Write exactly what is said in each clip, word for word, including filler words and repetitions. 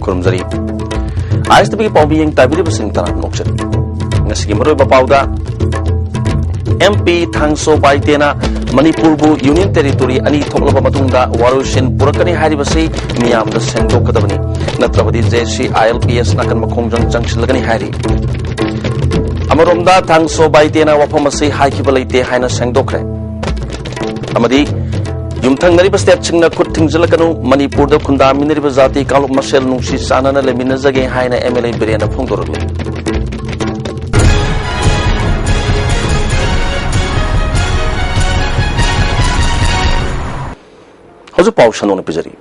ꯈꯨꯔꯨꯝꯖꯔꯤ꯫ ꯑꯥꯏ ꯑꯦꯁ T ꯚꯤꯒꯤ ꯄꯥꯎꯃꯤ ꯌꯦꯡ ꯇꯥꯕꯤꯔꯤꯕꯁꯤꯡ ꯇꯔꯥꯝꯅ ꯑꯣꯛꯆꯔꯤ꯫ ꯉꯁꯤꯒꯤ ꯃꯔꯨꯑꯣꯏꯕ ꯄꯥꯎꯗ, ꯑꯦꯝ ꯄꯤ ꯊꯥꯡꯁꯣ ꯕꯥꯏꯇꯦꯅ ꯃꯅꯤꯄꯨꯔꯕꯨ ꯌꯨꯅꯤꯌꯟ ꯇꯦꯔꯤꯇꯣꯔꯤ ꯑꯅꯤ ꯊꯣꯛꯂꯕ ꯃꯇꯨꯡꯗ ꯋꯥꯔꯣꯏꯁꯤꯟ ꯄꯨꯔꯛꯀꯅꯤ ꯍꯥꯏꯔꯤꯕꯁꯤ ꯃꯤꯌꯥꯝꯗ ꯁꯦꯡꯗꯣꯛꯀꯗꯕꯅꯤ, ꯅꯠꯇ꯭ꯔꯕꯗꯤ J C I L P S ꯅꯥꯀꯟ ꯃꯈꯣꯡꯖꯪ ꯆꯪꯁꯤꯜꯂꯒꯅꯤ ꯍꯥꯏꯔꯤ꯫ ꯑꯃꯔꯣꯝꯗ ꯊꯥꯡꯁꯣ ꯕꯥꯏꯇꯦꯅ ꯋꯥꯐꯝ ꯑꯁꯤ ꯍꯥꯏꯈꯤꯕ ꯂꯩꯇꯦ ꯍꯥꯏꯅ ꯁꯦꯡꯗꯣꯛꯈ꯭ꯔꯦ꯫ ꯑꯃꯗꯤ ꯌꯨꯝꯊꯪꯅꯔꯤꯕ ꯁ꯭ꯇꯦꯠꯁꯤꯡꯅ ꯈꯨꯠ ꯊꯤꯡꯖꯤꯜꯂꯛꯀꯅꯨ, ꯃꯅꯤꯄꯨꯔꯗ ꯈꯨꯟꯗꯥꯃꯤꯟꯅꯔꯤꯕ ꯖꯥꯇꯤ ꯀꯥꯡꯂꯨꯞ ꯃꯁꯦꯜ ꯅꯨꯡꯁꯤ ꯆꯥꯟꯅꯅ ꯂꯩꯃꯤꯟꯅꯖꯒꯦ ꯍꯥꯏꯅ ꯑꯦꯝ ꯑꯦꯜ ꯑꯦ ꯕꯤꯔꯦꯟꯅ ꯐꯣꯡꯗꯣꯔꯛꯂꯤ꯫ ꯍꯧꯖꯤꯛ ꯄꯥꯎ ꯁꯟꯗꯣꯛꯅ ꯄꯤꯖꯔꯤ꯫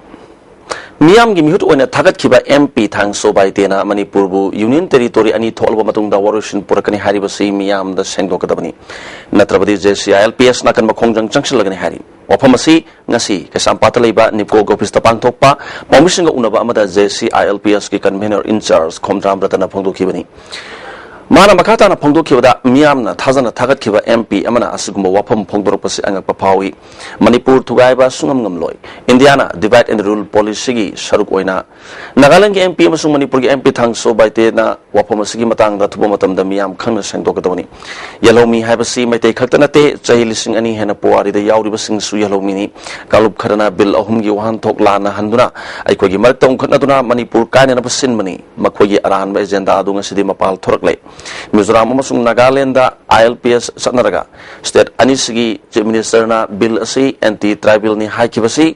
ꯃꯤꯌꯥꯝꯒꯤ ꯃꯤꯍꯨꯠ ꯑꯣꯏꯅ ꯊꯥꯒꯠꯈꯤꯕ ꯑꯦꯝ ꯄꯤ ꯊꯥꯡꯁꯣ ꯕꯥꯏꯇꯦꯅ ꯃꯅꯤꯄꯨꯔꯕꯨ ꯌꯨꯅꯤꯌꯟ ꯇꯦꯔꯤꯇꯣꯔꯤ ꯑꯅꯤ ꯊꯣꯛꯂꯕ ꯃꯇꯨꯡꯗ ꯋꯥꯔꯣꯏꯁꯤꯟ ꯄꯨꯔꯛꯀꯅꯤ ꯍꯥꯏꯔꯤꯕꯁꯤ ꯃꯤꯌꯥꯝꯗ ꯁꯦꯡꯗꯣꯛꯀꯗꯕꯅꯤ, ꯅꯠꯇ꯭ꯔꯕꯗꯤ J C I L P S ꯅꯥꯀꯟ ꯃꯈꯣꯡꯖꯪ ꯆꯪꯁꯤꯜꯂꯒꯅꯤ ꯍꯥꯏꯔꯤ꯫ ꯋꯥꯐꯝ ꯑꯁꯤ ꯉꯁꯤ ꯀꯩꯁꯥꯝꯄꯥꯠꯇ ꯂꯩꯕ ꯅꯤꯞꯀꯣꯒꯤ ꯑꯣꯐꯤꯁꯇ ꯄꯥꯡꯊꯣꯛꯄ ꯄꯥꯎꯃꯤꯁꯤꯡꯒ ꯎꯅꯕ ꯑꯃꯗ J C I L P ꯑꯦꯁꯀꯤ ꯀꯟꯚꯦꯅꯔ ꯏꯟꯆꯥꯔꯖ ꯈꯣꯝꯗ꯭ꯔꯥꯝ ꯔꯇꯟꯅ ꯐꯣꯡꯗꯣꯛꯈꯤꯕꯅꯤ꯫ ꯃꯥꯅ ꯃꯈꯥ ꯇꯥꯅ ꯐꯣꯡꯗꯣꯛꯈꯤꯕꯗ, ꯃꯤꯌꯥꯝꯅ ꯊꯥꯖꯅ ꯊꯥꯒꯠꯈꯤꯕ ꯑꯦꯝ ꯄꯤ ꯑꯃꯅ ꯑꯁꯤꯒꯨꯝꯕ ꯋꯥꯐꯝ ꯐꯣꯡꯗꯣꯔꯛꯄꯁꯤ ꯑꯉꯛꯄ ꯐꯥꯎꯏ꯫ ꯃꯅꯤꯄꯨꯔ ꯊꯨꯒꯥꯏꯕ ꯁꯨꯡꯉꯝ ꯉꯝꯂꯣꯏ꯫ ꯏꯟꯗꯤꯌꯥꯅ divide and rule policyꯒꯤ ꯁꯔꯨꯛ ꯑꯣꯏꯅ ꯅꯥꯒꯥꯂꯦꯟꯗꯒꯤ ꯑꯦꯝ ꯄꯤ ꯑꯃꯁꯨꯡ ꯃꯅꯤꯄꯨꯔꯒꯤ ꯑꯦꯝ ꯄꯤ ꯊꯥꯡꯁꯣ ꯕꯥꯏꯇꯦꯅ ꯋꯥꯐꯝ ꯑꯁꯤꯒꯤ ꯃꯇꯥꯡꯗ ꯑꯊꯨꯕ ꯃꯇꯝꯗ ꯃꯤꯌꯥꯝ ꯈꯪꯅ ꯁꯦꯡꯗꯣꯛꯀꯗꯕꯅꯤ꯫ ꯌꯦꯜꯍꯧꯃꯤ ꯍꯥꯏꯕꯁꯤ ꯃꯩꯇꯩ ꯈꯛꯇ ꯅꯠꯇꯦ, ꯆꯍꯤ ꯂꯤꯁꯤꯡ ꯑꯅꯤ ꯍꯦꯟꯅ ꯄꯨꯋꯥꯔꯤꯗ ꯌꯥꯎꯔꯤꯕꯁꯤꯡꯁꯨ ꯌꯦꯜꯍꯧꯃꯤꯅꯤ꯫ ꯀꯥꯡꯂꯨꯞ ꯈꯔꯅ ꯕꯤꯜ ꯑꯍꯨꯝꯒꯤ ꯋꯥꯍꯟꯊꯣꯛ ꯂꯥꯟꯅ ꯍꯟꯗꯨꯅ ꯑꯩꯈꯣꯏꯒꯤ ꯃꯔꯛꯇ ꯎꯪꯈꯠꯅꯗꯨꯅ ꯃꯅꯤꯄꯨꯔ ꯀꯥꯏꯅꯅꯕ ꯁꯤꯟꯕꯅꯤ꯫ ꯃꯈꯣꯏꯒꯤ ꯑꯔꯥꯟꯕ ꯑꯦꯖꯦꯟꯗꯥ ꯑꯗꯨ ꯉꯁꯤꯗꯤ ꯃꯄꯥꯜ ꯊꯣꯔꯛꯂꯦ꯫ ꯃꯤꯖꯣꯔꯥꯝ ꯑꯃꯁꯨꯡ ꯅꯥꯒꯥꯂꯦꯟꯗ ꯑꯥꯏ ꯑꯦꯜ ꯄꯤ ꯑꯦꯁ ꯆꯠꯅꯔꯒ ꯁ꯭ꯇꯦꯠ ꯑꯅꯤꯁꯤꯒꯤ ꯆꯤꯐ ꯃꯤꯅꯤꯁꯇꯔꯅ ꯕꯤꯜ ꯑꯁꯤ ꯑꯦꯟꯇꯤ ꯇ꯭ꯔꯥꯏꯕꯦꯜꯅꯤ ꯍꯥꯏꯈꯤꯕꯁꯤ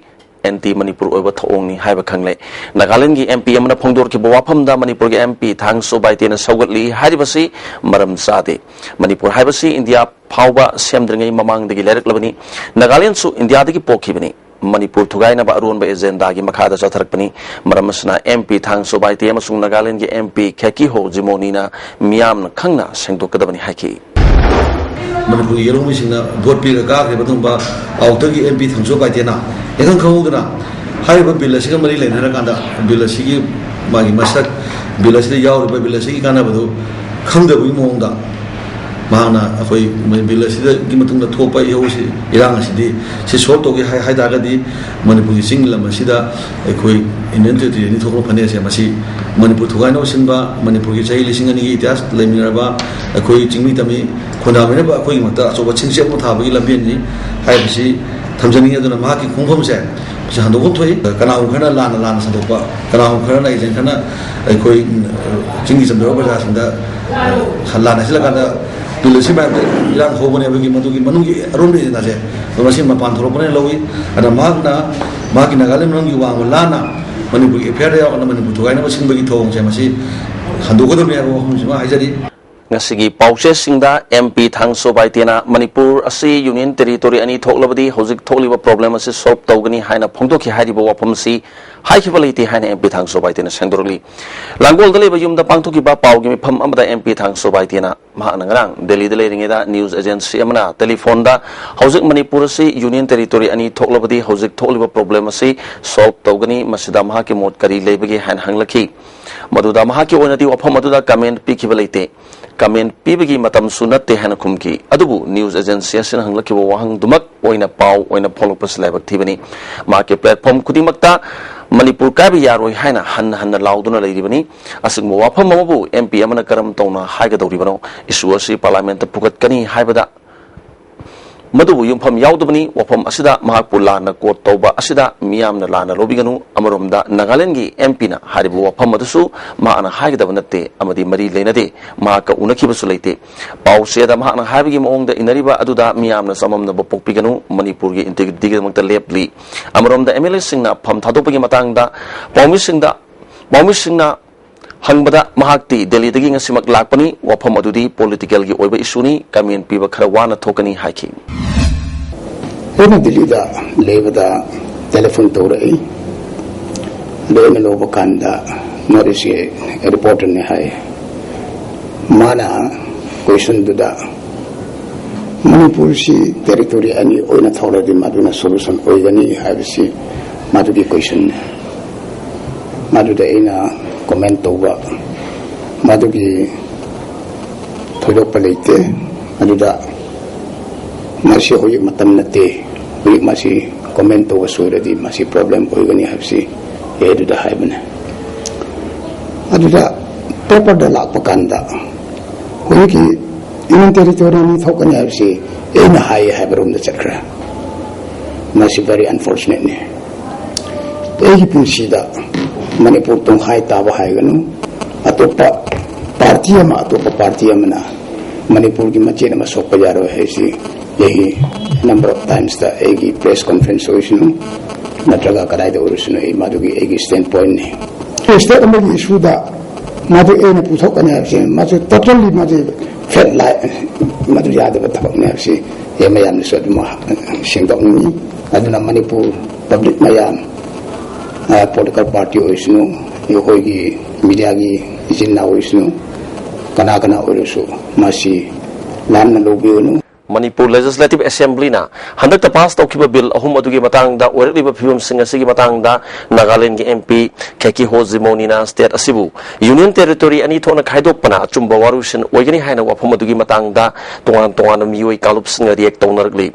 ꯑꯦꯟꯇꯤ ꯃꯅꯤꯄꯨꯔ ꯑꯣꯏꯕ ꯊꯧꯑꯣꯡꯅꯤ ꯍꯥꯏꯕ ꯈꯪꯂꯦ꯫ ꯅꯥꯒꯥꯂꯦꯟꯒꯤ ꯑꯦꯝ ꯄꯤ ꯑꯃꯅ ꯐꯣꯡꯗꯣꯔꯛꯈꯤꯕ ꯋꯥꯐꯝꯗ ꯃꯅꯤꯄꯨꯔꯒꯤ ꯑꯦꯝ ꯄꯤ ꯊꯥꯡꯁꯣ ꯕꯥꯏꯇꯦꯅ ꯁꯧꯒꯠꯂꯤ ꯍꯥꯏꯔꯤꯕꯁꯤ ꯃꯔꯝ ꯆꯥꯗꯦ꯫ ꯃꯅꯤꯄꯨꯔ ꯍꯥꯏꯕꯁꯤ ꯏꯟꯗꯤꯌꯥ ꯐꯥꯎꯕ ꯁꯦꯝꯗ꯭ꯔꯤꯉꯩ ꯃꯃꯥꯡꯗꯒꯤ ꯂꯩꯔꯛꯂꯕꯅꯤ꯫ ꯅꯥꯒꯥꯂꯦꯟꯁꯨ ꯏꯟꯗꯤꯌꯥꯗꯒꯤ ꯄꯣꯛꯈꯤꯕꯅꯤ꯫ ꯃꯅꯤꯄꯨꯔ ꯊꯨꯒꯥꯏꯅꯕ ꯑꯔꯣꯟꯕ ꯑꯦꯖꯦꯟꯗꯥꯒꯤ ꯃꯈꯥꯗ ꯆꯠꯊꯔꯛꯄꯅꯤ꯫ ꯃꯔꯝ ꯑꯁꯤꯅ ꯑꯦꯝ ꯄꯤ ꯊꯥꯡꯁꯣ ꯕꯥꯏꯇꯦ ꯑꯃꯁꯨꯡ ꯅꯥꯒꯥꯂꯦꯟꯒꯤ ꯑꯦꯝ ꯄꯤ ꯈꯦꯀꯤꯍꯣ ꯖꯤꯃꯣꯅꯤꯅ ꯃꯤꯌꯥꯝꯅ ꯈꯪꯅ ꯁꯦꯡꯗꯣꯛꯀꯗꯕꯅꯤ ꯍꯥꯏꯈꯤ꯫ ꯃꯅꯤꯄꯨꯔꯒꯤ ꯌꯦꯜꯍꯧꯃꯤꯁꯤꯡꯅ ꯚꯣꯠ ꯄꯤꯔꯒ ꯀꯥꯈ꯭ꯔꯦꯕ ꯑꯗꯨꯒꯨꯝꯕ ꯑꯥꯎꯠꯇꯒꯤ ꯑꯦꯝ ꯄꯤ ꯊꯥꯡꯁꯣ ꯕꯥꯏꯇꯦꯅ ꯏꯈꯪ ꯈꯪꯍꯧꯗꯅ ꯍꯥꯏꯔꯤꯕ ꯕꯤꯜ ꯑꯁꯤꯒ ꯃꯔꯤ ꯂꯩꯅꯔꯀꯥꯟꯗ ꯕꯤꯜ ꯑꯁꯤꯒꯤ ꯃꯥꯒꯤ ꯃꯁꯛ, ꯕꯤꯜ ꯑꯁꯤꯗ ꯌꯥꯎꯔꯤꯕ ꯕꯤꯜ ꯑꯁꯤꯒꯤ ꯀꯥꯟꯅꯕꯗꯨ ꯈꯪꯗꯕꯒꯤ ꯃꯑꯣꯡꯗ ꯃꯍꯥꯛꯅ ꯑꯩꯈꯣꯏ ꯕꯤꯜ ꯑꯁꯤꯗꯒꯤ ꯃꯇꯨꯡꯗ ꯊꯣꯛꯄ ꯏꯍꯧꯁꯤ, ꯏꯔꯥꯡ ꯑꯁꯤꯗꯤ ꯁꯤ ꯁꯣꯜꯕ ꯇꯧꯒꯦ ꯍꯥꯏ ꯍꯥꯏ ꯇꯥꯔꯒꯗꯤ ꯃꯅꯤꯄꯨꯔꯒꯤ ꯆꯤꯡꯒꯤ ꯂꯝ ꯑꯁꯤꯗ ꯑꯩꯈꯣꯏ ꯌꯨꯅꯤꯌꯟ ꯇꯦꯔꯤꯇꯣꯔꯤ ꯑꯅꯤ ꯊꯣꯛꯄ ꯐꯅꯦꯁꯦ, ꯃꯁꯤ ꯃꯅꯤꯄꯨꯔ ꯊꯨꯒꯥꯏꯅꯕ ꯁꯤꯟꯕ, ꯃꯅꯤꯄꯨꯔꯒꯤ ꯆꯍꯤ ꯂꯤꯁꯤꯡ ꯑꯅꯤꯒꯤ ꯏꯇꯤꯍꯥꯁ ꯂꯩꯃꯤꯟꯅꯔꯕ ꯑꯩꯈꯣꯏ ꯆꯤꯡꯃꯤ ꯇꯝꯃꯤ ꯈꯨꯟꯗꯥꯃꯤꯅꯕ ꯑꯩꯈꯣꯏꯒꯤꯃꯛꯇ ꯑꯆꯧꯕ ꯆꯤꯡꯆꯦꯞ ꯑꯃ ꯊꯥꯕꯒꯤ ꯂꯝꯕꯦꯟꯅꯤ ꯍꯥꯏꯕꯁꯤ ꯊꯝꯖꯅꯤꯡꯉꯤ꯫ ꯑꯗꯨꯅ ꯃꯍꯥꯛꯀꯤ ꯈꯣꯡꯐꯝꯁꯦ ꯃꯁꯤ ꯍꯟꯗꯣꯛꯐꯝ ꯊꯣꯛꯏ꯫ ꯀꯅꯥꯒꯨꯝꯕ ꯈꯔꯅ ꯂꯥꯟꯅ ꯂꯥꯟꯅ ꯁꯟꯗꯣꯛꯄ, ꯀꯅꯥꯒꯨꯝꯕ ꯈꯔꯅ ꯑꯦꯖꯦꯟ ꯈꯔꯅ ꯑꯩꯈꯣꯏ ꯆꯤꯡꯒꯤ ꯆꯝꯖꯕ ꯄ꯭ꯔꯖꯥꯁꯤꯡꯗ ꯂꯥꯟꯅ ꯍꯥꯏꯖꯤꯜꯂꯀꯥꯟꯗ ꯇꯨꯜ ꯑꯁꯤ ꯃꯌꯥꯝꯗ ꯏꯔꯥꯡ ꯍꯧꯕꯅꯦ꯫ ꯑꯩꯈꯣꯏꯒꯤ ꯃꯗꯨꯒꯤ ꯃꯅꯨꯡꯒꯤ ꯑꯔꯣꯟꯕ ꯑꯦꯖꯦꯟꯗꯥꯁꯦ ꯃꯁꯤ ꯃꯄꯥꯟ ꯊꯣꯛꯂꯛꯄꯅ ꯂꯧꯏ꯫ ꯑꯗ ꯃꯍꯥꯛꯅ ꯃꯍꯥꯛꯀꯤ ꯅꯥꯒꯥꯂꯦꯟ ꯃꯅꯨꯡꯒꯤ ꯋꯥꯡꯃ ꯂꯥꯟꯅ ꯃꯅꯤꯄꯨꯔꯒꯤ ꯑꯦꯐ ꯑꯥꯏ ꯑꯥꯔꯗ ꯌꯥꯎꯔꯒ ꯃꯅꯤꯄꯨꯔ ꯊꯨꯒꯥꯏꯅꯕ ꯁꯤꯟꯕꯒꯤ ꯊꯧꯑꯣꯡꯁꯦ ꯃꯁꯤ ꯍꯟꯗꯣꯛꯀꯗꯕꯅꯤ ꯍꯥꯏꯕ ꯋꯥꯐꯝꯁꯤꯃ ꯍꯥꯏꯖꯔꯤ꯫ ꯉꯁꯤꯒꯤ ꯄꯥꯎꯆꯦꯁꯤꯡꯗ ꯑꯦꯝ ꯄꯤ ꯊꯥꯡꯁꯣ ꯕꯥꯏꯇꯦꯅ ꯃꯅꯤꯄꯨꯔ ꯑꯁꯤ ꯌꯨꯅꯤꯌꯟ ꯇꯦꯔꯤꯇꯣꯔꯤ ꯑꯅꯤ ꯊꯣꯛꯂꯕꯗꯤ ꯍꯧꯖꯤꯛ ꯊꯣꯛꯂꯤꯕ ꯄ꯭ꯔꯣꯕ꯭ꯂꯦꯝ ꯑꯁꯤ ꯁꯣꯜꯕ ꯇꯧꯒꯅꯤ ꯍꯥꯏꯅ ꯐꯣꯡꯗꯣꯛꯈꯤ ꯍꯥꯏꯔꯤꯕ ꯋꯥꯐꯝꯁꯤ ꯍꯥꯏꯈꯤꯕ ꯂꯩꯇꯦ ꯍꯥꯏꯅ ꯑꯦꯝ ꯄꯤ ꯊꯥꯡꯁꯣ ꯕꯥꯏꯇꯦꯅ ꯁꯦꯡꯗꯣꯔꯛꯂꯤ꯫ ꯂꯥꯡꯒꯣꯜꯗ ꯂꯩꯕ ꯌꯨꯝꯗ ꯄꯥꯡꯊꯣꯛꯈꯤꯕ ꯄꯥꯎꯒꯤ ꯃꯤꯐꯝ ꯑꯃꯗ ꯑꯦꯝ ꯄꯤ ꯊꯥꯡꯁꯣ ꯕꯥꯏꯇꯦꯅ ꯃꯍꯥꯛꯅ ꯉꯔꯥꯡ ꯗꯦꯜꯂꯤꯗ ꯂꯩꯔꯤꯉꯩꯗ ꯅ꯭ꯌꯨꯁ ꯑꯦꯖꯦꯟꯁꯤ ꯑꯃꯅ ꯇꯦꯂꯤꯐꯣꯟꯗ ꯍꯧꯖꯤꯛ ꯃꯅꯤꯄꯨꯔ ꯑꯁꯤ ꯌꯨꯅꯤꯌꯟ ꯇꯦꯔꯤꯇꯣꯔꯤ ꯑꯅꯤ ꯊꯣꯛꯂꯕꯗꯤ ꯍꯧꯖꯤꯛ ꯊꯣꯛꯂꯤꯕ ꯄ꯭ꯔꯣꯕ꯭ꯂꯦꯝ ꯑꯁꯤ ꯁꯣꯜꯕ ꯇꯧꯒꯅꯤ, ꯃꯁꯤꯗ ꯃꯍꯥꯛꯀꯤ ꯃꯣꯠ ꯀꯔꯤ ꯂꯩꯕꯒꯦ ꯍꯥꯏꯅ ꯍꯪꯂꯛꯈꯤ꯫ ꯃꯗꯨꯗ ꯃꯍꯥꯛꯀꯤ ꯑꯣꯏꯅꯗꯤ ꯋꯥꯐꯝ ꯑꯗꯨꯗ ꯀꯃꯦꯟ ꯄꯤꯈꯤꯕ ꯂꯩꯇꯦ꯫ ꯀꯃꯦꯟ ꯄꯤꯕꯒꯤ ꯃꯇꯝꯁꯨ ꯅꯠꯇꯦ ꯍꯥꯏꯅ ꯈꯨꯝꯈꯤ꯫ ꯑꯗꯨꯕꯨ ꯅ꯭ꯌꯨꯁ ꯑꯦꯖꯦꯟꯁꯤ ꯑꯁꯤꯅ ꯍꯪꯂꯛꯈꯤꯕ ꯋꯥꯍꯪꯗꯨꯃꯛ ꯑꯣꯏꯅ ꯄꯥꯎ ꯑꯣꯏꯅ ꯐꯣꯡꯂꯛꯄꯁꯤ ꯂꯥꯏꯕꯛ ꯊꯤꯕꯅꯤ꯫ ꯃꯍꯥꯛꯀꯤ ꯄ꯭ꯂꯦꯠꯐꯣꯝ ꯈꯨꯗꯤꯡꯃꯛꯇ ꯃꯅꯤꯄꯨꯔ ꯀꯥꯏꯕ ꯌꯥꯔꯣꯏ ꯍꯥꯏꯅ ꯍꯟꯅ ꯍꯟꯅ ꯂꯥꯎꯗꯨꯅ ꯂꯩꯔꯤꯕꯅꯤ꯫ ꯑꯁꯤꯒꯨꯝꯕ ꯋꯥꯐꯝ ꯑꯃꯕꯨ ꯑꯦꯝ ꯄꯤ ꯑꯃꯅ ꯀꯔꯝ ꯇꯧꯅ ꯍꯥꯏꯒꯗꯧꯔꯤꯕꯅꯣ? ꯏꯁꯨ ꯑꯁꯤ ꯄꯥꯔꯂꯤꯌꯥꯃꯦꯟꯠꯇ ꯄꯨꯈꯠꯀꯅꯤ ꯍꯥꯏꯕꯗ ꯃꯗꯨꯕꯨ ꯌꯨꯝꯐꯝ ꯌꯥꯎꯗꯕꯅꯤ꯫ ꯋꯥꯐꯝ ꯑꯁꯤꯗ ꯃꯍꯥꯛꯄꯨ ꯂꯥꯟꯅ ꯀꯣꯠ ꯇꯧꯕ ꯑꯁꯤꯗ ꯃꯤꯌꯥꯝꯅ ꯂꯥꯟꯅ ꯂꯧꯕꯤꯒꯅꯨ꯫ ꯑꯃꯔꯣꯝꯗ ꯅꯥꯒꯥꯂꯦꯟꯒꯤ ꯑꯦꯝ ꯄꯤꯅ ꯍꯥꯏꯔꯤꯕ ꯋꯥꯐꯝ ꯑꯗꯨꯁꯨ ꯃꯍꯥꯛꯅ ꯍꯥꯏꯒꯗꯕ ꯅꯠꯇꯦ ꯑꯃꯗꯤ ꯃꯔꯤ ꯂꯩꯅꯗꯦ꯫ ꯃꯍꯥꯛꯀ ꯎꯅꯈꯤꯕꯁꯨ ꯂꯩꯇꯦ꯫ ꯄꯥꯎ ꯆꯦꯗ ꯃꯍꯥꯛꯅ ꯍꯥꯏꯕꯒꯤ ꯃꯑꯣꯡꯗ ꯏꯟꯅꯔꯤꯕ ꯑꯗꯨꯗ ꯃꯤꯌꯥꯝꯅ ꯆꯃꯝꯅꯕ ꯄꯣꯛꯄꯤꯒꯅꯨ꯫ ꯃꯅꯤꯄꯨꯔꯒꯤ ꯏꯟꯇꯤꯒ꯭ꯔꯤꯇꯤꯒꯤꯗꯃꯛꯇ ꯂꯦꯞꯂꯤ꯫ ꯑꯃꯔꯣꯝꯗ ꯑꯦꯝ ꯑꯦꯜ ꯑꯦꯁꯤꯡꯅ ꯐꯝ ꯊꯥꯗꯣꯛꯄꯒꯤ ꯃꯇꯥꯡꯗ ꯄꯥꯎꯃꯤꯁꯤꯡꯗ ꯄꯥꯎꯃꯤꯁꯤꯡꯅ ꯍꯪꯕꯗ ꯃꯍꯥꯛꯇꯤ ꯗꯦꯜꯂꯤꯗꯒꯤ ꯉꯁꯤꯃꯛ ꯂꯥꯛꯄꯅꯤ, ꯋꯥꯐꯝ ꯑꯗꯨꯗꯤ ꯄꯣꯂꯤꯇꯤꯀꯦꯜꯒꯤ ꯑꯣꯏꯕ ꯏꯁꯨꯅꯤ, ꯀꯃꯦꯟ ꯄꯤꯕ ꯈꯔ ꯋꯥꯅ ꯊꯣꯛꯀꯅꯤ ꯍꯥꯏꯈꯤ꯫ ꯑꯩꯅ ꯗꯤꯜꯂꯤꯗ ꯂꯩꯕꯗ ꯇꯦꯂꯤꯐꯣꯟ ꯇꯧꯔꯛꯏ꯫ ꯂꯣꯏꯅ ꯂꯧꯕ ꯀꯥꯟꯗ ꯅꯣꯔꯠ ꯏꯁꯀꯤ ꯔꯤꯄꯣꯔꯇꯔꯅꯤ ꯍꯥꯏ꯫ ꯃꯥꯅ ꯀꯣꯏꯁꯟꯗꯨꯗ ꯃꯅꯤꯄꯨꯔꯁꯤ ꯇꯦꯔꯤꯇꯣꯔꯤ ꯑꯅꯤ ꯑꯣꯏꯅ ꯊꯣꯛꯂꯗꯤ ꯃꯗꯨꯅ ꯁꯣꯂꯨꯁꯟ ꯑꯣꯏꯒꯅꯤ ꯍꯥꯏꯕꯁꯤ ꯃꯗꯨꯒꯤ ꯀꯣꯏꯁꯟꯅꯤ꯫ ꯃꯗꯨꯗ ꯑꯩꯅ ꯀꯣꯃꯦꯟ ꯇꯧꯕ ꯃꯗꯨꯒꯤ ꯊꯣꯏꯗꯣꯛꯄ ꯂꯩꯇꯦ꯫ ꯑꯗꯨꯗ ꯃꯁꯤ ꯍꯧꯖꯤꯛ ꯃꯇꯝ ꯅꯠꯇꯦ, ꯍꯧꯖꯤꯛ ꯃꯁꯤ ꯀꯃꯦꯟ ꯇꯧꯕ ꯁꯣꯏꯔꯗꯤ ꯃꯁꯤ ꯄ꯭ꯔꯣꯕ꯭ꯂꯦꯝ ꯑꯣꯏꯒꯅꯤ ꯍꯥꯏꯕꯁꯤ ꯑꯩ ꯑꯗꯨꯗ ꯍꯥꯏꯕꯅꯦ꯫ ꯑꯗꯨꯗ ꯄꯦꯄꯔꯗ ꯂꯥꯛꯄ ꯀꯥꯟꯗ ꯍꯧꯖꯤꯛꯀꯤ ꯌꯨꯅꯤꯌꯟ ꯇꯦꯔꯤꯇꯣꯔꯤ ꯑꯅꯤ ꯊꯣꯛꯀꯅꯤ ꯍꯥꯏꯕꯁꯤ ꯑꯩꯅ ꯍꯥꯏꯌꯦ ꯍꯥꯏꯕꯔꯣꯝꯗ ꯆꯠꯈ꯭ꯔꯦ꯫ ꯃꯁꯤ very unfortunate ꯅꯤ꯫ ꯑꯩꯒꯤ ꯄꯨꯟꯁꯤꯗ ꯃꯅꯤꯄꯨꯔ ꯇꯣꯡꯈꯥꯏ ꯇꯥꯕ ꯍꯥꯏꯒꯅꯨ, ꯑꯇꯣꯞꯄ ꯄꯥꯔꯇꯤ ꯑꯃ, ꯑꯇꯣꯞꯄ ꯄꯥꯔꯇꯤ ꯑꯃꯅ ꯃꯅꯤꯄꯨꯔꯒꯤ ꯃꯆꯦꯠ ꯑꯃ ꯁꯣꯛꯄ ꯌꯥꯔꯣꯏ ꯍꯥꯏꯁꯤ ꯑꯩꯒꯤ number of times ꯇ ꯑꯩꯒꯤ ꯄ꯭ꯔꯦꯁ ꯀꯣꯟꯐ꯭ꯔꯦꯟꯁ ꯑꯣꯏꯁꯅꯨ, ꯅꯠꯇ꯭ꯔꯒ ꯀꯗꯥꯏꯗ ꯑꯣꯏꯔꯁꯅꯨ, ꯑꯩ ꯃꯗꯨꯒꯤ ꯑꯩꯒꯤ ꯁ꯭ꯇꯦꯟ ꯄꯣꯏꯟꯅꯤ꯫ ꯁ꯭ꯇꯦꯠ ꯑꯃꯒꯤ ꯏꯁꯨꯗ ꯃꯗꯨ ꯑꯩꯅ ꯄꯨꯊꯣꯛꯀꯅꯤ ꯍꯥꯏꯕꯁꯤ ꯃꯗꯨ ꯇꯣꯇꯦꯜꯂꯤ ꯃꯗꯨ ꯐꯦꯠ ꯂꯥꯏ, ꯃꯗꯨ ꯌꯥꯗꯕ ꯊꯕꯛꯅꯤ ꯍꯥꯏꯕꯁꯤ ꯑꯩ ꯃꯌꯥꯝꯅꯁꯨ ꯑꯗꯨꯝ ꯁꯦꯡꯗꯣꯛꯅꯤꯡꯉꯤ꯫ ꯑꯗꯨꯅ ꯃꯅꯤꯄꯨꯔ ꯄꯕ꯭ꯂꯤꯛ ꯃꯌꯥꯝ, ꯄꯣꯂꯤꯇꯤꯀꯦꯜ ꯄꯥꯔꯇꯤ ꯑꯣꯏꯁꯅꯨ, ꯑꯩꯈꯣꯏꯒꯤ ꯃꯤꯗꯤꯌꯥꯒꯤ ꯏꯆꯤꯟ ꯏꯅꯥꯎ ꯑꯣꯏꯁꯅꯨ, ꯀꯅꯥ ꯀꯅꯥ ꯑꯣꯏꯔꯁꯨ ꯃꯁꯤ ꯂꯥꯟꯅ ꯂꯧꯕꯤꯒꯅꯨ꯫ ꯃꯅꯤꯄꯨꯔ ꯂꯦꯖꯤꯁꯂꯦꯇꯤꯚ ꯑꯦꯁꯦꯝꯕ꯭ꯂꯤꯅ ꯍꯟꯗꯛꯇ ꯄꯥꯁ ꯇꯧꯈꯤꯕ ꯕꯤꯜ ꯑꯍꯨꯝ ꯑꯗꯨꯒꯤ ꯃꯇꯥꯡꯗ ꯑꯣꯏꯔꯛꯂꯤꯕ ꯐꯤꯕꯝꯁꯤꯡ ꯑꯁꯤꯒꯤ ꯃꯇꯥꯡꯗ ꯅꯥꯒꯥꯂꯦꯟꯗꯒꯤ ꯑꯦꯝ ꯄꯤ ꯈꯦꯀꯤꯍꯣ ꯖꯤꯃꯣꯅꯤꯅ ꯁ꯭ꯇꯦꯠ ꯑꯁꯤꯕꯨ ꯌꯨꯅꯤꯌꯟ ꯇꯦꯔꯤꯇꯣꯔꯤ ꯑꯅꯤ ꯊꯣꯛꯅ ꯈꯥꯏꯗꯣꯛꯄꯅ ꯑꯆꯨꯝꯕ ꯋꯥꯔꯣꯏꯁꯤꯟ ꯑꯣꯏꯒꯅꯤ ꯍꯥꯏꯅ ꯋꯥꯐꯝ ꯑꯗꯨꯒꯤ ꯃꯇꯥꯡꯗ ꯇꯣꯉꯥꯟ ꯇꯣꯉꯥꯟꯕ ꯃꯤꯑꯣꯏ ꯀꯥꯡꯂꯨꯞꯁꯤꯡꯅ ꯔꯤꯌꯦꯛ ꯇꯧꯅꯔꯛꯂꯤ꯫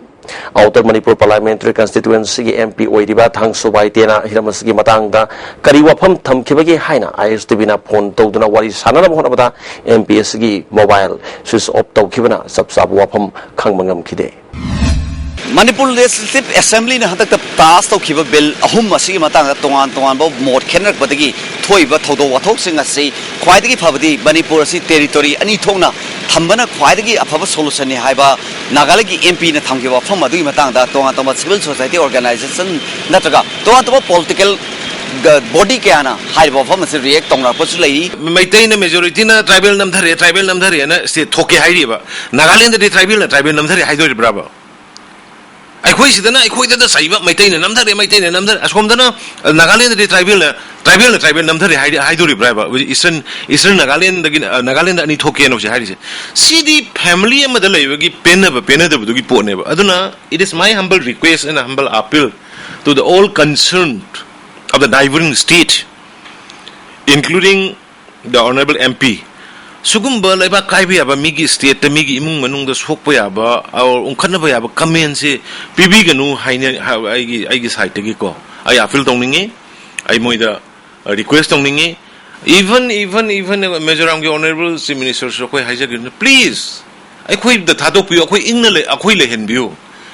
ꯑꯥꯎꯇꯔ ꯃꯅꯤꯄꯨꯔ ꯄꯥꯔꯂꯤꯌꯥꯃꯦꯟꯇꯔꯤ ꯀꯟꯁꯇꯤꯇ꯭ꯋꯦꯟꯁꯤꯒꯤ ꯑꯦꯝ ꯄꯤ ꯑꯣꯏꯔꯤꯕ ꯊꯥꯡꯁꯨꯕꯥꯏ ꯇꯦꯅ ꯍꯤꯔꯝ ꯑꯁꯤꯒꯤ ꯃꯇꯥꯡꯗ ꯀꯔꯤ ꯋꯥꯐꯝ ꯊꯝꯈꯤꯕꯒꯦ ꯍꯥꯏꯅ ꯑꯥꯏ ꯑꯦꯁ ꯇꯤ ꯚꯤꯅ ꯐꯣꯟ ꯇꯧꯗꯨꯅ ꯋꯥꯔꯤ ꯁꯥꯟꯅꯅꯕ ꯍꯣꯠꯅꯕꯗ ꯑꯦꯝ ꯄꯤ ꯑꯁꯤꯒꯤ ꯃꯣꯕꯥꯏꯜ ꯁ꯭ꯋꯤꯆ ꯑꯣꯐ ꯇꯧꯈꯤꯕꯅ ꯆꯞ ꯆꯥꯕ ꯋꯥꯐꯝ ꯈꯪꯕ ꯉꯝꯈꯤꯗꯦ꯫ ꯃꯅꯤꯄꯨꯔ ꯂꯦꯖꯤꯁꯂꯦꯇꯤꯚ ꯑꯦꯁꯦꯝꯕ꯭ꯂꯤꯅ ꯍꯟꯗꯛꯇ ꯄꯥꯁ ꯇꯧꯈꯤꯕ ꯕꯤꯜ ꯑꯍꯨꯝ ꯑꯁꯤꯒꯤ ꯃꯇꯥꯡꯗ ꯇꯣꯉꯥꯟ ꯇꯣꯉꯥꯟꯕ ꯃꯣꯠ ꯈꯦꯠꯅꯔꯛꯄꯗꯒꯤ ꯊꯣꯛꯏꯕ ꯊꯧꯗꯣꯛ ꯋꯥꯊꯣꯛꯁꯤꯡ ꯑꯁꯤ ꯈ꯭ꯋꯥꯏꯗꯒꯤ ꯐꯕꯗꯤ ꯃꯅꯤꯄꯨꯔ ꯑꯁꯤ ꯇꯦꯔꯤꯇꯣꯔꯤ ꯑꯅꯤ ꯊꯣꯛꯅ ꯊꯝꯕꯅ ꯈ꯭ꯋꯥꯏꯗꯒꯤ ꯑꯐꯕ ꯁꯣꯂꯨꯁꯟꯅꯤ ꯍꯥꯏꯕ ꯅꯥꯒꯥꯂꯦꯟꯗꯒꯤ ꯑꯦꯝ ꯄꯤꯅ ꯊꯝꯈꯤꯕ ꯋꯥꯐꯝ ꯑꯗꯨꯒꯤ ꯃꯇꯥꯡꯗ ꯇꯣꯉꯥꯟ ꯇꯣꯉꯥꯟꯕ ꯁꯤꯚꯤꯜ ꯁꯣꯁꯥꯏꯇꯤ ꯑꯣꯔꯒꯅꯥꯏꯖꯦꯁꯟ ꯅꯠꯇ꯭ꯔꯒ ꯇꯣꯉꯥꯟ ꯇꯣꯉꯥꯟꯕ ꯄꯣꯂꯤꯇꯤꯀꯦꯜ ꯕꯣꯗꯤ ꯀꯌꯥꯅ ꯍꯥꯏꯔꯤꯕ ꯋꯥꯐꯝ ꯑꯁꯤ ꯔꯤꯌꯦꯛ ꯇꯧꯅꯔꯛꯄꯁꯨ ꯂꯩꯔꯤ꯫ ꯃꯩꯇꯩꯅ ꯃꯦꯖꯣꯔꯤꯇꯤꯅ ꯇ꯭ꯔꯥꯏꯕꯦꯜ ꯅꯝꯊꯔꯦ, ꯇ꯭ꯔꯥꯏꯕꯦꯜ ꯅꯝꯊꯔꯦꯅ ꯁ꯭ꯇꯦꯠ ꯊꯣꯛꯀꯦ ꯍꯥꯏꯔꯤꯕ꯫ ꯅꯥꯒꯥꯂꯦꯟꯗꯗꯤ ꯇ꯭ꯔꯥꯏꯕꯦꯜꯅ ꯇ꯭ꯔꯥꯏꯕꯦꯜ ꯅꯝꯊꯔꯦ ꯍꯥꯏꯗꯣꯔꯤꯕ꯭ꯔꯕ? ꯑꯩꯈꯣꯏ ꯁꯤꯗꯅ ꯑꯩꯈꯣꯏꯗꯗ ꯆꯩꯕ ꯃꯩꯇꯩꯅ ꯅꯝꯊꯔꯦ, ꯃꯩꯇꯩꯅ ꯅꯝꯊꯔꯦ, ꯑꯁꯣꯝꯗꯅ ꯅꯥꯒꯥꯂꯦꯟꯗꯗꯤ ꯇ꯭ꯔꯥꯏꯕꯦꯜꯅ ꯇ꯭ꯔꯥꯏꯕꯦꯜꯅ ꯇ꯭ꯔꯥꯏꯕꯦꯜ ꯅꯝꯊꯔꯦ ꯍꯥꯏꯗꯤ ꯍꯥꯏꯗꯣꯔꯤꯕ꯭ꯔꯥ ꯍꯥꯏꯕ? ꯏꯁꯇꯔꯟ ꯏꯁꯇꯔꯟ ꯅꯥꯒꯥꯂꯦꯟꯗꯒꯤ, ꯅꯥꯒꯥꯂꯦꯟꯗ ꯑꯅꯤ ꯊꯣꯛꯀꯦꯅ ꯍꯧꯖꯤꯛ ꯍꯥꯏꯔꯤꯁꯦ꯫ ꯁꯤꯗꯤ ꯐꯦꯃꯤꯂꯤ ꯑꯃꯗ ꯂꯩꯕꯒꯤ ꯄꯦꯟꯅꯕ ꯄꯦꯟꯅꯗꯕꯗꯨꯒꯤ ꯄꯣꯠꯅꯦꯕ꯫ ꯑꯗꯨꯅ it is my humble request and humble appeal to the all concerned of the neighboring state, including the honorable M P, ꯁꯤꯒꯨꯝꯕ ꯂꯩꯕꯥꯛ ꯀꯥꯏꯕ ꯌꯥꯕ, ꯃꯤꯒꯤ ꯁ꯭ꯇꯦꯠꯇ, ꯃꯤꯒꯤ ꯏꯃꯨꯡ ꯃꯅꯨꯡꯗ ꯁꯣꯛꯄ ꯌꯥꯕ, ꯑꯣꯔ ꯎꯪꯈꯠꯅꯕ ꯌꯥꯕ ꯀꯃꯦꯟꯁꯦ ꯄꯤꯕꯤꯒꯅꯨ ꯍꯥꯏꯅ, ꯍꯥ-, ꯑꯩꯒꯤ, ꯑꯩꯒꯤ ꯁꯥꯏꯠꯇꯒꯤꯀꯣ ꯑꯩ ꯑꯥꯄꯤꯜ ꯇꯧꯅꯤꯡꯉꯤ, ꯑꯩ ꯃꯣꯏꯗ ꯔꯤꯀ꯭ꯋꯦꯁ ꯇꯧꯅꯤꯡꯉꯤ꯫ Even, even, even ꯃꯤꯖꯣꯔꯥꯝꯒꯤ ꯑꯣꯅꯔꯦꯕꯜ ꯆꯤꯐ ꯃꯤꯅꯤꯁꯇꯔꯁꯨ ꯑꯩꯈꯣꯏ ꯍꯥꯏꯖꯒꯦ, ꯄ꯭ꯂꯤꯖ ꯑꯩꯈꯣꯏꯗ ꯊꯥꯗꯣꯛꯄꯤꯌꯨ, ꯑꯩꯈꯣꯏ ꯏꯪꯅ ꯂꯩ, ꯑꯩꯈꯣꯏ ꯂꯩꯍꯟꯕꯤꯌꯨ,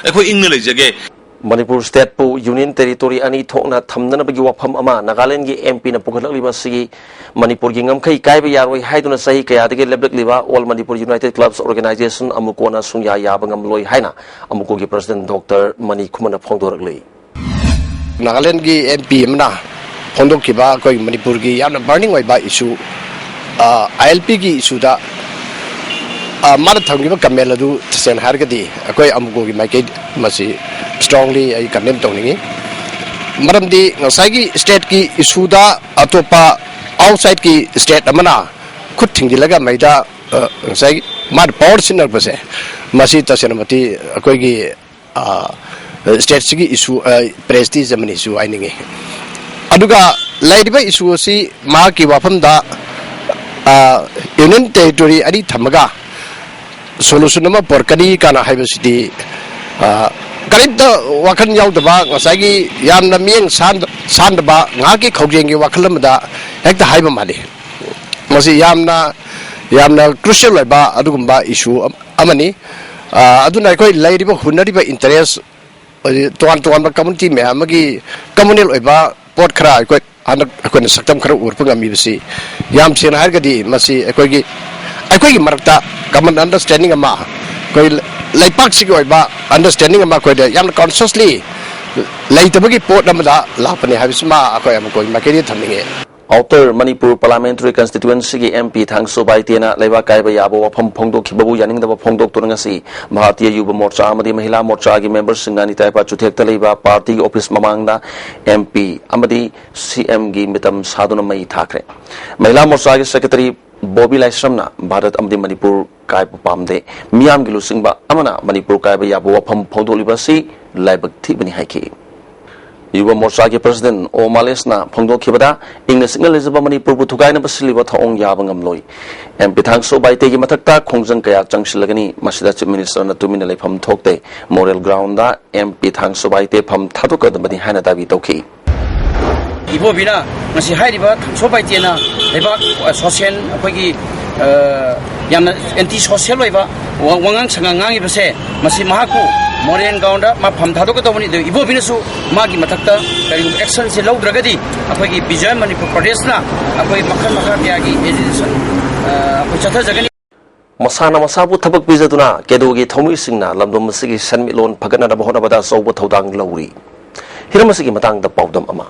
ꯑꯩꯈꯣꯏ ꯏꯪꯅ ꯂꯩꯖꯒꯦ꯫ ꯃꯅꯤꯄꯨꯔ ꯁ꯭ꯇꯦꯠꯄꯨ ꯌꯨꯅꯤꯌꯟ ꯇꯦꯔꯤꯇꯣꯔꯤ ꯑꯅꯤ ꯊꯣꯛꯅ ꯊꯝꯅꯅꯕꯒꯤ ꯋꯥꯐꯝ ꯑꯃ ꯅꯥꯒꯥꯂꯦꯟꯗꯒꯤ ꯑꯦꯝ ꯄꯤꯅ ꯄꯨꯈꯠꯂꯛꯂꯤꯕ ꯑꯁꯤꯒꯤ ꯃꯅꯤꯄꯨꯔꯒꯤ ꯉꯝꯈꯩ ꯀꯥꯏꯕ ꯌꯥꯔꯣꯏ ꯍꯥꯏꯗꯨꯅ ꯆꯍꯤ ꯀꯌꯥꯗꯒꯤ ꯂꯦꯞꯂꯛꯂꯤꯕ ꯑꯣꯜ ꯃꯅꯤꯄꯨꯔ ꯌꯨꯅꯥꯏꯇꯦꯗ ꯀ꯭ꯂꯕꯁ ꯑꯣꯔꯒꯅꯥꯏꯖꯦꯁꯟ, ꯑꯃꯨꯀꯣꯅ ꯁꯨꯡꯌꯥ ꯌꯥꯕ ꯉꯝꯂꯣꯏ ꯍꯥꯏꯅ ꯑꯃꯨꯀꯣꯒꯤ ꯄ꯭ꯔꯁꯤꯗꯦꯟꯠ ꯗꯣꯛꯇꯔ ꯃꯅꯤ ꯈꯨꯃꯟꯅ ꯐꯣꯡꯗꯣꯔꯛꯂꯤ꯫ ꯅꯥꯒꯥꯂꯦꯟꯗꯒꯤ ꯑꯦꯝ ꯄꯤ ꯑꯃꯅ ꯐꯣꯡꯗꯣꯛꯈꯤꯕ ꯑꯩꯈꯣꯏ ꯃꯅꯤꯄꯨꯔꯒꯤ ꯌꯥꯝꯅ ꯕꯔꯅꯤꯡ ꯑꯣꯏꯕ ꯏꯁꯨ, ꯑꯥꯏ ꯑꯦꯜ ꯄꯤꯒꯤ ꯏꯁꯨꯗ, ꯑꯥ, ꯃꯥꯅ ꯊꯝꯈꯤꯕ ꯀꯃꯦꯟ ꯑꯗꯨ ꯇꯁꯦꯡꯅ ꯍꯥꯏꯔꯒꯗꯤ ꯑꯩꯈꯣꯏ ꯑꯃꯨꯀꯣꯒꯤ ꯃꯥꯏꯀꯩ ꯃꯁꯤ ꯁ꯭ꯇꯔꯣꯡꯂꯤ ꯑꯩ ꯀꯟꯗꯦꯝ ꯇꯧꯅꯤꯡꯉꯤ꯫ ꯃꯔꯝꯗꯤ ꯉꯁꯥꯏꯒꯤ ꯁ꯭ꯇꯦꯠꯀꯤ ꯏꯁꯨꯗ ꯑꯇꯣꯞꯄ ꯑꯥꯎꯠꯁꯥꯏꯠꯀꯤ ꯁ꯭ꯇꯦꯠ ꯑꯃꯅ ꯈꯨꯠ ꯊꯤꯡꯖꯤꯜꯂꯒ ꯃꯩꯗ, ꯑ, ꯉꯁꯥꯏꯒꯤ ꯃꯥꯅ ꯄꯥꯋꯔ ꯁꯤꯖꯤꯟꯅꯔꯛꯄꯁꯦ, ꯃꯁꯤ ꯇꯁꯦꯡꯅ ꯃꯇꯤꯛ ꯑꯩꯈꯣꯏꯒꯤ, ꯑ, ꯁ꯭ꯇꯦꯠꯁꯤꯒꯤ ꯏꯁꯨ, ꯑ, ꯄ꯭ꯔꯦꯁꯇꯤꯖ ꯑꯃꯅꯤꯁꯨ ꯍꯥꯏꯅꯤꯡꯉꯤ꯫ ꯑꯗꯨꯒ ꯂꯩꯔꯤꯕ ꯏꯁꯨ ꯑꯁꯤ ꯃꯍꯥꯛꯀꯤ ꯋꯥꯐꯝꯗ, ꯑ, ꯌꯨꯅꯤꯌꯟ ꯇꯦꯔꯤꯇꯣꯔꯤ ꯑꯅꯤ ꯊꯝꯃꯒ ꯁꯣꯂꯨꯁꯟ ꯑꯃ ꯄꯨꯔꯛꯀꯅꯤ ꯀꯥꯏꯅ ꯍꯥꯏꯕꯁꯤꯗꯤ, ꯑ, ꯀꯔꯤꯝꯇ ꯋꯥꯈꯜ ꯌꯥꯎꯗꯕ, ꯉꯁꯥꯏꯒꯤ ꯌꯥꯝꯅ ꯃꯤꯠꯌꯦꯡ ꯁꯥꯟ-, ꯁꯥꯟꯗꯕ, ꯉꯥꯏꯍꯥꯛꯀꯤ ꯈꯧꯖꯦꯡꯒꯤ ꯋꯥꯈꯜ ꯑꯃꯗ ꯍꯦꯛꯇ ꯍꯥꯏꯕ ꯃꯥꯜꯂꯤ꯫ ꯃꯁꯤ ꯌꯥꯝꯅ, ꯌꯥꯝꯅ ꯀ꯭ꯔꯨꯁꯤꯌꯦꯜ ꯑꯣꯏꯕ ꯑꯗꯨꯒꯨꯝꯕ ꯏꯁꯨ ꯑꯃꯅꯤ꯫ ꯑ, ꯑꯗꯨꯅ ꯑꯩꯈꯣꯏ ꯂꯩꯔꯤꯕ ꯍꯨꯟꯅꯔꯤꯕ ꯏꯟꯇꯔꯦꯁ, ꯍꯧꯖꯤꯛ ꯇꯣꯉꯥꯟ ꯇꯣꯉꯥꯟꯕ ꯀꯝꯃꯨꯅꯤꯇꯤ ꯃꯌꯥꯝ ꯑꯃꯒꯤ ꯀꯝꯃꯨꯅꯦꯜ ꯑꯣꯏꯕ ꯄꯣꯠ ꯈꯔ ꯑꯩꯈꯣꯏ ꯍꯟꯗꯛ ꯑꯩꯈꯣꯏꯅ ꯁꯛꯇꯝ ꯈꯔ ꯎꯔꯛꯄ ꯉꯝꯃꯤꯕꯁꯤ, ꯌꯥꯝ ꯁꯦꯡꯅ ꯍꯥꯏꯔꯒꯗꯤ ꯃꯁꯤ ꯑꯩꯈꯣꯏꯒꯤ, ꯑꯩꯈꯣꯏꯒꯤ ꯃꯔꯛꯇ ꯀꯃꯟ ꯑꯟꯗꯔꯁ꯭ꯇꯦꯟꯗꯤꯡ ꯑꯃ, ꯑꯩꯈꯣꯏ ꯂꯩꯄꯥꯛꯁꯤꯒꯤ ꯑꯣꯏꯕ ꯑꯟꯗꯔꯁ꯭ꯇꯦꯟꯗꯤꯡ ꯑꯃ ꯑꯩꯈꯣꯏꯗ ꯌꯥꯝꯅ ꯀꯟꯁꯤꯌꯁꯂꯤ ꯂꯩꯇꯕꯒꯤ ꯄꯣꯠ ꯑꯃꯗ ꯂꯥꯛꯄꯅꯤ ꯍꯥꯏꯕꯁꯤꯃ ꯑꯩꯈꯣꯏ ꯑꯃꯨꯛ ꯑꯩꯈꯣꯏ ꯃꯥꯏꯀꯩꯗꯒꯤ ꯊꯝꯅꯤꯡꯉꯤ꯫ ꯑꯥꯎꯇꯔ ꯃꯅꯤꯄꯨꯔ ꯄꯥꯔꯂꯤꯌꯥꯃꯦꯟꯇꯔꯤ ꯀꯟꯁꯇꯤꯇ꯭ꯌꯨꯑꯦꯟꯁꯤꯒꯤ ꯑꯦꯝ ꯄꯤ ꯊꯥꯡꯁꯨ ꯕꯥꯏꯇꯦꯅ ꯂꯩꯕꯥꯛ ꯀꯥꯏꯕ ꯌꯥꯕ ꯋꯥꯐꯝ ꯐꯣꯡꯗꯣꯛꯈꯤꯕꯕꯨ ꯌꯥꯅꯤꯡꯗꯕ ꯐꯣꯡꯗꯣꯛꯇꯨꯅ ꯉꯁꯤ ꯚꯥꯔꯇꯤꯌ ꯌꯨꯕ ꯃꯣꯔꯆꯥ ꯑꯃꯗꯤ ꯃꯍꯤꯂꯥ ꯃꯣꯔꯆꯥꯒꯤ ꯃꯦꯝꯕꯔꯁꯤꯡꯅ ꯅꯤꯇꯥꯏꯄꯥ ꯆꯨꯊꯦꯛꯇ ꯂꯩꯕ ꯄꯥꯔꯇꯤꯒꯤ ꯑꯣꯐꯤꯁ ꯃꯃꯥꯡꯗ ꯑꯦꯝ ꯄꯤ ꯑꯃꯗꯤ ꯁꯤ ꯑꯦꯝꯒꯤ ꯃꯤꯇꯝ ꯁꯥꯗꯨꯅ ꯃꯩ ꯊꯥꯈ꯭ꯔꯦ꯫ ꯃꯍꯤꯂꯥ ꯃꯣꯔꯆꯥꯒꯤ ꯁꯦꯀ꯭ꯔꯦꯇꯔꯤ ꯕꯣꯕꯤ ꯂꯥꯏꯁ꯭ꯔꯝꯅ ꯚꯥꯔꯠ ꯑꯃꯗꯤ ꯃꯅꯤꯄꯨꯔ ꯀꯥꯏꯕ ꯄꯥꯝꯗꯦ, ꯃꯤꯌꯥꯝꯒꯤ ꯂꯨꯆꯤꯡꯕ ꯑꯃꯅ ꯃꯅꯤꯄꯨꯔ ꯀꯥꯏꯕ ꯌꯥꯕ ꯋꯥꯐꯝ ꯐꯣꯡꯗꯣꯛꯂꯤꯕ ꯑꯁꯤ ꯂꯥꯏꯕꯛ ꯊꯤꯕꯅꯤ ꯍꯥꯏꯈꯤ꯫ ꯌꯨꯕ ꯃꯣꯔꯆꯥꯒꯤ ꯄ꯭ꯔꯁꯤꯗꯦꯟ ꯑꯣ ꯃꯥꯂꯦꯁꯅ ꯐꯣꯡꯗꯣꯛꯈꯤꯕꯗ, ꯏꯪꯅ ꯆꯤꯛꯅ ꯂꯩꯖꯕ ꯃꯅꯤꯄꯨꯔꯕꯨ ꯊꯨꯒꯥꯏꯅꯕ ꯁꯤꯜꯂꯤꯕ ꯊꯧꯑꯣꯡ ꯌꯥꯕ ꯉꯝꯂꯣꯏ꯫ ꯑꯦꯝ ꯄꯤ ꯊꯥꯡꯁꯣ ꯕꯥꯏꯇꯦꯒꯤ ꯃꯊꯛꯇ ꯈꯣꯡꯖꯪ ꯀꯌꯥ ꯆꯪꯁꯤꯜꯂꯒꯅꯤ꯫ ꯃꯁꯤꯗ ꯆꯤꯐ ꯃꯤꯅꯤꯁꯇꯔꯅ ꯇꯨꯃꯤꯟꯅ ꯂꯩꯐꯝ ꯊꯣꯛꯇꯦ꯫ Moral ground M P ꯊꯥꯡꯁꯣ Baite ꯐꯝ ꯊꯥꯗꯣꯛꯀꯗꯕꯅꯤ ꯍꯥꯏꯅ ꯗꯥꯕꯤ ꯇꯧꯈꯤ꯫ ꯏꯕꯣꯕꯤꯅ ꯉꯁꯤ ꯍꯥꯏꯔꯤꯕ ꯊꯥꯡꯁꯣ ꯕꯥꯏꯇꯦꯅ ꯂꯩꯕꯥꯛ, ꯑ, ꯁꯣꯁꯤꯌꯦꯜ, ꯑꯩꯈꯣꯏꯒꯤ, ꯑ, ꯌꯥꯝꯅ ꯑꯦꯟꯇꯤ ꯁꯣꯁꯤꯌꯦꯜ ꯑꯣꯏꯕ ꯋꯥ-, ꯋꯥꯉꯥꯡ ꯁꯉꯥꯡ ꯉꯥꯡꯉꯤꯕꯁꯦ, ꯃꯁꯤ ꯃꯍꯥꯛꯄꯨ ꯃꯣꯔꯦꯜ ꯒ꯭ꯔꯥꯎꯟꯗ ꯃꯥ ꯐꯝ ꯊꯥꯗꯣꯛꯀꯗꯧꯕꯅꯤ꯫ ꯑꯗꯨ ꯏꯕꯣꯕꯤꯅꯁꯨ ꯃꯥꯒꯤ ꯃꯊꯛꯇ ꯀꯔꯤꯒꯨꯝꯕ ꯑꯦꯛꯁꯟꯁꯦ ꯂꯧꯗ꯭ꯔꯒꯗꯤ ꯑꯩꯈꯣꯏꯒꯤ ꯕꯤꯖꯣꯏ ꯃꯅꯤꯄꯨꯔ ꯄ꯭ꯔꯗꯦꯁꯅ ꯑꯩꯈꯣꯏ ꯃꯈꯜ ꯃꯈꯥ ꯀꯌꯥꯒꯤ ꯑꯦꯖꯤꯇꯦꯁꯟ, ꯑ, ꯑꯩꯈꯣꯏ ꯆꯠꯊꯖꯒꯅꯤ꯫ ꯃꯁꯥꯅ ꯃꯁꯥꯕꯨ ꯊꯕꯛ ꯄꯤꯖꯗꯨꯅ ꯀꯦꯗꯣꯒꯤ ꯊꯧꯃꯤꯁꯤꯡꯅ ꯂꯝꯗꯝ ꯑꯁꯤꯒꯤ ꯁꯦꯟꯃꯤꯠꯂꯣꯟ ꯐꯒꯠꯅꯅꯕ ꯍꯣꯠꯅꯕꯗ ꯑꯆꯧꯕ ꯊꯧꯗꯥꯡ ꯂꯧꯔꯤ꯫ ꯍꯤꯔꯝ ꯑꯁꯤꯒꯤ ꯃꯇꯥꯡꯗ ꯄꯥꯎꯗꯝ ꯑꯃ꯫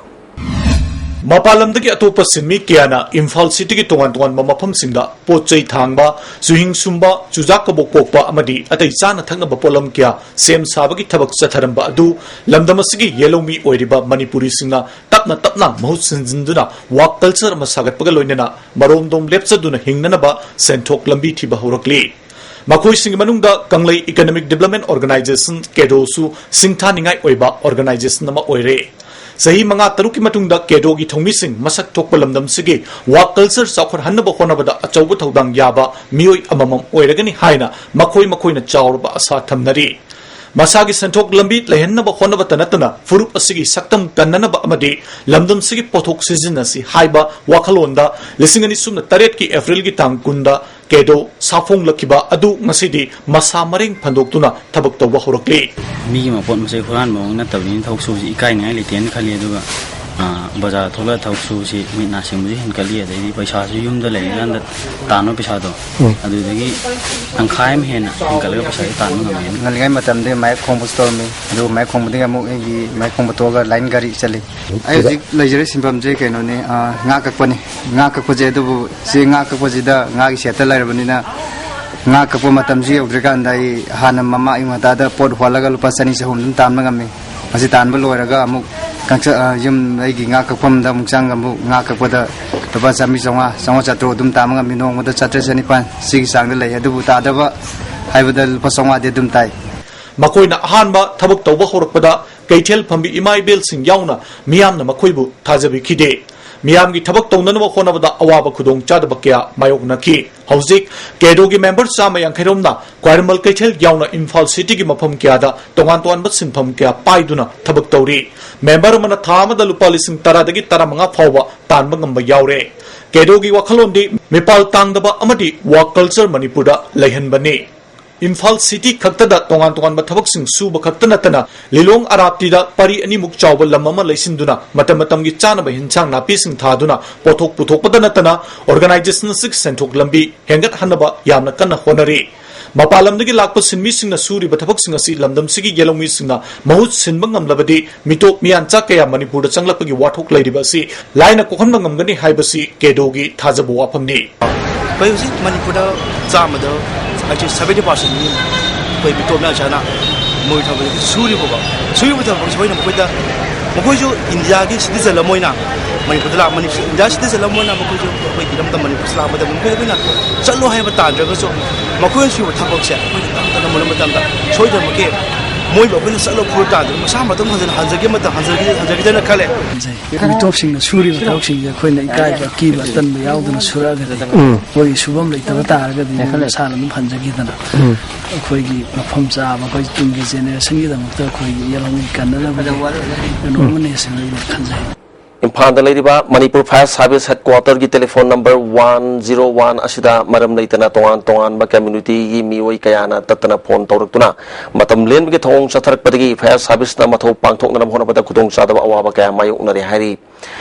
ꯃꯄꯥꯟ ꯂꯝꯗꯒꯤ ꯑꯇꯣꯞꯄ ꯁꯤꯟꯃꯤ ꯀꯌꯥꯅ ꯏꯝꯐꯥꯜ ꯁꯤꯇꯤꯒꯤ ꯇꯣꯉꯥꯟ ꯇꯣꯉꯥꯟꯕ ꯃꯐꯝꯁꯤꯡꯗ ꯄꯣꯠ ꯆꯩ ꯊꯥꯡꯕ, ꯆꯨꯍꯤꯡ ꯁꯨꯝꯕ, ꯆꯨꯖꯥꯛ ꯀꯕꯣꯛ ꯄꯣꯛꯄ ꯑꯃꯗꯤ ꯑꯇꯩ ꯆꯥꯅ ꯊꯛꯅꯕ ꯄꯣꯠꯂꯝ ꯀꯌꯥ ꯁꯦꯝ ꯁꯥꯕꯒꯤ ꯊꯕꯛ ꯆꯠꯊꯔꯝꯕ ꯑꯗꯨ ꯂꯝꯗꯝ ꯑꯁꯤꯒꯤ ꯌꯦꯜꯍꯧꯃꯤ ꯑꯣꯏꯔꯤꯕ ꯃꯅꯤꯄꯨꯔꯤꯁꯤꯡꯅ ꯇꯞꯅ ꯇꯞꯅ ꯃꯍꯨꯠ ꯁꯤꯟꯖꯤꯟꯗꯨꯅ ꯋꯥꯛ ꯀꯜꯆꯔ ꯑꯃ ꯁꯥꯒꯠꯄꯒ ꯂꯣꯏꯅꯅ ꯃꯔꯣꯝꯗꯣꯝ ꯂꯦꯞꯆꯗꯨꯅ ꯍꯤꯡꯅꯅꯕ ꯁꯦꯟꯊꯣꯛ ꯂꯝꯕꯤ ꯊꯤꯕ ꯍꯧꯔꯛꯂꯤ꯫ ꯃꯈꯣꯏꯁꯤꯡꯒꯤ ꯃꯅꯨꯡꯗ ꯀꯪꯂꯩ ꯏꯀꯣꯅꯣꯃꯤꯛ ꯗꯤꯕ꯭ꯂꯞꯃꯦꯟ ꯑꯣꯔꯒꯅꯥꯏꯖꯦꯁꯟ, ꯀꯦꯗꯣꯁꯨ ꯁꯤꯡꯊꯥꯅꯤꯡꯉꯥꯏ ꯑꯣꯏꯕ ꯑꯣꯔꯒꯅꯥꯏꯖꯦꯁꯟ ꯑꯃ ꯑꯣꯏꯔꯦ꯫ ꯆꯍꯤ ꯃꯉꯥ ꯇꯔꯨꯛꯀꯤ ꯃꯇꯨꯡꯗ ꯀꯦꯗꯣꯒꯤ ꯊꯧꯃꯤꯁꯤꯡ ꯃꯁꯛ ꯊꯣꯛꯄ ꯂꯝꯗꯝꯁꯤꯒꯤ ꯋꯥꯛ ꯀꯜꯆꯔ ꯆꯥꯎꯈꯠꯍꯟꯅꯕ ꯍꯣꯠꯅꯕꯗ ꯑꯆꯧꯕ ꯊꯧꯗꯥꯡ ꯌꯥꯕ ꯃꯤꯑꯣꯏ ꯑꯃꯃꯝ ꯑꯣꯏꯔꯒꯅꯤ ꯍꯥꯏꯅ ꯃꯈꯣꯏ ꯃꯈꯣꯏꯅ ꯆꯥꯎꯔꯕ ꯑꯥꯁꯥ ꯊꯝꯅꯔꯤ꯫ ꯃꯁꯥꯒꯤ ꯁꯦꯟꯊꯣꯛ ꯂꯝꯕꯤ ꯂꯩꯍꯟꯅꯕ ꯍꯣꯠꯅꯕꯇ ꯅꯠꯇꯅ ꯐꯨꯔꯨꯞ ꯑꯁꯤꯒꯤ ꯁꯛꯇꯝ ꯀꯟꯅꯅꯕ ꯑꯃꯗꯤ ꯂꯝꯗꯝꯁꯤꯒꯤ ꯄꯣꯠꯊꯣꯛ ꯁꯤꯖꯤꯟꯅꯁꯤ ꯍꯥꯏꯕ ꯋꯥꯈꯜꯂꯣꯟꯗ ꯂꯤꯁꯤꯡ ꯑꯅꯤ ꯁꯨꯞꯅ ꯇꯔꯦꯠꯀꯤ ꯑꯦꯄ꯭ꯔꯤꯜꯒꯤ ꯇꯥꯡ ꯀꯨꯟꯗ ꯀꯦꯗꯣ ꯁꯥꯐꯣꯡꯂꯛꯈꯤꯕ ꯑꯗꯨ ꯉꯁꯤꯗꯤ ꯃꯁꯥ ꯃꯔꯦꯡ ꯐꯟꯗꯣꯛꯇꯨꯅ ꯊꯕꯛ ꯇꯧꯕ ꯍꯧꯔꯛꯂꯤ꯫ ꯃꯤꯒꯤ ꯃꯄꯣꯠ ꯃꯆꯩ ꯍꯨꯔꯥꯟꯕꯃꯛ ꯅꯠꯇꯕꯅꯤꯅ ꯊꯕꯛ ꯁꯨꯕꯁꯤ ꯏꯀꯥꯏꯅꯤꯡꯉꯥꯏ ꯂꯩꯇꯦꯅ ꯈꯜꯂꯤ꯫ ꯑꯗꯨꯒ, ꯑ, ꯕꯖꯥꯔ ꯊꯣꯛꯂꯛꯑ ꯊꯕꯛ ꯁꯨꯕꯁꯤ ꯃꯤꯠ ꯅꯥ ꯁꯤꯡꯕꯁꯨ ꯍꯦꯟꯒꯠꯂꯤ, ꯑꯗꯩꯗꯤ ꯄꯩꯁꯥꯁꯨ ꯌꯨꯝꯗ ꯂꯩꯔꯤꯀꯥꯟꯗ ꯇꯥꯟꯕ ꯄꯩꯁꯥꯗꯣ, ꯎꯝ꯫ ꯑꯗꯨꯗꯒꯤ ꯇꯪꯈꯥꯏ ꯑꯃ ꯍꯦꯟꯅ ꯍꯦꯟꯒꯠꯂꯒ ꯄꯩꯁꯥꯁꯦ ꯇꯥꯟꯕ ꯉꯝꯃꯦꯅ꯫ ꯉꯜꯂꯤꯉꯩ ꯃꯇꯝꯗ ꯃꯥꯏꯛ ꯈꯣꯡꯕꯁꯨ ꯇꯧꯔꯝꯃꯤ, ꯑꯗꯨꯒ ꯃꯥꯏꯛ ꯈꯣꯡꯕꯗꯒꯤ ꯑꯃꯨꯛ ꯑꯩꯒꯤ ꯃꯥꯏꯛ ꯈꯣꯡꯕ ꯇꯣꯛꯑꯒ ꯂꯥꯏꯟ ꯒꯥꯔꯤ ꯆꯠꯂꯤ꯫ ꯑꯩ ꯍꯧꯖꯤꯛ ꯂꯩꯖꯔꯤꯕ ꯁꯤꯟꯐꯝꯁꯦ ꯀꯩꯅꯣꯅꯤ, ꯑ, ꯉꯥ ꯀꯛꯄꯅꯤ꯫ ꯉꯥ ꯀꯛꯄꯁꯦ, ꯑꯗꯨꯕꯨ ꯁꯤ ꯉꯥ ꯀꯛꯄꯁꯤꯗ ꯉꯥꯒꯤ ꯁꯦꯠꯇ ꯂꯩꯔꯕꯅꯤꯅ ꯉꯥ ꯀꯛꯄ ꯃꯇꯝꯁꯤ ꯌꯧꯗ꯭ꯔꯤꯀꯥꯟꯗ ꯑꯩ ꯍꯥꯟꯅ ꯃꯃꯥ ꯑꯌꯨꯛ ꯉꯟꯇꯥꯗ ꯄꯣꯠ ꯍꯣꯜꯂꯒ ꯂꯨꯄꯥ ꯆꯅꯤ ꯆꯍꯨꯝ ꯑꯗꯨꯝ ꯇꯥꯟꯕ ꯉꯝꯃꯤ꯫ ꯃꯁꯤ ꯇꯥꯟꯕ ꯂꯣꯏꯔꯒ ꯑꯃꯨꯛ ꯀꯛꯆ-, ꯑ, ꯌꯨꯝ ꯑꯩꯒꯤ ꯉꯥ ꯀꯛꯐꯝꯗ ꯑꯃꯨꯛ ꯆꯪꯉꯒ ꯑꯃꯨꯛ ꯉꯥ ꯀꯛꯄꯗ ꯂꯨꯄꯥ ꯆꯥꯝꯃꯔꯤ ꯆꯥꯝꯃꯉꯥ, ꯆꯥꯝꯃꯉꯥ ꯆꯥꯇ꯭ꯔꯨꯛ ꯑꯗꯨꯝ ꯇꯥꯟꯕ ꯉꯝꯃꯤ꯫ ꯅꯣꯡꯃꯗ ꯆꯥꯇ꯭ꯔꯦꯠ ꯆꯅꯤꯄꯥꯟ ꯁꯤꯒꯤ ꯆꯥꯡꯗ ꯂꯩ꯫ ꯑꯗꯨꯕꯨ ꯇꯥꯗꯕ ꯍꯥꯏꯕꯗ ꯂꯨꯄꯥ ꯆꯥꯝꯃꯉꯥꯗꯤ ꯑꯗꯨꯝ ꯇꯥꯏ꯫ ꯃꯈꯣꯏꯅ ꯑꯍꯥꯟꯕ ꯊꯕꯛ ꯇꯧꯕ ꯍꯧꯔꯛꯄꯗ ꯀꯩꯊꯦꯜ ꯐꯝꯕꯤ ꯏꯃꯥ ꯏꯕꯦꯜꯁꯤꯡ ꯌꯥꯎꯅ ꯃꯤꯌꯥꯝꯅ ꯃꯈꯣꯏꯕꯨ ꯊꯥꯖꯕꯤꯈꯤꯗꯦ꯫ ꯃꯤꯌꯥꯝꯒꯤ ꯊꯕꯛ ꯇꯧꯅꯅꯕ ꯍꯣꯠꯅꯕꯗ ꯑꯋꯥꯕ ꯈꯨꯗꯣꯡꯆꯥꯗꯕ ꯀꯌꯥ ꯃꯥꯌꯣꯛꯅꯈꯤ꯫ ꯍꯧꯖꯤꯛ ꯀꯦꯗꯣꯒꯤ ꯃꯦꯝꯕꯔ ꯆꯥꯝꯃ ꯌꯥꯡꯈꯩ ꯔꯣꯝꯅ ꯈ꯭ꯋꯥꯏꯔꯝꯕꯟ ꯀꯩꯊꯦꯜ ꯌꯥꯎꯅ ꯏꯝꯐꯥꯜ ꯁꯤꯇꯤꯒꯤ ꯃꯐꯝ ꯀꯌꯥꯗ ꯇꯣꯉꯥꯟ ꯇꯣꯉꯥꯟꯕ ꯁꯤꯟꯐꯝ ꯀꯌꯥ ꯄꯥꯏꯗꯨꯅ ꯊꯕꯛ ꯇꯧꯔꯤ꯫ ꯃꯦꯝꯕꯔ ꯑꯃꯅ ꯊꯥ ꯑꯃꯗ ꯂꯨꯄꯥ ꯂꯤꯁꯤꯡ ꯇꯔꯥꯗꯒꯤ ꯇꯔꯥꯃꯉꯥ ꯐꯥꯎꯕ ꯇꯥꯟꯕ ꯉꯝꯕ ꯌꯥꯎꯔꯦ꯫ ꯀꯦꯗꯣꯒꯤ ꯋꯥꯈꯜꯂꯣꯟꯗꯤ ꯃꯤꯄꯥꯜ ꯇꯥꯡꯗꯕ ꯑꯃꯗꯤ ꯋꯥꯛ ꯀꯜꯆꯔ ꯃꯅꯤꯄꯨꯔꯗ ꯂꯩꯍꯟꯕꯅꯤ꯫ ꯏꯝꯐꯥꯜ ꯁꯤꯇꯤ ꯈꯛꯇꯗ ꯇꯣꯉꯥꯟ ꯇꯣꯉꯥꯟꯕ ꯊꯕꯛꯁꯤꯡ ꯁꯨꯕ ꯈꯛꯇ ꯅꯠꯇꯅ, ꯂꯤꯂꯣꯡ ꯑꯔꯥꯞꯇꯤꯗ ꯄꯔꯤ ꯑꯅꯤꯃꯨꯛ ꯆꯥꯎꯕ ꯂꯝ ꯑꯃ ꯂꯩꯁꯤꯟꯗꯨꯅ ꯃꯇꯝ ꯃꯇꯝꯒꯤ ꯆꯥꯅꯕ ꯍꯤꯟꯁꯥꯡ ꯅꯥꯄꯤꯁꯤꯡ ꯊꯥꯗꯨꯅ ꯄꯣꯠꯊꯣꯛ ꯄꯨꯊꯣꯛꯄꯗ ꯅꯠꯇꯅ, ꯑꯣꯔꯒꯅꯥꯏꯖꯦꯁꯟ ꯑꯁꯤꯒꯤ ꯁꯦꯟꯊꯣꯛ ꯂꯝꯕꯤ ꯍꯦꯟꯒꯠꯍꯟꯅꯕ ꯌꯥꯝꯅ ꯀꯟꯅ ꯍꯣꯠꯅꯔꯤ꯫ ꯃꯄꯥꯟ ꯂꯝꯗꯒꯤ ꯂꯥꯛꯄ ꯁꯤꯟꯃꯤꯁꯤꯡꯅ ꯁꯨꯔꯤꯕ ꯊꯕꯛꯁꯤꯡ ꯑꯁꯤ ꯂꯝꯗꯝꯁꯤꯒꯤ ꯌꯦꯜꯍꯧꯃꯤꯁꯤꯡꯅ ꯃꯍꯨꯠ ꯁꯤꯟꯕ ꯉꯝꯂꯕꯗꯤ, ꯃꯤꯇꯣꯞ ꯃꯤꯌꯥꯟꯆꯥ ꯀꯌꯥ ꯃꯅꯤꯄꯨꯔꯗ ꯆꯪꯂꯛꯄꯒꯤ ꯋꯥꯊꯣꯛ ꯂꯩꯔꯤꯕ ꯑꯁꯤ ꯂꯥꯏꯅ ꯀꯣꯛꯍꯟꯕ ꯉꯝꯒꯅꯤ ꯍꯥꯏꯕꯁꯤ ꯀꯦꯗꯣꯒꯤ ꯊꯥꯖꯕ ꯋꯥꯐꯝꯅꯤ꯫ ꯑꯩꯈꯣꯏ ꯍꯧꯖꯤꯛ ꯃꯅꯤꯄꯨꯔꯗ ꯆꯥꯝꯃꯗ actually seventy percent ꯃꯤ ꯑꯩꯈꯣꯏ ꯃꯤꯇꯣꯞ ꯃꯤꯌꯥꯟꯆꯥꯅ ꯃꯣꯏ ꯊꯕꯛ ꯁꯨꯔꯤꯕꯀꯣ꯫ ꯁꯨꯔꯤꯕ ꯊꯕꯛꯁꯦ ꯑꯩꯈꯣꯏꯅ ꯃꯈꯣꯏꯗ, ꯃꯈꯣꯏꯁꯨ ꯏꯟꯗꯤꯌꯥꯒꯤ ꯁꯤꯇꯤꯖꯟ ꯑꯃ ꯑꯣꯏꯅ ꯃꯅꯤꯄꯨꯔꯗ ꯂꯥꯛ-, ꯃꯅꯤꯄꯨꯔ, ꯏꯟꯗꯤꯌꯥ ꯁꯤꯇꯤꯖꯟ ꯑꯃ ꯑꯣꯏꯅ ꯃꯈꯣꯏꯁꯨ ꯑꯩꯈꯣꯏꯒꯤ ꯏꯔꯝꯗꯝ ꯃꯅꯤꯄꯨꯔꯁꯤ ꯂꯥꯛꯄ ꯃꯇꯝꯗ ꯃꯈꯣꯏꯗ ꯑꯩꯈꯣꯏꯅ ꯆꯠꯂꯣ ꯍꯥꯏꯕ ꯇꯥꯟꯗ꯭ꯔꯒꯁꯨ, ꯃꯈꯣꯏꯅ ꯁꯨꯕ ꯊꯕꯛꯁꯦ ꯑꯩꯈꯣꯏꯅ ꯇꯞ ꯇꯞꯅ ꯃꯨꯜꯂ ꯃꯇꯝꯗ ꯁꯣꯏꯗꯅꯃꯛꯀꯤ ꯃꯣꯏꯕꯨ ꯑꯩꯈꯣꯏꯅ ꯆꯠꯂꯣ ꯐꯨꯔ ꯇꯥꯟꯗ꯭ꯔꯒ ꯃꯁꯥ ꯃꯇꯣꯝ ꯍꯟꯖꯤꯟ-, ꯍꯟꯖꯒꯦ ꯃꯇꯝ ꯍꯟꯖꯒꯦ-, ꯍꯟꯖꯈꯤꯗꯅ ꯈꯜꯂꯦ꯫ ꯃꯤꯇꯣꯞꯁꯤꯡꯅ ꯁꯨꯔꯤꯕ ꯊꯕꯛꯁꯤꯡꯁꯦ ꯑꯩꯈꯣꯏꯅ ꯏꯀꯥꯏꯕ, ꯑꯀꯤꯕ, ꯑꯇꯟꯕ ꯌꯥꯎꯗꯅ ꯁꯨꯔꯛꯑꯒꯗꯤ, ꯎꯝ꯫ ꯑꯩꯈꯣꯏꯒꯤ ꯁꯨꯐꯝ ꯂꯩꯇꯕ ꯇꯥꯔꯒꯗꯤ ꯃꯣꯏ ꯃꯁꯥꯅ ꯑꯗꯨꯝ ꯍꯟꯖꯈꯤꯗꯅ, ꯎꯝ꯫ ꯑꯩꯈꯣꯏꯒꯤ ꯃꯐꯝ ꯆꯥꯕ, ꯑꯩꯈꯣꯏ ꯇꯨꯡꯒꯤ ꯖꯦꯅꯦꯔꯦꯁꯟꯒꯤꯗꯃꯛꯇ ꯑꯩꯈꯣꯏꯒꯤ ꯌꯦꯜꯍꯧꯃꯤ ꯀꯟꯅꯅꯕꯒꯤ ꯀꯩꯅꯣ ꯑꯃꯅꯤ ꯁꯤꯅ ꯑꯩꯅ ꯈꯟꯖꯩ꯫ ꯏꯝꯐꯥꯜꯗ ꯂꯩꯔꯤꯕ ꯃꯅꯤꯄꯨꯔ ꯐꯥꯌꯔ ꯁꯥꯔꯚꯤꯁ ꯍꯦꯗꯀ꯭ꯋꯥꯇꯔꯒꯤ telephone number one zero one ꯑꯁꯤꯗ ꯃꯔꯝ ꯂꯩꯇꯅ ꯇꯣꯉꯥꯟ ꯇꯣꯉꯥꯟꯕ ꯀꯝꯃ꯭ꯌꯨꯅꯤꯇꯤꯒꯤ ꯃꯤꯑꯣꯏ ꯀꯌꯥꯅ ꯇꯠꯇꯅ ꯐꯣꯟ ꯇꯧꯔꯛꯇꯨꯅ ꯃꯇꯝ ꯂꯦꯟꯕꯒꯤ ꯊꯧꯑꯣꯡ ꯆꯠꯊꯔꯛꯄꯗꯒꯤ ꯐꯥꯌꯔ ꯁꯥꯔꯚꯤꯁꯅ ꯃꯊꯧ ꯄꯥꯡꯊꯣꯛꯅꯅꯕ ꯍꯣꯠꯅꯕꯗ ꯈꯨꯗꯣꯡꯆꯥꯗꯕ ꯑꯋꯥꯕ ꯀꯌꯥ ꯃꯥꯌꯣꯛꯅꯔꯦ ꯍꯥꯏꯔꯤ꯫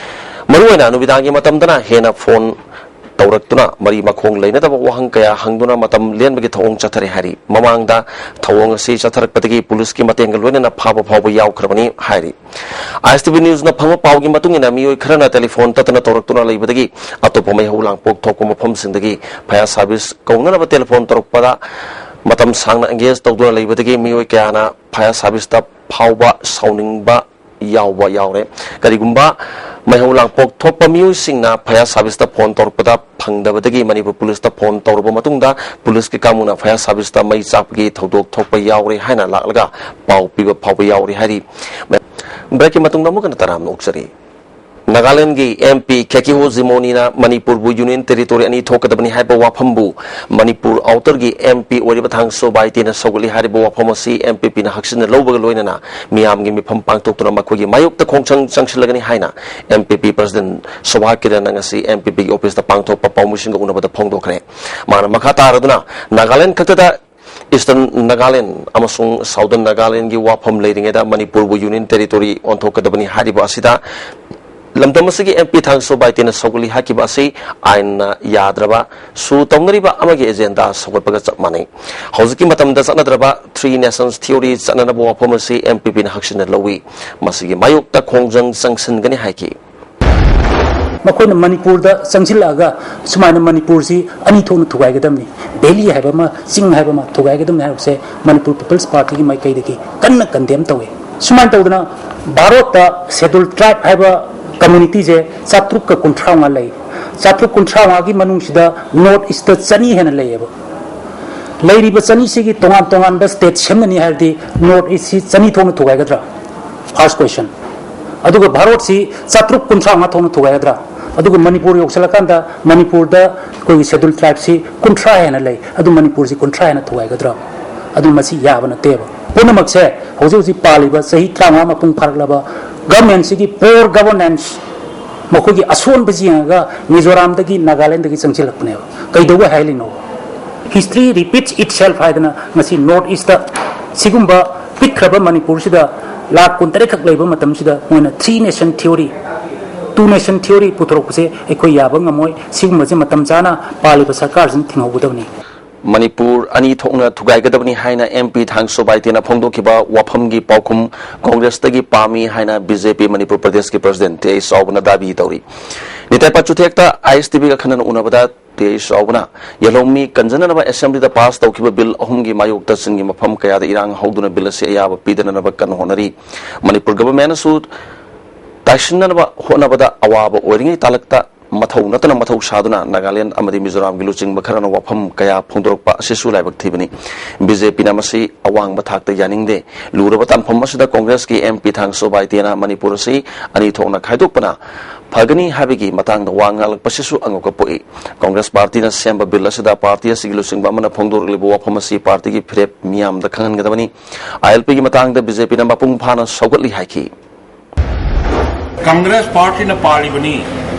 ꯃꯔꯨꯑꯣꯏꯅ ꯅꯨꯃꯤꯗꯥꯡꯒꯤ ꯃꯇꯝꯗꯅ ꯍꯦꯟꯅ ꯐꯣꯟ ꯇꯧꯔꯛꯇꯨꯅ ꯃꯔꯤ ꯃꯈꯣꯡ ꯂꯩꯅꯗꯕ ꯋꯥꯍꯪ ꯀꯌꯥ ꯍꯪꯗꯨꯅ ꯃꯇꯝ ꯂꯦꯟꯕꯒꯤ ꯊꯧꯑꯣꯡ ꯆꯠꯊꯔꯦ ꯍꯥꯏꯔꯤ꯫ ꯃꯃꯥꯡꯗ ꯊꯧꯑꯣꯡ ꯑꯁꯤ ꯆꯠꯊꯔꯛꯄꯗꯒꯤ ꯄꯨꯂꯤꯁꯀꯤ ꯃꯇꯦꯡꯒ ꯂꯣꯏꯅꯅ ꯐꯥꯕ ꯐꯥꯎꯕ ꯌꯥꯎꯈ꯭ꯔꯕꯅꯤ ꯍꯥꯏꯔꯤ꯫ ꯑꯥꯏ ꯑꯦꯁ ꯇꯤ ꯚꯤ ꯅ꯭ꯌꯨꯁꯅ ꯐꯪꯕ ꯄꯥꯎꯒꯤ ꯃꯇꯨꯡ ꯏꯟꯅ ꯃꯤꯑꯣꯏ ꯈꯔꯅ ꯇꯦꯂꯤꯐꯣꯟ ꯇꯠꯇꯅ ꯇꯧꯔꯛꯇꯨꯅ ꯂꯩꯕꯗꯒꯤ ꯑꯇꯣꯞꯄ ꯃꯩꯍꯧ ꯂꯥꯡꯄꯣꯛ ꯊꯣꯛꯄ ꯃꯐꯝꯁꯤꯡꯗꯒꯤ ꯐꯥꯌꯔ ꯁꯥꯔꯚꯤꯁ ꯀꯧꯅꯅꯕ ꯇꯦꯂꯤꯐꯣꯟ ꯇꯧꯔꯛꯄꯗ ꯃꯇꯝ ꯁꯥꯡꯅ ꯑꯦꯡꯒꯦꯖ ꯇꯧꯗꯨꯅ ꯂꯩꯕꯗꯒꯤ ꯃꯤꯑꯣꯏ ꯀꯌꯥꯅ ꯐꯥꯌꯔ ꯁꯥꯔꯚꯤꯁꯇ ꯐꯥꯎꯕ ꯁꯥꯎꯅꯤꯡꯕ ꯌꯥꯎꯕ ꯌꯥꯎꯔꯦ꯫ ꯀꯔꯤꯒꯨꯝꯕ ꯃꯩꯍꯧ ꯂꯥꯡꯄꯣꯛ ꯊꯣꯛꯄ ꯃꯤꯑꯣꯏꯁꯤꯡꯅ ꯐꯌꯥꯔ ꯁꯥꯔꯚꯤꯁꯇ ꯐꯣꯟ ꯇꯧꯔꯛꯄꯗ ꯐꯪꯗꯕꯗꯒꯤ ꯃꯅꯤꯄꯨꯔ ꯄꯨꯂꯤꯁꯇ ꯐꯣꯟ ꯇꯧꯔꯕ ꯃꯇꯨꯡꯗ ꯄꯨꯂꯤꯁꯀꯤ ꯀꯥꯡꯕꯨꯅ ꯐꯌꯥꯔ ꯁꯥꯔꯚꯤꯁꯇ ꯃꯩ ꯆꯥꯛꯄꯒꯤ ꯊꯧꯗꯣꯛ ꯊꯣꯛꯄ ꯌꯥꯎꯔꯦ ꯍꯥꯏꯅ ꯂꯥꯛꯂꯒ ꯄꯥꯎ ꯄꯤꯕ ꯐꯥꯎꯕ ꯌꯥꯎꯔꯤ ꯍꯥꯏꯔꯤ꯫ ꯕ꯭ꯔꯦꯛꯀꯤ ꯃꯇꯨꯡꯗ ꯑꯃꯨꯛ ꯍꯟꯅ ꯇꯔꯥꯝꯅ ꯑꯣꯛꯆꯔꯤ꯫ ꯅꯥꯒꯥꯂꯦꯟꯗꯒꯤ ꯑꯦꯝ ꯄꯤ ꯈꯦꯀꯤꯍꯣ ꯖꯤꯃꯣꯅꯤꯅ ꯃꯅꯤꯄꯨꯔꯕꯨ ꯌꯨꯅꯤꯌꯟ ꯇꯦꯔꯤꯇꯣꯔꯤ ꯑꯅꯤ ꯊꯣꯛꯀꯗꯕꯅꯤ ꯍꯥꯏꯕ ꯋꯥꯐꯝꯕꯨ ꯃꯅꯤꯄꯨꯔ ꯑꯥꯎꯇꯔꯒꯤ ꯑꯦꯝ ꯄꯤ ꯑꯣꯏꯔꯤꯕ ꯊꯥꯡꯁꯣ ꯕꯥꯏꯇꯦꯅ ꯁꯧꯒꯠꯂꯤ ꯍꯥꯏꯔꯤꯕ ꯋꯥꯐꯝ ꯑꯁꯤ ꯑꯦꯝ ꯄꯤ ꯄꯤꯅ ꯍꯛꯆꯤꯟꯅ ꯂꯧꯕꯒ ꯂꯣꯏꯅꯅ ꯃꯤꯌꯥꯝꯒꯤ ꯃꯤꯐꯝ ꯄꯥꯡꯊꯣꯛꯇꯨꯅ ꯃꯈꯣꯏꯒꯤ ꯃꯥꯌꯣꯛꯇ ꯈꯣꯡꯖꯪ ꯆꯪꯁꯤꯜꯂꯒꯅꯤ ꯍꯥꯏꯅ ꯑꯦꯝ ꯄꯤ ꯄꯤ ꯄ꯭ꯔꯁꯤꯗꯦꯟ ꯁꯣꯚꯥ ꯀꯤꯔꯟꯅ ꯉꯁꯤ ꯑꯦꯝ ꯄꯤ ꯄꯤꯒꯤ ꯑꯣꯐꯤꯁꯇ ꯄꯥꯡꯊꯣꯛꯄ ꯄꯥꯎꯃꯤꯁꯤꯡꯒ ꯎꯅꯕꯗ ꯐꯣꯡꯗꯣꯛꯈ꯭ꯔꯦ꯫ ꯃꯥꯅ ꯃꯈꯥ ꯇꯥꯔꯗꯨꯅ ꯅꯥꯒꯥꯂꯦꯟ ꯈꯛꯇꯗ ꯏꯁꯇꯔꯟ ꯅꯥꯒꯥꯂꯦꯟ ꯑꯃꯁꯨꯡ ꯁꯥꯎꯗꯔꯟ ꯅꯥꯒꯥꯂꯦꯟꯒꯤ ꯋꯥꯐꯝ ꯂꯩꯔꯤꯉꯩꯗ ꯃꯅꯤꯄꯨꯔꯕꯨ ꯌꯨꯅꯤꯌꯟ ꯇꯦꯔꯤꯇꯣꯔꯤ ꯑꯣꯟꯊꯣꯛꯀꯗꯕꯅꯤ ꯍꯥꯏꯔꯤꯕ ꯑꯁꯤꯗ ꯂꯝꯗꯝ ꯑꯁꯤꯒꯤ ꯑꯦꯝ ꯄꯤ ꯊꯥꯡꯁꯣ ꯕꯥꯏꯇꯦꯅ ꯁꯧꯒꯠꯂꯤ ꯍꯥꯏꯈꯤꯕ ꯑꯁꯤ ꯑꯥꯏꯟꯅ ꯌꯥꯗ꯭ꯔꯕ ꯁꯨ ꯇꯧꯅꯔꯤꯕ ꯑꯃꯒꯤ ꯑꯦꯖꯦꯟꯗꯥ ꯁꯧꯒꯠꯄꯒ ꯆꯞ ꯃꯥꯟꯅꯩ꯫ ꯍꯧꯖꯤꯛꯀꯤ ꯃꯇꯝꯗ ꯆꯠꯅꯗ꯭ꯔꯕ ꯊ꯭ꯔꯤ ꯅꯦꯁꯟꯁ ꯊꯤꯑꯣꯔꯤ ꯆꯠꯅꯅꯕ ꯋꯥꯐꯝ ꯑꯁꯤ ꯑꯦꯝ ꯄꯤ ꯄꯤꯅ ꯍꯛꯆꯤꯟꯅ ꯂꯧꯏ꯫ ꯃꯁꯤꯒꯤ ꯃꯥꯌꯣꯛꯇ ꯈꯣꯡꯖꯪ ꯆꯪꯁꯤꯟꯒꯅꯤ ꯍꯥꯏꯈꯤ꯫ ꯃꯈꯣꯏꯅ ꯃꯅꯤꯄꯨꯔꯗ ꯆꯪꯁꯤꯜꯂꯛꯑꯒ ꯁꯨꯃꯥꯏꯅ ꯃꯅꯤꯄꯨꯔꯁꯤ ꯑꯅꯤ ꯊꯣꯛꯅ ꯊꯨꯒꯥꯏꯒꯗꯕꯅꯤ, ꯚꯦꯂꯤ ꯍꯥꯏꯕ ꯑꯃ, ꯆꯤꯡ ꯍꯥꯏꯕ ꯑꯃ ꯊꯨꯒꯥꯏꯒꯗꯕꯅꯤ ꯍꯥꯏꯕꯁꯦ ꯃꯅꯤꯄꯨꯔ ꯄꯤꯄꯜꯁ ꯄꯥꯔꯇꯤꯒꯤ ꯃꯥꯏꯀꯩꯗꯒꯤ ꯀꯟꯅ ꯀꯟꯗꯦꯝ ꯇꯧꯏ꯫ ꯁꯨꯃꯥꯏꯅ ꯇꯧꯗꯅ ꯚꯥꯔꯠꯇ ꯁꯦꯗꯨꯜ ꯇ꯭ꯔꯥꯏꯕ ꯍꯥꯏꯕ ꯀꯝꯃ꯭ꯌꯨꯅꯤꯇꯤꯁꯦ ꯆꯥꯇ꯭ꯔꯨꯛꯀ ꯀꯨꯟꯊ꯭ꯔꯥ ꯃꯉꯥ ꯂꯩ꯫ ꯆꯥꯇ꯭ꯔꯨꯛ ꯀꯨꯟꯊ꯭ꯔꯥ ꯃꯉꯥꯒꯤ ꯃꯅꯨꯡꯁꯤꯗ ꯅꯣꯔꯠ ꯏꯁꯇ ꯆꯅꯤ ꯍꯦꯟꯅ ꯂꯩꯌꯦꯕ꯫ ꯂꯩꯔꯤꯕ ꯆꯅꯤꯁꯤꯒꯤ ꯇꯣꯉꯥꯟ ꯇꯣꯉꯥꯟꯕ ꯁ꯭ꯇꯦꯠ ꯁꯦꯝꯒꯅꯤ ꯍꯥꯏꯔꯗꯤ ꯅꯣꯔꯠ ꯏꯁꯁꯤ ꯆꯅꯤ ꯊꯣꯛꯅ ꯊꯨꯒꯥꯏꯒꯗ꯭ꯔꯥ? ꯐꯥꯔꯁ ꯀꯣꯏꯁꯟ꯫ ꯑꯗꯨꯒ ꯚꯥꯔꯠꯁꯤ ꯆꯥꯇ꯭ꯔꯨꯛ ꯀꯨꯟꯊ꯭ꯔꯥ ꯃꯉꯥ ꯊꯣꯛꯅ ꯊꯨꯒꯥꯏꯒꯗ꯭ꯔꯥ? ꯑꯗꯨꯒ ꯃꯅꯤꯄꯨꯔ ꯌꯧꯁꯤꯜꯂꯀꯥꯟꯗ ꯃꯅꯤꯄꯨꯔꯗ ꯑꯩꯈꯣꯏꯒꯤ ꯁꯦꯗꯨꯜ ꯇ꯭ꯔꯥꯏꯕꯁꯤ ꯀꯨꯟꯊ꯭ꯔꯥ ꯍꯦꯟꯅ ꯂꯩ, ꯑꯗꯨ ꯃꯅꯤꯄꯨꯔꯁꯤ ꯀꯨꯟꯊ꯭ꯔꯥ ꯍꯦꯟꯅ ꯊꯨꯒꯥꯏꯒꯗ꯭ꯔꯥ? ꯑꯗꯨ ꯃꯁꯤ ꯌꯥꯕ ꯅꯠꯇꯦꯕ꯫ ꯄꯨꯝꯅꯃꯛꯁꯦ ꯍꯧꯖꯤꯛ ꯍꯧꯖꯤꯛ ꯄꯥꯜꯂꯤꯕ ꯆꯍꯤ ꯇꯔꯥꯃꯉꯥ ꯃꯄꯨꯡ ꯐꯥꯔꯛꯂꯕ ꯒꯚꯔꯟꯃꯦꯟꯁꯤꯒꯤ ꯄꯣꯔ ꯒꯚꯔꯅꯦꯟꯁ, ꯃꯈꯣꯏꯒꯤ ꯑꯁꯣꯟꯕꯁꯤ ꯌꯦꯡꯉꯒ ꯃꯤꯖꯣꯔꯥꯝꯗꯒꯤ ꯅꯥꯒꯥꯂꯦꯟꯗꯒꯤ ꯆꯪꯁꯤꯜꯂꯛꯄꯅꯦꯕ꯫ ꯀꯩꯗꯧꯕ ꯍꯥꯏꯔꯤꯅꯣ? History repeats itself ꯍꯥꯏꯗꯅ ꯉꯁꯤ ꯅꯣꯔꯠ ꯏꯁꯇ ꯁꯤꯒꯨꯝꯕ ꯄꯤꯛꯈ꯭ꯔꯕ ꯃꯅꯤꯄꯨꯔꯁꯤꯗ ꯂꯥꯈ ꯀꯨꯟꯇꯔꯦꯠ ꯈꯛ ꯂꯩꯕ ꯃꯇꯝꯁꯤꯗ ꯃꯣꯏꯅ three nation theory, two nation theory ꯄꯨꯊꯣꯔꯛꯄꯁꯦ ꯑꯩꯈꯣꯏ ꯌꯥꯕ ꯉꯝꯃꯣꯏ꯫ ꯁꯤꯒꯨꯝꯕꯁꯦ ꯃꯇꯝ ꯆꯥꯅ ꯄꯥꯜꯂꯤꯕ ꯁꯔꯀꯥꯔꯁꯤꯅ ꯊꯤꯡꯍꯧꯒꯗꯕꯅꯤ꯫ ꯃꯅꯤꯄꯨꯔ ꯑꯅꯤ ꯊꯣꯛꯅ ꯊꯨꯒꯥꯏꯒꯗꯕꯅꯤ ꯍꯥꯏꯅ ꯑꯦꯝ ꯄꯤ ꯊꯥꯡꯁꯣ ꯕꯥꯏꯇꯦꯅ ꯐꯣꯡꯗꯣꯛꯈꯤꯕ ꯋꯥꯐꯝꯒꯤ ꯄꯥꯎꯈꯨꯝ ꯀꯣꯡꯒ꯭ꯔꯦꯁꯇꯒꯤ ꯄꯥꯝꯃꯤ ꯍꯥꯏꯅ ꯕꯤ ꯖꯦ ꯄꯤ ꯃꯅꯤꯄꯨꯔ ꯄ꯭ꯔꯗꯦꯁꯀꯤ ꯄ꯭ꯔꯁꯤꯗꯦꯟ ꯇꯦ ꯑꯩꯆ ꯆꯥꯎꯕꯅ ꯗꯥꯕꯤ ꯇꯧꯔꯤ꯫ ꯅꯤꯇꯥꯏ ꯄꯥꯠ ꯆꯨꯊꯦꯛꯇ ꯑꯥꯏ ꯑꯦꯁ ꯇꯤ ꯚꯤꯒ ꯑꯈꯟꯅꯅ ꯎꯅꯕꯗ ꯇꯦ ꯑꯩꯆ ꯆꯥꯎꯕꯅ ꯌꯦꯜꯍꯧꯃꯤ ꯀꯟꯖꯅꯅꯕ ꯑꯦꯁꯦꯝꯕ꯭ꯂꯤꯗ ꯄꯥꯁ ꯇꯧꯈꯤꯕ ꯕꯤꯜ ꯑꯍꯨꯝꯒꯤ ꯃꯥꯌꯣꯛꯇ ꯆꯤꯡꯒꯤ ꯃꯐꯝ ꯀꯌꯥꯗ ꯏꯔꯥꯡ ꯍꯧꯗꯨꯅ ꯕꯤꯜ ꯑꯁꯤ ꯑꯌꯥꯕ ꯄꯤꯗꯅꯅꯕ ꯀꯟꯅ ꯍꯣꯠꯅꯔꯤ꯫ ꯃꯅꯤꯄꯨꯔ ꯒꯚꯔꯟꯃꯦꯟꯠꯅꯁꯨ ꯇꯥꯏꯁꯤꯟꯅꯅꯕ ꯍꯣꯠꯅꯕꯗ ꯑꯋꯥꯕ ꯑꯣꯏꯔꯤꯉꯩ ꯇꯥꯂꯛꯇ ꯃꯊꯧ ꯅꯠꯇꯅ ꯃꯊꯧ ꯁꯥꯗꯨꯅ ꯅꯥꯒꯥꯂꯦꯟ ꯑꯃꯗꯤ ꯃꯤꯖꯣꯔꯥꯝꯒꯤ ꯂꯨꯆꯤꯡꯕ ꯈꯔꯅ ꯋꯥꯐꯝ ꯀꯌꯥ ꯐꯣꯡꯗꯣꯔꯛꯄ ꯑꯁꯤꯁꯨ ꯂꯥꯏꯕꯛ ꯊꯤꯕꯅꯤ꯫ ꯕꯤ ꯖꯦ ꯄꯤꯅ ꯃꯁꯤ ꯑꯋꯥꯡꯕ ꯊꯥꯛꯇ ꯌꯥꯅꯤꯡꯗꯦ꯫ ꯂꯨꯔꯕ ꯇꯥꯟꯐꯝ ꯑꯁꯤꯗ ꯀꯣꯡꯒ꯭ꯔꯦꯁꯀꯤ ꯑꯦꯝ ꯄꯤ ꯊꯥꯡꯁꯣ ꯕꯥꯏꯇꯦꯅ ꯃꯅꯤꯄꯨꯔ ꯑꯁꯤ ꯑꯅꯤ ꯊꯣꯛꯅ ꯈꯥꯏꯗꯣꯛꯄꯅ ꯐꯒꯅꯤ ꯍꯥꯏꯕꯒꯤ ꯃꯇꯥꯡꯗ ꯋꯥ ꯉꯥꯡꯂꯛꯄꯁꯤꯁꯨ ꯑꯉꯛꯄ ꯄꯣꯛꯏ꯫ ꯀꯣꯡꯒ꯭ꯔꯦꯁ ꯄꯥꯔꯇꯤꯅ ꯁꯦꯝꯕ ꯕꯤꯜ ꯑꯁꯤꯗ ꯄꯥꯔꯇꯤ ꯑꯁꯤꯒꯤ ꯂꯨꯆꯤꯡꯕ ꯑꯃꯅ ꯐꯣꯡꯗꯣꯔꯛꯂꯤꯕ ꯋꯥꯐꯝ ꯑꯁꯤ ꯄꯥꯔꯇꯤꯒꯤ ꯐꯤꯔꯦꯞ ꯃꯤꯌꯥꯝꯗ ꯈꯪꯍꯟꯒꯗꯕꯅꯤ꯫ ꯑꯥꯏ ꯑꯦꯜ ꯄꯤꯒꯤ ꯃꯇꯥꯡꯗ ꯕꯤ ꯖꯦ ꯄꯤꯅ ꯃꯄꯨꯡ ꯐꯥꯅ ꯁꯧꯒꯠꯂꯤ ꯍꯥꯏꯈꯤ꯫ ꯀꯪꯒ꯭ꯔꯦꯁ ꯄꯥꯔꯇꯤꯅ ꯄꯥꯜꯂꯤꯕꯅꯤ,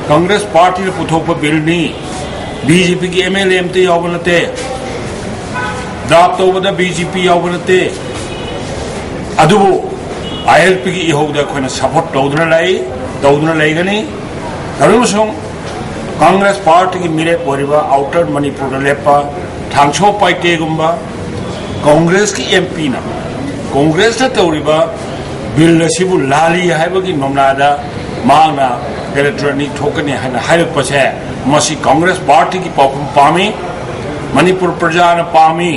ꯀꯪꯒ꯭ꯔꯦꯁ ꯄꯥꯔꯇꯤꯅ ꯄꯨꯊꯣꯛꯄ ꯕꯤꯜꯅꯤ꯫ ꯕꯤ ꯖꯦ ꯄꯤꯒꯤ ꯑꯦꯝ ꯑꯦꯜ ꯑꯦ ꯑꯝꯇ ꯌꯥꯎꯕ ꯅꯠꯇꯦ, ꯗ꯭ꯔꯥꯐ ꯇꯧꯕꯗ ꯕꯤ ꯖꯦ ꯄꯤ ꯌꯥꯎꯕ ꯅꯠꯇꯦ꯫ ꯑꯗꯨꯕꯨ ꯑꯥꯏ ꯑꯦꯜ ꯄꯤꯒꯤ ꯏꯍꯧꯗ ꯑꯩꯈꯣꯏꯅ ꯁꯄꯣꯔꯠ ꯇꯧꯗꯨꯅ ꯂꯩ, ꯇꯧꯗꯨꯅ ꯂꯩꯒꯅꯤ꯫ ꯑꯗꯨ ꯑꯃꯁꯨꯡ ꯀꯪꯒ꯭ꯔꯦꯁ ꯄꯥꯔꯇꯤꯒꯤ ꯃꯤꯔꯦꯞ ꯑꯣꯏꯔꯤꯕ ꯑꯥꯎꯇꯔ ꯃꯅꯤꯄꯨꯔꯗ ꯂꯦꯞꯄ ꯊꯥꯡꯁꯣ ꯄꯥꯏꯇꯦꯒꯨꯝꯕ ꯀꯣꯡꯒ꯭ꯔꯦꯁꯀꯤ ꯑꯦꯝ ꯄꯤꯅ ꯀꯣꯡꯒ꯭ꯔꯦꯁꯅ ꯇꯧꯔꯤꯕ ꯕꯤꯜ ꯑꯁꯤꯕꯨ ꯂꯥꯜꯂꯤ ꯍꯥꯏꯕꯒꯤ ꯃꯃꯤꯗ ꯃꯍꯥꯛꯅ ꯏꯂꯦꯛꯇꯣꯔꯦꯠ ꯑꯅꯤ ꯊꯣꯛꯀꯅꯤ ꯍꯥꯏꯅ ꯍꯥꯏꯔꯛꯄꯁꯦ, ꯃꯁꯤ ꯀꯪꯒ꯭ꯔꯦꯁ ꯄꯥꯔꯇꯤꯒꯤ ꯄꯥꯎꯈꯨꯝ ꯄꯥꯝꯃꯤ, ꯃꯅꯤꯄꯨꯔ ꯄ꯭ꯔꯖꯥꯅ ꯄꯥꯝꯃꯤ,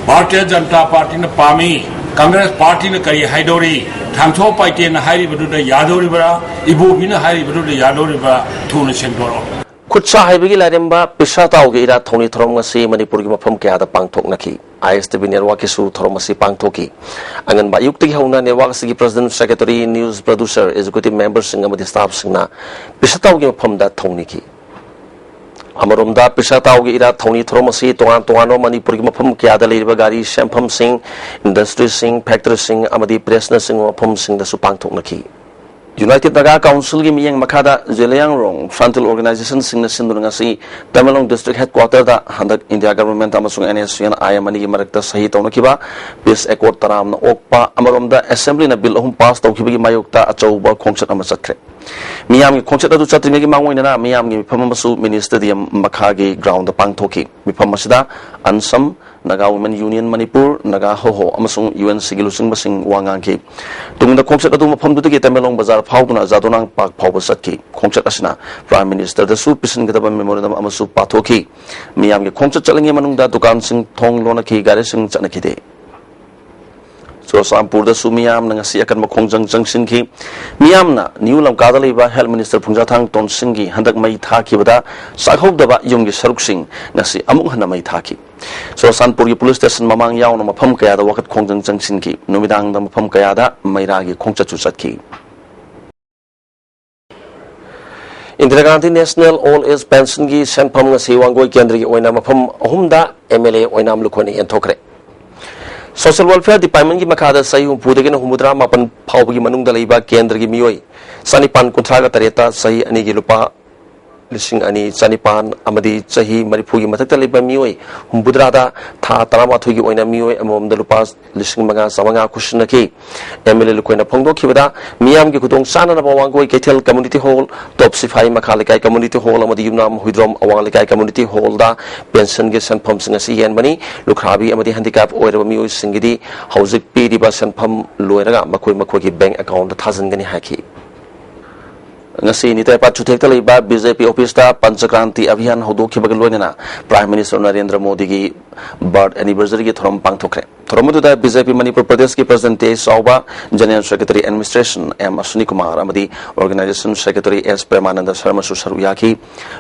ꯚꯥꯔꯇꯤꯌ ꯖꯅꯇꯥ ꯄꯥꯔꯇꯤꯅ ꯄꯥꯝꯃꯤ꯫ ꯀꯪꯒ꯭ꯔꯦꯁ ꯄꯥꯔꯇꯤꯅ ꯀꯔꯤ ꯍꯥꯏꯗꯧꯔꯤ? ꯊꯥꯡꯁꯣ ꯄꯥꯏꯇꯦꯅ ꯍꯥꯏꯔꯤꯕꯗꯨꯗ ꯌꯥꯗꯧꯔꯤꯕ꯭ꯔꯥ? ꯏꯕꯣꯕꯤꯅ ꯍꯥꯏꯔꯤꯕꯗꯨꯗ ꯌꯥꯗꯧꯔꯤꯕ꯭ꯔꯥ? ꯊꯨꯅ ꯁꯦꯡꯗꯣꯔꯛꯑꯣ꯫ ꯈꯨꯠꯁꯥ ꯍꯩꯕꯒꯤ ꯂꯥꯏꯔꯦꯝꯕ ꯄꯤꯁꯥ ꯇꯥꯎꯒꯤ ꯏꯔꯥꯠ ꯊꯧꯅꯤ ꯊꯧꯔꯝ ꯉꯁꯤ ꯃꯅꯤꯄꯨꯔꯒꯤ ꯃꯐꯝ ꯀꯌꯥꯗ ꯄꯥꯡꯊꯣꯛꯅꯈꯤ꯫ ꯑꯥꯏ ꯑꯦꯁ ꯇꯤ ꯚꯤ ꯅꯦꯠꯋꯥꯔꯛꯀꯤꯁꯨ ꯊꯧꯔꯝ ꯑꯁꯤ ꯄꯥꯡꯊꯣꯛꯈꯤ꯫ ꯑꯉꯟꯕ ꯑꯌꯨꯛꯇꯒꯤ ꯍꯧꯅ ꯅꯦꯠꯋꯥꯔꯛ ꯑꯁꯤꯒꯤ president, secretary, news producer, executive ꯃꯦꯝꯕꯔꯁꯤꯡ ꯑꯃꯗꯤ ꯁ꯭ꯇꯥꯐꯁꯤꯡꯅ ꯄꯤꯁꯥ ꯇꯥꯎꯒꯤ ꯃꯐꯝꯗ ꯊꯧꯅꯤꯈꯤ꯫ ꯑꯃꯔꯣꯝꯗ ꯄꯤꯁꯥ ꯇꯥꯎꯒꯤ ꯏꯔꯥꯠ ꯊꯧꯅꯤ ꯊꯧꯔꯝ ꯑꯁꯤ ꯇꯣꯉꯥꯟ ꯇꯣꯉꯥꯟꯕ ꯃꯅꯤꯄꯨꯔꯒꯤ ꯃꯐꯝ ꯀꯌꯥꯗ ꯂꯩꯔꯤꯕ ꯒꯥꯔꯤ ꯁꯦꯝꯐꯝꯁꯤꯡ, ꯏꯟꯗꯁꯇ꯭ꯔꯤꯁꯤꯡ, ꯐꯦꯛꯇꯔꯤꯁꯤꯡ ꯑꯃꯗꯤ ꯄ꯭ꯔꯦꯁꯅꯆꯤꯡꯕ ꯃꯐꯝꯁꯤꯡꯗꯁꯨ ꯄꯥꯡꯊꯣꯛꯅꯈꯤ꯫ ꯌꯨꯅꯥꯏꯇꯦꯗ ꯅꯥꯒꯥ ꯀꯥꯎꯟꯁꯤꯜꯒꯤ ꯃꯤꯠꯌꯦꯡ ꯃꯈꯥꯗ ꯖꯦꯂꯤꯌꯥꯡꯔꯣꯡ ꯐ꯭ꯔꯟꯇꯦꯜ ꯑꯣꯔꯒꯅꯥꯏꯖꯦꯁꯟꯁꯤꯡꯅ ꯁꯤꯟꯗꯨꯅ ꯉꯁꯤ ꯇꯃꯦꯡꯂꯣꯡ ꯗꯤꯁꯇ꯭ꯔꯤꯛ ꯍꯦꯗꯀ꯭ꯋꯥꯇꯔꯗ ꯍꯟꯗꯛ ꯏꯟꯗꯤꯌꯥ ꯒꯚꯔꯟꯃꯦꯟꯠ ꯑꯃꯁꯨꯡ ꯑꯦꯟ ꯑꯦꯁ ꯁꯤ ꯑꯦꯟ ꯑꯥꯏ ꯑꯦꯝ ꯑꯅꯤꯒꯤ ꯃꯔꯛꯇ ꯁꯍꯤ ꯇꯧꯅꯈꯤꯕ ꯄꯤꯁ ꯑꯦꯀꯣꯔꯗ ꯇꯔꯥꯝꯅ ꯑꯣꯛꯄ ꯑꯃꯔꯣꯝꯗ ꯑꯦꯁꯦꯝꯕ꯭ꯂꯤꯅ ꯕꯤꯜ ꯑꯍꯨꯝ ꯄꯥꯁ ꯇꯧꯈꯤꯕꯒꯤ ꯃꯥꯌꯣꯛꯇ ꯑꯆꯧꯕ ꯈꯣꯡꯆꯠ ꯑꯃ ꯆꯠꯈ꯭ꯔꯦ꯫ ꯃꯤꯌꯥꯝꯒꯤ ꯈꯣꯡꯆꯠ ꯑꯗꯨ ꯆꯠꯇ꯭ꯔꯤꯉꯩꯒꯤ ꯃꯥꯡꯑꯣꯏꯅꯅ ꯃꯤꯌꯥꯝꯒꯤ ꯃꯤꯐꯝ ꯑꯃꯁꯨ ꯃꯤꯅꯤ ꯁ꯭ꯇꯦꯗꯤꯌꯝ ꯃꯈꯥꯒꯤ ꯒ꯭ꯔꯥꯎꯟꯗ ꯄꯥꯡꯊꯣꯛꯈꯤ꯫ ꯃꯤꯐꯝ ꯑꯁꯤꯗ ꯑꯟꯁꯝ, ꯅꯥꯒꯥ ꯋꯨꯃꯦꯟ ꯌꯨꯅꯤꯌꯟ ꯃꯅꯤꯄꯨꯔ, ꯅꯥꯒꯥ ꯍꯣꯍꯣ ꯑꯃꯁꯨꯡ ꯌꯨ ꯑꯦꯟ ꯁꯤꯒꯤ ꯂꯨꯆꯤꯡꯕꯁꯤꯡ ꯋꯥ ꯉꯥꯡꯈꯤ꯫ ꯇꯨꯡꯗ ꯈꯣꯡꯆꯠ ꯑꯗꯨ ꯃꯐꯝꯗꯨꯗꯒꯤ ꯇꯃꯦꯡꯂꯣꯡ ꯕꯖꯥꯔ ꯐꯥꯎꯗꯨꯅ ꯖꯥꯗꯣꯅꯥꯡ ꯄꯥꯔꯛ ꯐꯥꯎꯕ ꯆꯠꯈꯤ꯫ ꯈꯣꯡꯆꯠ ꯑꯁꯤꯅ ꯄ꯭ꯔꯥꯏꯝ ꯃꯤꯅꯤꯁꯇꯔꯗꯁꯨ ꯄꯤꯁꯤꯟꯒꯗꯕ ꯃꯦꯃꯣꯔꯦꯟꯗꯝ ꯑꯃꯁꯨ ꯄꯥꯊꯣꯛꯈꯤ꯫ ꯃꯤꯌꯥꯝꯒꯤ ꯈꯣꯡꯆꯠ ꯆꯠꯂꯤꯉꯩ ꯃꯅꯨꯡꯗ ꯗꯨꯀꯥꯟꯁꯤꯡ ꯊꯣꯡ ꯂꯣꯟꯅꯈꯤ, ꯒꯥꯔꯤꯁꯤꯡ ꯆꯠꯅꯈꯤꯗꯦ꯫ ꯆꯨꯔꯆꯥꯟꯄꯨꯔꯗꯁꯨ ꯃꯤꯌꯥꯝꯅ ꯉꯁꯤ ꯑꯀꯟꯕ ꯈꯣꯡꯖꯪ ꯆꯪꯁꯤꯟꯈꯤ꯫ ꯃꯤꯌꯥꯝꯅ ꯅ꯭ꯌꯨ ꯂꯝꯀꯥꯗ ꯂꯩꯕ ꯍꯦꯜꯊ ꯃꯤꯅꯤꯁꯇꯔ ꯐꯨꯡꯖꯥꯊꯥꯡ ꯇꯣꯟꯁꯤꯡꯒꯤ ꯍꯟꯗꯛ ꯃꯩ ꯊꯥꯈꯤꯕꯗ ꯆꯥꯛꯍꯧꯗꯕ ꯌꯨꯝꯒꯤ ꯁꯔꯨꯛꯁꯤꯡ ꯉꯁꯤ ꯑꯃꯨꯛ ꯍꯟꯅ ꯃꯩ ꯊꯥꯈꯤ꯫ ꯆꯨꯔꯆꯥꯟꯄꯨꯔꯒꯤ ꯄꯨꯂꯤꯁ ꯁ꯭ꯇꯦꯁꯟ ꯃꯃꯥꯡ ꯌꯥꯎꯅ ꯃꯐꯝ ꯀꯌꯥꯗ ꯋꯥꯀꯠ ꯈꯣꯡꯖꯪ ꯆꯪꯁꯤꯟꯈꯤ꯫ ꯅꯨꯃꯤꯗꯥꯡꯗ ꯃꯐꯝ ꯀꯌꯥꯗ ꯃꯩꯔꯥꯒꯤ ꯈꯣꯡꯆꯠꯁꯨ ꯆꯠꯈꯤ꯫ Indira Gandhi national old age ꯄꯦꯟꯁꯟꯒꯤ ꯁꯦꯟꯐꯝ ꯉꯁꯤ ꯋꯥꯡꯒꯣꯏ ꯀꯦꯟꯗ꯭ꯔꯒꯤ ꯑꯣꯏꯅ ꯃꯐꯝ ꯑꯍꯨꯝꯗ ꯑꯦꯝ ꯑꯦꯜ ꯑꯦ ꯑꯣꯏꯅꯥꯝ ꯂꯨꯈꯣꯏꯅ ꯌꯦꯟꯊꯣꯛꯈ꯭ꯔꯦ꯫ ꯁꯣꯁꯤꯌꯦꯜ ꯋꯦꯜꯐꯤꯌꯔ ꯗꯤꯄꯥꯔꯠꯃꯦꯟꯒꯤ ꯃꯈꯥꯗ ꯆꯍꯤ ꯍꯨꯝꯐꯨꯗꯒꯤꯅ ꯍꯨꯝꯐꯨꯇꯔꯥ ꯃꯥꯄꯟ ꯐꯥꯎꯕꯒꯤ ꯃꯅꯨꯡꯗ ꯂꯩꯕ ꯀꯦꯟꯗ꯭ꯔꯒꯤ ꯃꯤꯑꯣꯏ ꯆꯅꯤꯄꯥꯟ ꯀꯨꯟꯊ꯭ꯔꯥꯒ ꯇꯔꯦꯠꯇ ꯆꯍꯤ ꯑꯅꯤꯒꯤ ꯂꯨꯄꯥ ꯂꯤꯁꯤꯡ ꯑꯅꯤ ꯆꯅꯤꯄꯥꯟ ꯑꯃꯗꯤ ꯆꯍꯤ ꯃꯔꯤꯐꯨꯒꯤ ꯃꯊꯛꯇ ꯂꯩꯕ ꯃꯤꯑꯣꯏ ꯍꯨꯝꯐꯨꯇꯔꯥꯗ ꯊꯥ ꯇꯔꯥꯃꯥꯊꯣꯏꯒꯤ ꯑꯣꯏꯅ ꯃꯤꯑꯣꯏ ꯑꯃꯃꯝꯗ ꯂꯨꯄꯥ ꯂꯤꯁꯤꯡ ꯃꯉꯥ ꯆꯥꯃꯉꯥ ꯈꯨꯠꯁꯤꯟꯅꯈꯤ꯫ ꯑꯦꯝ ꯑꯦꯜ ꯑꯦ ꯂꯨꯈꯣꯏꯅ ꯐꯣꯡꯗꯣꯛꯈꯤꯕꯗ, ꯃꯤꯌꯥꯝꯒꯤ ꯈꯨꯗꯣꯡ ꯆꯥꯅꯅꯕ ꯋꯥꯡꯒꯣꯏ ꯀꯩꯊꯦꯜ ꯀꯝꯃ꯭ꯌꯨꯅꯤꯇꯤ ꯍꯣꯜ, ꯇꯣꯞ ꯁꯤꯐꯥꯏ ꯃꯈꯥ ꯂꯩꯀꯥꯏ ꯀꯝꯃ꯭ꯌꯨꯅꯤꯇꯤ ꯍꯣꯜ ꯑꯃꯗꯤ ꯌꯨꯝꯅꯥꯝ ꯍꯨꯏꯗ꯭ꯔꯣꯝ ꯑꯋꯥꯡ ꯂꯩꯀꯥꯏ ꯀꯝꯃ꯭ꯌꯨꯅꯤꯇꯤ ꯍꯣꯜꯗ ꯄꯦꯟꯁꯟꯒꯤ ꯁꯦꯟꯐꯝꯁꯤꯡ ꯑꯁꯤ ꯌꯦꯟꯕꯅꯤ꯫ ꯂꯨꯈ꯭ꯔꯥꯕꯤ ꯑꯃꯗꯤ ꯍꯦꯟꯗꯤꯀ꯭ꯔꯦꯞ ꯑꯣꯏꯔꯕ ꯃꯤꯑꯣꯏꯁꯤꯡꯒꯤꯗꯤ ꯍꯧꯖꯤꯛ ꯄꯤꯔꯤꯕ ꯁꯦꯟꯐꯝ ꯂꯣꯏꯔꯒ ꯃꯈꯣꯏ ꯃꯈꯣꯏꯒꯤ ꯕꯦꯡꯛ ꯑꯦꯀꯥꯎꯟꯗ ꯊꯥꯖꯤꯟꯒꯅꯤ ꯍꯥꯏꯈꯤ꯫ ꯉꯁꯤ ꯅꯤꯇꯥꯏꯄꯥꯠ ꯆꯨꯊꯦꯛꯇ ꯂꯩꯕ ꯕꯤ ꯖꯦ ꯄꯤ ꯑꯣꯐꯤꯁꯇ ꯄꯟꯆꯀ꯭ꯔꯥꯟꯇꯤ ꯑꯚꯤꯌꯥꯟ ꯍꯧꯗꯣꯛꯈꯤꯕꯒ ꯂꯣꯏꯅꯅ ꯄ꯭ꯔꯥꯏꯝ ꯃꯤꯅꯤꯁꯇꯔ ꯅꯔꯦꯟꯗ꯭ꯔ ꯃꯣꯗꯤꯒꯤ ꯕꯔꯊ ꯑꯦꯅꯤꯚꯔꯁꯔꯤꯒꯤ ꯊꯧꯔꯝ ꯄꯥꯡꯊꯣꯛꯈ꯭ꯔꯦ꯫ ꯊꯧꯔꯝ ꯑꯗꯨꯗ ꯕꯤ ꯖꯦ ꯄꯤ ꯃꯅꯤꯄꯨꯔ ꯄ꯭ꯔꯗꯦꯁꯀꯤ president T H Chaoba, general secretary administration M Ashwini Kumar ꯑꯃꯗꯤ ꯑꯣꯔꯒꯅꯥꯏꯖꯦꯁꯟ ꯁꯦꯀ꯭ꯔꯦꯇꯔꯤ ꯑꯦꯁ ꯄ꯭ꯔꯦꯃꯥꯅꯟꯗ ꯁꯔꯃꯁꯨ ꯁꯔꯨꯛ ꯌꯥꯈꯤ꯫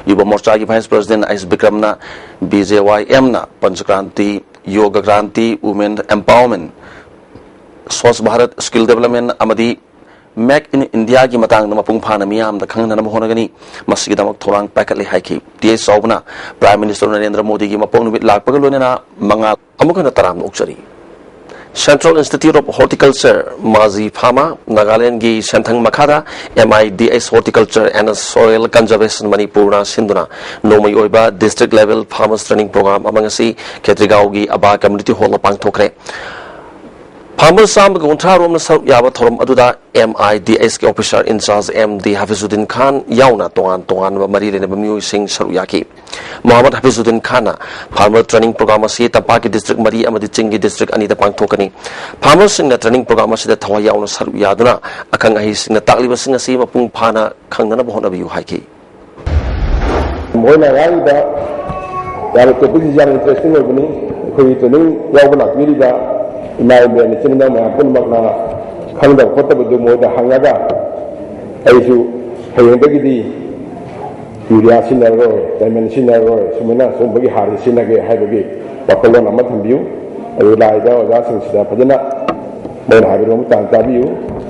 ꯌꯨꯕ ꯃꯣꯔꯆꯥꯒꯤ ꯚꯥꯏꯁ ꯄ꯭ꯔꯁꯤꯗꯦꯟꯠ ꯑꯩꯆ ꯕꯤꯀ꯭ꯔꯝꯅ ꯕꯤ ꯖꯦ ꯋꯥꯏ ꯑꯦꯝꯅ Panchkranti, Yoga Kranti, women empowerment, Swachh Bharat, skill development ꯑꯃꯗꯤ ꯃꯦꯛ ꯏꯟ ꯏꯟꯗꯤꯌꯥꯒꯤ ꯃꯇꯥꯡꯗ ꯃꯄꯨꯡ ꯐꯥꯅ ꯃꯤꯌꯥꯝꯗ ꯈꯪꯍꯟꯅꯕ ꯍꯣꯠꯅꯒꯅꯤ꯫ ꯃꯁꯤꯒꯤꯗꯃꯛ ꯊꯧꯔꯥꯡ ꯄꯥꯏꯈꯠꯂꯦ ꯍꯥꯏꯈꯤ꯫ ꯇꯤ ꯑꯩꯆ ꯆꯥꯎꯕꯅ ꯄ꯭ꯔꯥꯏꯝ ꯃꯤꯅꯤꯁꯇꯔ ꯅꯔꯦꯟꯗ꯭ꯔ ꯃꯣꯗꯤꯒꯤ ꯃꯄꯣꯛ ꯅꯨꯃꯤꯠ ꯂꯥꯛꯄꯒ ꯂꯣꯏꯅꯅ ꯃꯉꯥ ꯑꯃꯨꯛ ꯍꯟꯅ ꯇꯔꯥꯝꯅ ꯑꯣꯛꯆꯔꯤ꯫ Central Institute of Horticulture, ꯃꯥꯖꯤ ꯐꯥꯃꯥ, ꯅꯥꯒꯥꯂꯦꯟꯗꯒꯤ ꯁꯦꯟꯊꯪ ꯃꯈꯥꯗ M I D H Horticulture and Soil Conservation ꯃꯅꯤꯄꯨꯔꯅ ꯁꯤꯟꯗꯨꯅ ꯅꯣꯡꯃꯒꯤ ꯑꯣꯏꯕ district level farmers training program ꯑꯃ ꯉꯁꯤ ꯈꯦꯇ꯭ꯔꯤꯒꯥꯎꯒꯤ ꯑꯕꯥ ꯀꯝꯃ꯭ꯌꯨꯅꯤꯇꯤ ꯍꯣꯜꯗ ꯄꯥꯡꯊꯣꯛꯈ꯭ꯔꯦ꯫ ꯐꯥꯔꯃꯔ ꯆꯥꯝꯃꯒ ꯀꯨꯟꯊ꯭ꯔꯥ ꯔꯣꯝꯅ ꯁꯔꯨꯛ ꯌꯥꯕ ꯊꯧꯔꯝ ꯑꯗꯨꯗ ꯑꯦꯝ ꯑꯥꯏ ꯗꯤ ꯑꯩꯆꯀꯤ officer in charge M D Hafizuddin Khan ꯌꯥꯎꯅ ꯇꯣꯉꯥꯟ ꯇꯣꯉꯥꯟꯕ ꯃꯔꯤ ꯂꯩꯅꯕ ꯃꯤꯑꯣꯏꯁꯤꯡ ꯁꯔꯨꯛ ꯌꯥꯈꯤ꯫ ꯃꯣꯍꯝꯃꯗ ꯍꯥꯐꯤꯖꯨꯗꯤꯟ ꯈꯥꯟꯅ ꯐꯥꯔꯃꯔ ꯇ꯭ꯔꯦꯅꯤꯡ ꯄ꯭ꯔꯣꯒ꯭ꯔꯥꯝ ꯑꯁꯤ ꯇꯝꯄꯥꯛꯀꯤ ꯗꯤꯁꯇ꯭ꯔꯤꯛ ꯃꯔꯤ ꯑꯃꯗꯤ ꯆꯤꯡꯒꯤ ꯗꯤꯁꯇ꯭ꯔꯤꯛ ꯑꯅꯤꯗ ꯄꯥꯡꯊꯣꯛꯀꯅꯤ꯫ ꯐꯥꯔꯃꯔꯁꯤꯡꯅ ꯇ꯭ꯔꯦꯅꯤꯡ ꯄ꯭ꯔꯣꯒ꯭ꯔꯥꯝ ꯑꯁꯤꯗ ꯊꯋꯥꯏ ꯌꯥꯎꯅ ꯁꯔꯨꯛ ꯌꯥꯗꯨꯅ ꯑꯈꯪ ꯑꯍꯩꯁꯤꯡꯅ ꯇꯥꯛꯂꯤꯕꯁꯤꯡ ꯑꯁꯤ ꯃꯄꯨꯡ ꯐꯥꯅ ꯈꯪꯅꯅꯕ ꯍꯣꯠꯅꯕꯤꯌꯨ ꯍꯥꯏꯈꯤ꯫ ꯃꯈꯣꯏꯅ ꯉꯥꯡꯉꯤꯕ ꯌꯥꯝꯅ ꯇꯣꯄꯤꯛꯁꯤ ꯌꯥꯝ ꯏꯟꯇꯔꯦꯁꯇꯤꯡ ꯑꯣꯏꯕꯅꯤ꯫ ꯑꯩꯈꯣꯏꯒꯤ ꯇ꯭ꯔꯦꯅꯤꯡ ꯌꯥꯎꯕ ꯂꯥꯛꯄꯤꯔꯤꯕ ꯏꯃꯥ ꯏꯕꯦꯟ ꯏꯆꯤꯟ ꯏꯅꯥꯎ ꯃꯌꯥꯝ ꯄꯨꯝꯅꯃꯛꯅ ꯈꯪꯗꯕ ꯈꯣꯠꯇꯕꯗꯨ ꯃꯣꯏꯗ ꯍꯪꯉꯒ, ꯑꯩꯁꯨ ꯍꯌꯦꯡꯗꯒꯤꯗꯤ ꯌꯨꯔꯤꯌꯥ ꯁꯤꯖꯤꯟꯅꯔꯔꯣꯏ, ꯗꯥꯏꯃꯟ ꯁꯤꯖꯤꯟꯅꯔꯔꯣꯏ, ꯁꯨꯃꯥꯏꯅ ꯁꯨꯝꯕꯒꯤ ꯍꯥꯔꯁꯤ ꯁꯤꯖꯤꯟꯅꯒꯦ ꯍꯥꯏꯕꯒꯤ ꯋꯥꯈꯜꯂꯣꯟ ꯑꯃ ꯊꯝꯕꯤꯌꯨ꯫ ꯑꯗꯨ ꯂꯥꯛꯏꯕ ꯑꯣꯖꯥꯁꯤꯡꯁꯤꯗ ꯐꯖꯅ ꯃꯣꯏꯅ ꯍꯥꯏꯕꯗꯨ ꯑꯃꯨꯛ ꯇꯥꯟ ꯇꯥꯕꯤꯌꯨ꯫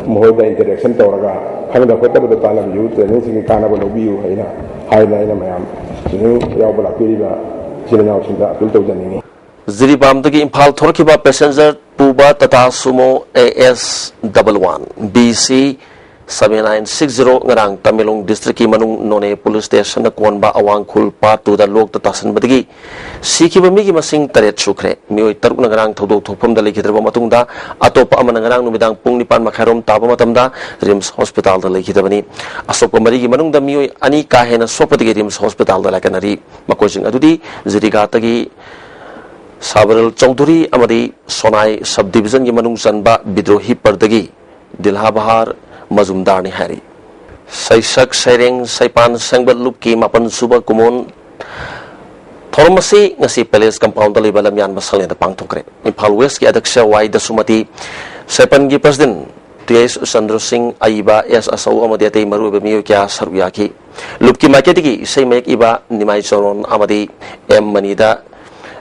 ꯃꯈꯣꯏꯗ interaction ꯇꯧꯔꯒ ꯈꯪꯗ ꯈꯣꯠꯇꯕꯗꯣ ꯇꯥꯟꯅꯕꯤꯌꯨ, trainingꯁꯤꯡꯒꯤ ꯀꯥꯟꯅꯕ ꯂꯧꯕꯤꯌꯨ ꯍꯥꯏꯅ ꯍꯥꯏꯅ ꯑꯩꯅ ꯃꯌꯥꯝ training ꯌꯥꯎꯕ ꯂꯥꯛꯄꯤꯔꯤꯕ ꯏꯆꯤꯜ ꯏꯅꯥꯎꯁꯤꯡꯗ appeal ꯇꯧꯖꯅꯤꯡꯉꯤ꯫ ꯖꯤꯔꯤꯕꯥꯝꯗꯒꯤ ꯏꯝꯐꯥꯜ ꯊꯣꯔꯛꯈꯤꯕ passenger ꯄꯨꯕ Tata Sumo A S double one B C seven nine six zero ꯉꯔꯥꯡ ꯇꯃꯦꯡꯂꯣꯡ districtꯀꯤ ꯃꯅꯨꯡ ꯅꯣꯅꯦ police stationꯅ ꯀꯣꯟꯕ ꯑꯋꯥꯡ ꯈꯨꯜ part twoꯗ ꯂꯣꯛꯇ ꯇꯥꯁꯟꯕꯗꯒꯤ ꯁꯤꯈꯤꯕ ꯃꯤꯒꯤ ꯃꯁꯤꯡ ꯇꯔꯦꯠ ꯁꯨꯈ꯭ꯔꯦ꯫ ꯃꯤꯑꯣꯏ ꯇꯔꯨꯛꯅ ꯉꯔꯥꯡ ꯊꯧꯗꯣꯛ ꯊꯣꯛꯐꯝꯗ ꯂꯩꯈꯤꯗ꯭ꯔꯕ ꯃꯇꯨꯡꯗ, ꯑꯇꯣꯞꯄ ꯑꯃꯅ ꯉꯔꯥꯡ ꯅꯨꯃꯤꯗꯥꯡ ꯄꯨꯡ ꯅꯤꯄꯥꯟ ꯃꯈꯥꯏꯔꯣꯝ ꯇꯥꯕ ꯃꯇꯝꯗ RIMS hospitalꯗ ꯂꯩꯈꯤꯗꯕꯅꯤ꯫ ꯑꯁꯣꯛꯄ ꯃꯔꯤꯒꯤ ꯃꯅꯨꯡꯗ ꯃꯤꯑꯣꯏ ꯑꯅꯤ ꯀꯥ ꯍꯦꯟꯅ ꯁꯣꯛꯄꯗꯒꯤ RIMS hospitalꯗ ꯂꯥꯏꯀꯠꯅꯔꯤ꯫ ꯃꯈꯣꯏꯁꯤꯡ ꯑꯗꯨꯗꯤ ꯖꯤꯔꯤꯒꯥꯠꯇꯒꯤ ꯁꯥꯕꯔꯜ ꯆꯧꯙꯨꯔꯤ ꯑꯃꯗꯤ ꯁꯣꯅꯥꯏ subdivisionꯒꯤ ꯃꯅꯨꯡ ꯆꯟꯕ ꯕꯤꯗ꯭ꯔꯣꯍꯤ ꯄꯔꯗꯒꯤ ꯗꯤꯜꯍꯥ ꯕꯍꯥꯔ ꯃꯖꯨꯝꯗꯥꯔꯅꯤ ꯍꯥꯏꯔꯤ꯫ ꯁꯩꯁꯛ ꯁꯩꯔꯦꯡ ꯁꯩꯄꯥꯟ ꯁꯦꯡꯕ ꯂꯨꯞꯀꯤ ꯃꯥꯄꯟ ꯁꯨꯕ ꯀꯨꯃꯣꯟ ꯊꯧꯔꯝ ꯑꯁꯤ ꯉꯁꯤ palace compoundꯗ ꯂꯩꯕ ꯂꯝꯌꯥꯟꯕ ꯁꯪꯂꯦꯟꯗ ꯄꯥꯡꯊꯣꯛꯈ꯭ꯔꯦ꯫ ꯏꯝꯐꯥꯜ Westꯀꯤ ꯑꯗ꯭ꯌꯛꯁ ꯋꯥꯏ ꯗꯁꯨꯃꯇꯤ, ꯁꯩꯄꯟꯒꯤ president ꯇꯤ ꯑꯦꯁ ꯆꯟꯗ꯭ꯔ ꯁꯤꯡ, ꯑꯏꯕ ꯑꯦꯁ ꯑꯆꯧ ꯑꯃꯗꯤ ꯑꯇꯩ ꯃꯔꯨꯑꯣꯏꯕ ꯃꯤꯑꯣꯏ ꯀꯌꯥ ꯁꯔꯨꯛ ꯌꯥꯈꯤ꯫ ꯂꯨꯞꯀꯤ ꯃꯥꯏꯀꯩꯗꯒꯤ ꯏꯁꯩ ꯃꯌꯦꯛ ꯏꯕ ꯅꯤꯃꯥꯏ ꯆꯣꯔꯣꯟ ꯑꯃꯗꯤ ꯑꯦꯝ ꯃꯅꯤꯗ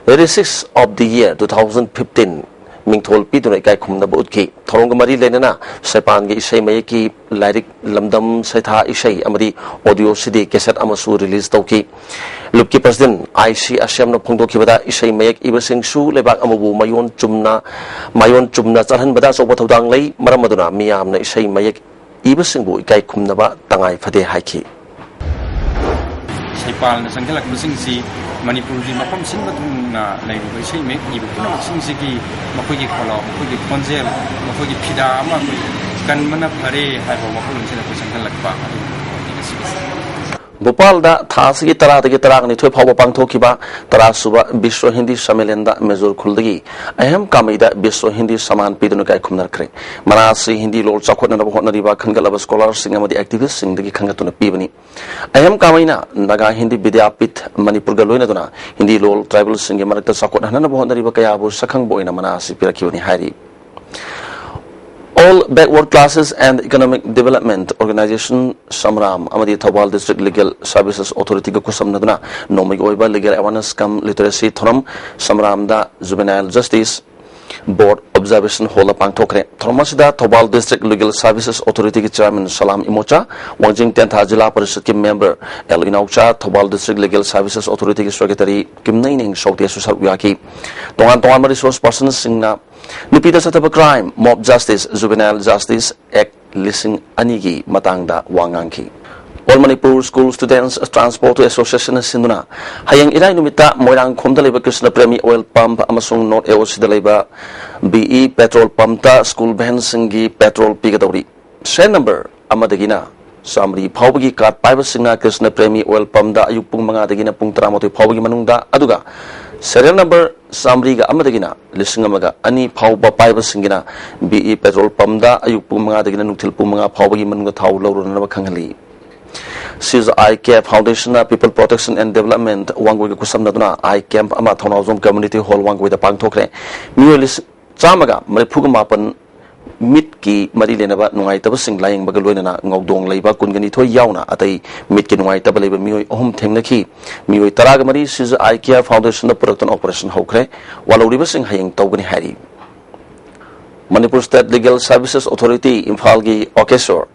Lyricist of the Year two thousand fifteen ꯃꯤꯡꯊꯣꯜ ꯄꯤꯗꯨꯅ ꯏꯀꯥꯏ ꯈꯨꯝꯅꯕ ꯎꯠꯈꯤ꯫ ꯊꯧꯔꯝꯒ ꯃꯔꯤ ꯂꯩꯅꯅ ꯁꯩꯄꯥꯟꯒꯤ ꯏꯁꯩ ꯃꯌꯦꯛꯀꯤ ꯂꯥꯏꯔꯤꯛ, ꯂꯝꯗꯝ, ꯁꯩꯊꯥ ꯏꯁꯩ ꯑꯃꯗꯤ audio C D cassette ꯑꯃꯁꯨ release ꯇꯧꯈꯤ꯫ ꯂꯨꯞꯀꯤ president ꯑꯥꯏ ꯁꯤ ꯑꯁꯦꯝꯅ ꯐꯣꯡꯗꯣꯛꯈꯤꯕꯗ, ꯏꯁꯩ ꯃꯌꯦꯛ ꯏꯕꯁꯤꯡꯁꯨ ꯂꯩꯕꯥꯛ ꯑꯃꯕꯨ ꯃꯌꯣꯟ ꯆꯨꯝꯅ, ꯃꯌꯣꯟ ꯆꯨꯝꯅ ꯆꯠꯍꯟꯕꯗ ꯑꯆꯧꯕ ꯊꯧꯗꯥꯡ ꯂꯩ꯫ ꯃꯔꯝ ꯑꯗꯨꯅ ꯃꯤꯌꯥꯝꯅ ꯏꯁꯩ ꯃꯌꯦꯛ ꯏꯕꯁꯤꯡꯕꯨ ꯏꯀꯥꯏ ꯈꯨꯝꯅꯕ ꯇꯉꯥꯏ ꯐꯗꯦ ꯍꯥꯏꯈꯤ꯫ ꯁꯩꯄꯥꯜꯅ ꯆꯪꯁꯤꯜꯂꯛꯄꯁꯤꯡꯁꯤ ꯃꯅꯤꯄꯨꯔꯒꯤ ꯃꯐꯝ ꯁꯤꯟꯕ ꯊꯨꯡꯅ ꯂꯩꯔꯤꯕ ꯏꯁꯩ ꯃꯌꯦꯛ ꯏꯕ ꯄꯨꯝꯅꯃꯛꯁꯤꯡꯁꯤꯒꯤ ꯃꯈꯣꯏꯒꯤ ꯈꯣꯜꯂꯥꯎ, ꯃꯈꯣꯏꯒꯤ ꯈꯣꯟꯖꯦꯜ, ꯃꯈꯣꯏꯒꯤ ꯐꯤꯗꯥ ꯑꯃ ꯑꯩꯈꯣꯏ ꯀꯟꯕꯅ ꯐꯔꯦ ꯍꯥꯏꯕ ꯋꯥꯈꯜꯂꯣꯟꯁꯤꯗ ꯑꯩꯈꯣꯏ ꯆꯪꯁꯤꯜꯂꯛꯄ ꯑꯗꯨꯒꯨꯝꯕ ꯊꯧꯔꯝꯅꯤ ꯉꯁꯤꯒꯤꯁꯤ꯫ ꯚꯣꯄꯥꯜꯗ ꯊꯥ ꯑꯁꯤꯒꯤ ꯇꯔꯥꯗꯒꯤ ꯇꯔꯥꯅꯤꯊꯣꯏ ꯐꯥꯎꯕ ꯄꯥꯡꯊꯣꯛꯈꯤꯕ ꯇꯔꯥꯁꯨꯕ ꯕꯤꯁ꯭ꯋ ꯍꯤꯟꯗꯤ ꯁꯝꯃꯦꯂꯟꯗ ꯃꯦꯖꯨꯔ ꯈꯨꯜꯗꯒꯤ ꯑꯍꯦꯝ ꯀꯥꯃꯩꯗ ꯕꯤꯁ꯭ꯋ ꯍꯤꯟꯗꯤ ꯁꯃꯥꯟ ꯄꯤꯗꯨꯅ ꯏꯀꯥꯏ ꯈꯨꯝꯅꯔꯛꯈ꯭ꯔꯦ꯫ ꯃꯅꯥ ꯑꯁꯤ ꯍꯤꯟꯗꯤ ꯂꯣꯜ ꯆꯥꯎꯈꯠꯅꯅꯕ ꯍꯣꯠꯅꯔꯤꯕ ꯈꯟꯒꯠꯂꯕ ꯁ꯭ꯀꯣꯂꯥꯔꯁꯤꯡ ꯑꯃꯗꯤ ꯑꯦꯛꯇꯤꯚꯤꯁ꯭ꯠꯁꯤꯡꯗꯒꯤ ꯈꯟꯒꯠꯇꯨꯅ ꯄꯤꯕꯅꯤ꯫ ꯑꯍꯦꯝ ꯀꯥꯃꯩꯅ ꯅꯥꯒꯥ ꯍꯤꯟꯗꯤ ꯕꯤꯗ꯭ꯌꯥꯄꯤꯊ ꯃꯅꯤꯄꯨꯔꯒ ꯂꯣꯏꯅꯗꯨꯅ ꯍꯤꯟꯗꯤ ꯂꯣꯜ ꯇ꯭ꯔꯥꯏꯕꯦꯜꯁꯤꯡꯒꯤ ꯃꯔꯛꯇ ꯆꯥꯎꯈꯠꯍꯟꯅꯕ ꯍꯣꯠꯅꯔꯤꯕ ꯀꯌꯥꯕꯨ ꯁꯛꯈꯪꯕ ꯑꯣꯏꯅ ꯃꯅꯥ ꯑꯁꯤ ꯄꯤꯔꯛꯈꯤꯕꯅꯤ ꯍꯥꯏꯔꯤ꯫ All Backward Classes and Economic Development Organisation, ꯁꯝꯔꯥꯝ, ꯑꯃꯗꯤ Thoubal District Legal Services Authority ꯒ ꯈꯨꯠꯁꯝꯅꯗꯨꯅ ꯅꯣꯡꯃꯒꯤ ꯑꯣꯏꯕ Legal Awareness cum Literacy ꯊꯧꯔꯝ ꯁꯝꯔꯥꯝꯗ Juvenile Justice Board Observation Hall ꯗ ꯄꯥꯡꯊꯣꯛꯈ꯭ꯔꯦ꯫ ꯊꯧꯔꯝ ꯑꯁꯤꯗ Thoubal District Legal Services Authority ꯒꯤ Chairman ꯁꯂꯥꯝ ꯏꯃꯣꯆꯥ, ꯋꯥꯡꯖꯤꯡ ꯇꯦꯟꯊꯥ ꯖꯤꯂꯥ ꯄꯔꯤꯁꯠꯀꯤ Member L Inaocha, Thoubal District Legal Services Authority ꯒꯤ Secretary ꯀꯤꯝꯅꯩꯅꯤꯡ ꯁꯧꯇꯦꯁꯨ ꯁꯔꯨꯛ ꯌꯥꯈꯤ꯫ ꯇꯣꯉꯥꯟ ꯇꯣꯉꯥꯟꯕ resource personꯁꯤꯡꯅ ꯅꯨꯄꯤꯗ ꯆꯠꯊꯕ crime, mob justice, juvenile justice act ꯂꯤꯁꯤꯡ ꯑꯅꯤꯒꯤ ꯃꯇꯥꯡꯗ ꯋꯥ ꯉꯥꯡꯈꯤ꯫ All Manipur School Students Transport Association ꯅ ꯁꯤꯟꯗꯨꯅ ꯍꯌꯦꯡ ꯏꯔꯥꯏ ꯅꯨꯃꯤꯠꯇ ꯃꯣꯏꯔꯥꯡꯈꯣꯝꯗ ꯂꯩꯕ ꯀ꯭ꯔꯤꯁꯅ ꯄ꯭ꯔꯦꯃꯤ oil pump ꯑꯃꯁꯨꯡ North A O C ꯗ ꯂꯩꯕ B E petrol pump ꯇ school van ꯁꯤꯡꯒꯤ petrol ꯄꯤꯒꯗꯧꯔꯤ꯫ Serial number ꯑꯃꯗꯒꯤꯅ ꯆꯥꯃꯔꯤ ꯐꯥꯎꯕꯒꯤ card ꯄꯥꯏꯕꯁꯤꯡꯅ Krishna Premi oil pump ꯗ ꯑꯌꯨꯛ ꯄꯨꯡ ꯃꯉꯥꯗꯒꯤꯅ ꯄꯨꯡ ꯇꯔꯥꯃꯥꯊꯣꯏ ꯐꯥꯎꯕꯒꯤ ꯃꯅꯨꯡꯗ, ꯑꯗꯨꯒ serial number ꯆꯥꯃꯔꯤꯒ ꯑꯃꯗꯒꯤꯅ ꯂꯤꯁꯤꯡ ꯑꯃꯒ ꯑꯅꯤ ꯐꯥꯎꯕ ꯄꯥꯏꯕꯁꯤꯡꯒꯤꯅ B E petrol pump ꯗ ꯑꯌꯨꯛ ꯄꯨꯡ ꯃꯉꯥꯗꯒꯤꯅ ꯅꯨꯡꯊꯤꯜ ꯄꯨꯡ ꯃꯉꯥ ꯐꯥꯎꯕꯒꯤ ꯃꯅꯨꯡꯗ ꯊꯥꯎ ꯂꯧꯔꯨꯅꯅꯕ ꯈꯪꯍꯜꯂꯤ꯫ Seize Eye Care Foundation ꯅ People Protection and Development ꯋꯥꯡꯒꯣꯏꯒ ꯈꯨꯠꯁꯝꯅꯗꯨꯅ eye camp ꯑꯃ ꯊꯧꯅꯥꯎꯖꯝ Community Hall ꯋꯥꯡꯒꯣꯏꯗ ꯄꯥꯡꯊꯣꯛꯈ꯭ꯔꯦ꯫ ꯃꯤꯑꯣꯏ ꯂꯤꯁꯤꯡ ꯆꯥꯝꯃꯒ ꯃꯔꯤꯐꯨꯒ ꯃꯥꯄꯟ ꯃꯤꯠꯀꯤ ꯃꯔꯤ ꯂꯩꯅꯕ ꯅꯨꯡꯉꯥꯏꯇꯕꯁꯤꯡ ꯂꯥꯌꯦꯡꯕꯒ ꯂꯣꯏꯅꯅ ꯉꯧꯗꯣꯡ ꯂꯩꯕ ꯀꯨꯟꯒ ꯅꯤꯊꯣꯏ ꯌꯥꯎꯅ ꯑꯇꯩ ꯃꯤꯠꯀꯤ ꯅꯨꯡꯉꯥꯏꯇꯕ ꯂꯩꯕ ꯃꯤꯑꯣꯏ ꯑꯍꯨꯝ ꯊꯦꯡꯅꯈꯤ꯫ ꯃꯤꯑꯣꯏ ꯇꯔꯥꯒ ꯃꯔꯤ Seize Eye Care Foundation ꯅ ꯄꯨꯔꯛꯇꯨꯅ operation ꯍꯧꯈ꯭ꯔꯦ꯫ ꯋꯥꯂꯧꯔꯤꯕꯁꯤꯡ ꯍꯌꯦꯡ ꯇꯧꯒꯅꯤ ꯍꯥꯏꯔꯤ꯫ Manipur State Legal Services Authority ꯏꯝꯐꯥꯜꯒꯤ ꯑꯣꯀꯦꯁꯣꯔ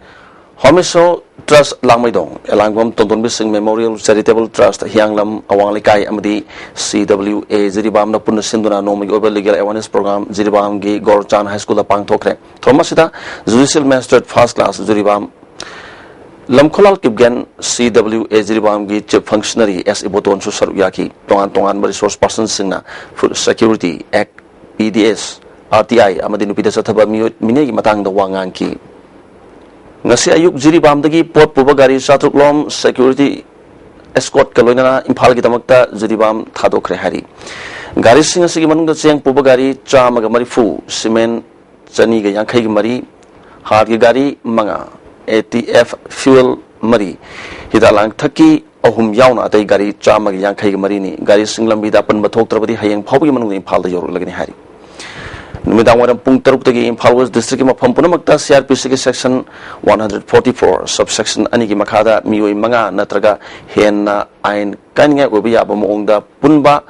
ꯍꯣꯃꯦꯁꯣ Trust ꯂꯥꯡꯃꯩꯗꯣꯡ, ꯑꯦꯂꯥꯡꯕꯝ ꯇꯣꯟꯗꯣꯟꯕꯤ ꯁꯤꯡ Memorial Charitable Trust ꯍꯤꯌꯥꯡꯂꯝ ꯑꯋꯥꯡ ꯂꯩꯀꯥꯏ ꯑꯃꯗꯤ C W A ꯖꯤꯔꯤꯕꯥꯝꯅ ꯄꯨꯟꯅ ꯁꯤꯟꯗꯨꯅ ꯅꯣꯡꯃꯒꯤ ꯑꯣꯏꯕ Legal Awareness Program ꯖꯤꯔꯤꯕꯥꯝꯒꯤ ꯒꯣꯔꯆꯥꯟ High School ꯗ ꯄꯥꯡꯊꯣꯛꯈ꯭ꯔꯦ꯫ ꯊꯧꯔꯝ ꯑꯁꯤꯗ Judicial Magistrate First Class Jiribam ꯂꯝꯈꯣꯂꯥꯜ Kipgen, C W A ꯖꯤꯔꯤꯕꯥꯝꯒꯤ Chief Functionary S ꯏꯕꯣꯇꯣꯟꯁꯨ ꯁꯔꯨꯛ ꯌꯥꯈꯤ꯫ ꯇꯣꯉꯥꯟ ꯇꯣꯉꯥꯟꯕ resource personꯁꯤꯡꯅ Food Security Act, P D S, R T I ꯑꯃꯗꯤ ꯅꯨꯄꯤꯗ ꯆꯠꯊꯕ ꯃꯤꯑꯣꯏ ꯃꯤꯅꯩꯒꯤ ꯃꯇꯥꯡꯗ ꯋꯥ ꯉꯥꯡꯈꯤ꯫ ꯉꯁꯤ ꯑꯌꯨꯛ ꯖꯤꯔꯤꯕꯥꯝꯗꯒꯤ ꯄꯣꯠ ꯄꯨꯕ ꯒꯥꯔꯤ ꯆꯥꯇ꯭ꯔꯨꯛ ꯂꯣꯝ ꯁꯦꯀ꯭ꯌꯨꯔꯤꯇꯤ ꯑꯦꯁꯀꯣꯠꯀ ꯂꯣꯏꯅꯅ ꯏꯝꯐꯥꯜꯒꯤꯗꯃꯛꯇ ꯖꯤꯔꯤꯕꯥꯝ ꯊꯥꯗꯣꯛꯈ꯭ꯔꯦ ꯍꯥꯏꯔꯤ꯫ ꯒꯥꯔꯤꯁꯤꯡ ꯑꯁꯤꯒꯤ ꯃꯅꯨꯡꯗ ꯆꯦꯡ ꯄꯨꯕ ꯒꯥꯔꯤ ꯆꯥꯝꯃꯒ ꯃꯔꯤꯐꯨ, ꯁꯤꯃꯦꯟ ꯆꯅꯤꯒ ꯌꯥꯡꯈꯩꯒ ꯃꯔꯤ, ꯍꯥꯔꯒꯤ ꯒꯥꯔꯤ ꯃꯉꯥ, ꯑꯦ ꯇꯤ ꯑꯦꯐ ꯐ꯭ꯌꯨꯑꯦꯜ ꯃꯔꯤ, ꯍꯤꯗꯥꯛ ꯂꯥꯡꯊꯛꯀꯤ ꯑꯍꯨꯝ ꯌꯥꯎꯅ ꯑꯇꯩ ꯒꯥꯔꯤ ꯆꯥꯝꯃꯒ ꯌꯥꯡꯈꯩꯒ ꯃꯔꯤꯅꯤ꯫ ꯒꯥꯔꯤꯁꯤꯡ ꯂꯝꯕꯤꯗ ꯑꯄꯟꯕ ꯊꯣꯛꯇ꯭ꯔꯕꯗꯤ ꯍꯌꯦꯡ ꯐꯥꯎꯕꯒꯤ ꯃꯅꯨꯡꯗ ꯏꯝꯐꯥꯜꯗ ꯌꯧꯔꯛꯂꯒꯅꯤ ꯍꯥꯏꯔꯤ꯫ ꯅꯨꯃꯤꯗꯥꯡ ꯋꯥꯏꯔꯝ ꯄꯨꯡ ꯇꯔꯨꯛꯇꯒꯤ ꯏꯝꯐꯥꯜ ꯋꯦꯁ ꯗꯤꯁꯇ꯭ꯔꯤꯛꯀꯤ ꯃꯐꯝ ꯄꯨꯝꯅꯃꯛꯇ ꯁꯤ ꯑꯥꯔ ꯄꯤ ꯁꯤꯒꯤ section one hundred forty four sub section ꯑꯅꯤꯒꯤ ꯃꯈꯥꯗ ꯃꯤꯑꯣꯏ ꯃꯉꯥ ꯅꯠꯇ꯭ꯔꯒ ꯍꯦꯟꯅ ꯑꯥꯏꯟ ꯀꯥꯏꯅꯤꯡꯉꯥꯏ ꯑꯣꯏꯕ ꯌꯥꯕ ꯃꯑꯣꯡꯗ ꯄꯨꯟꯕ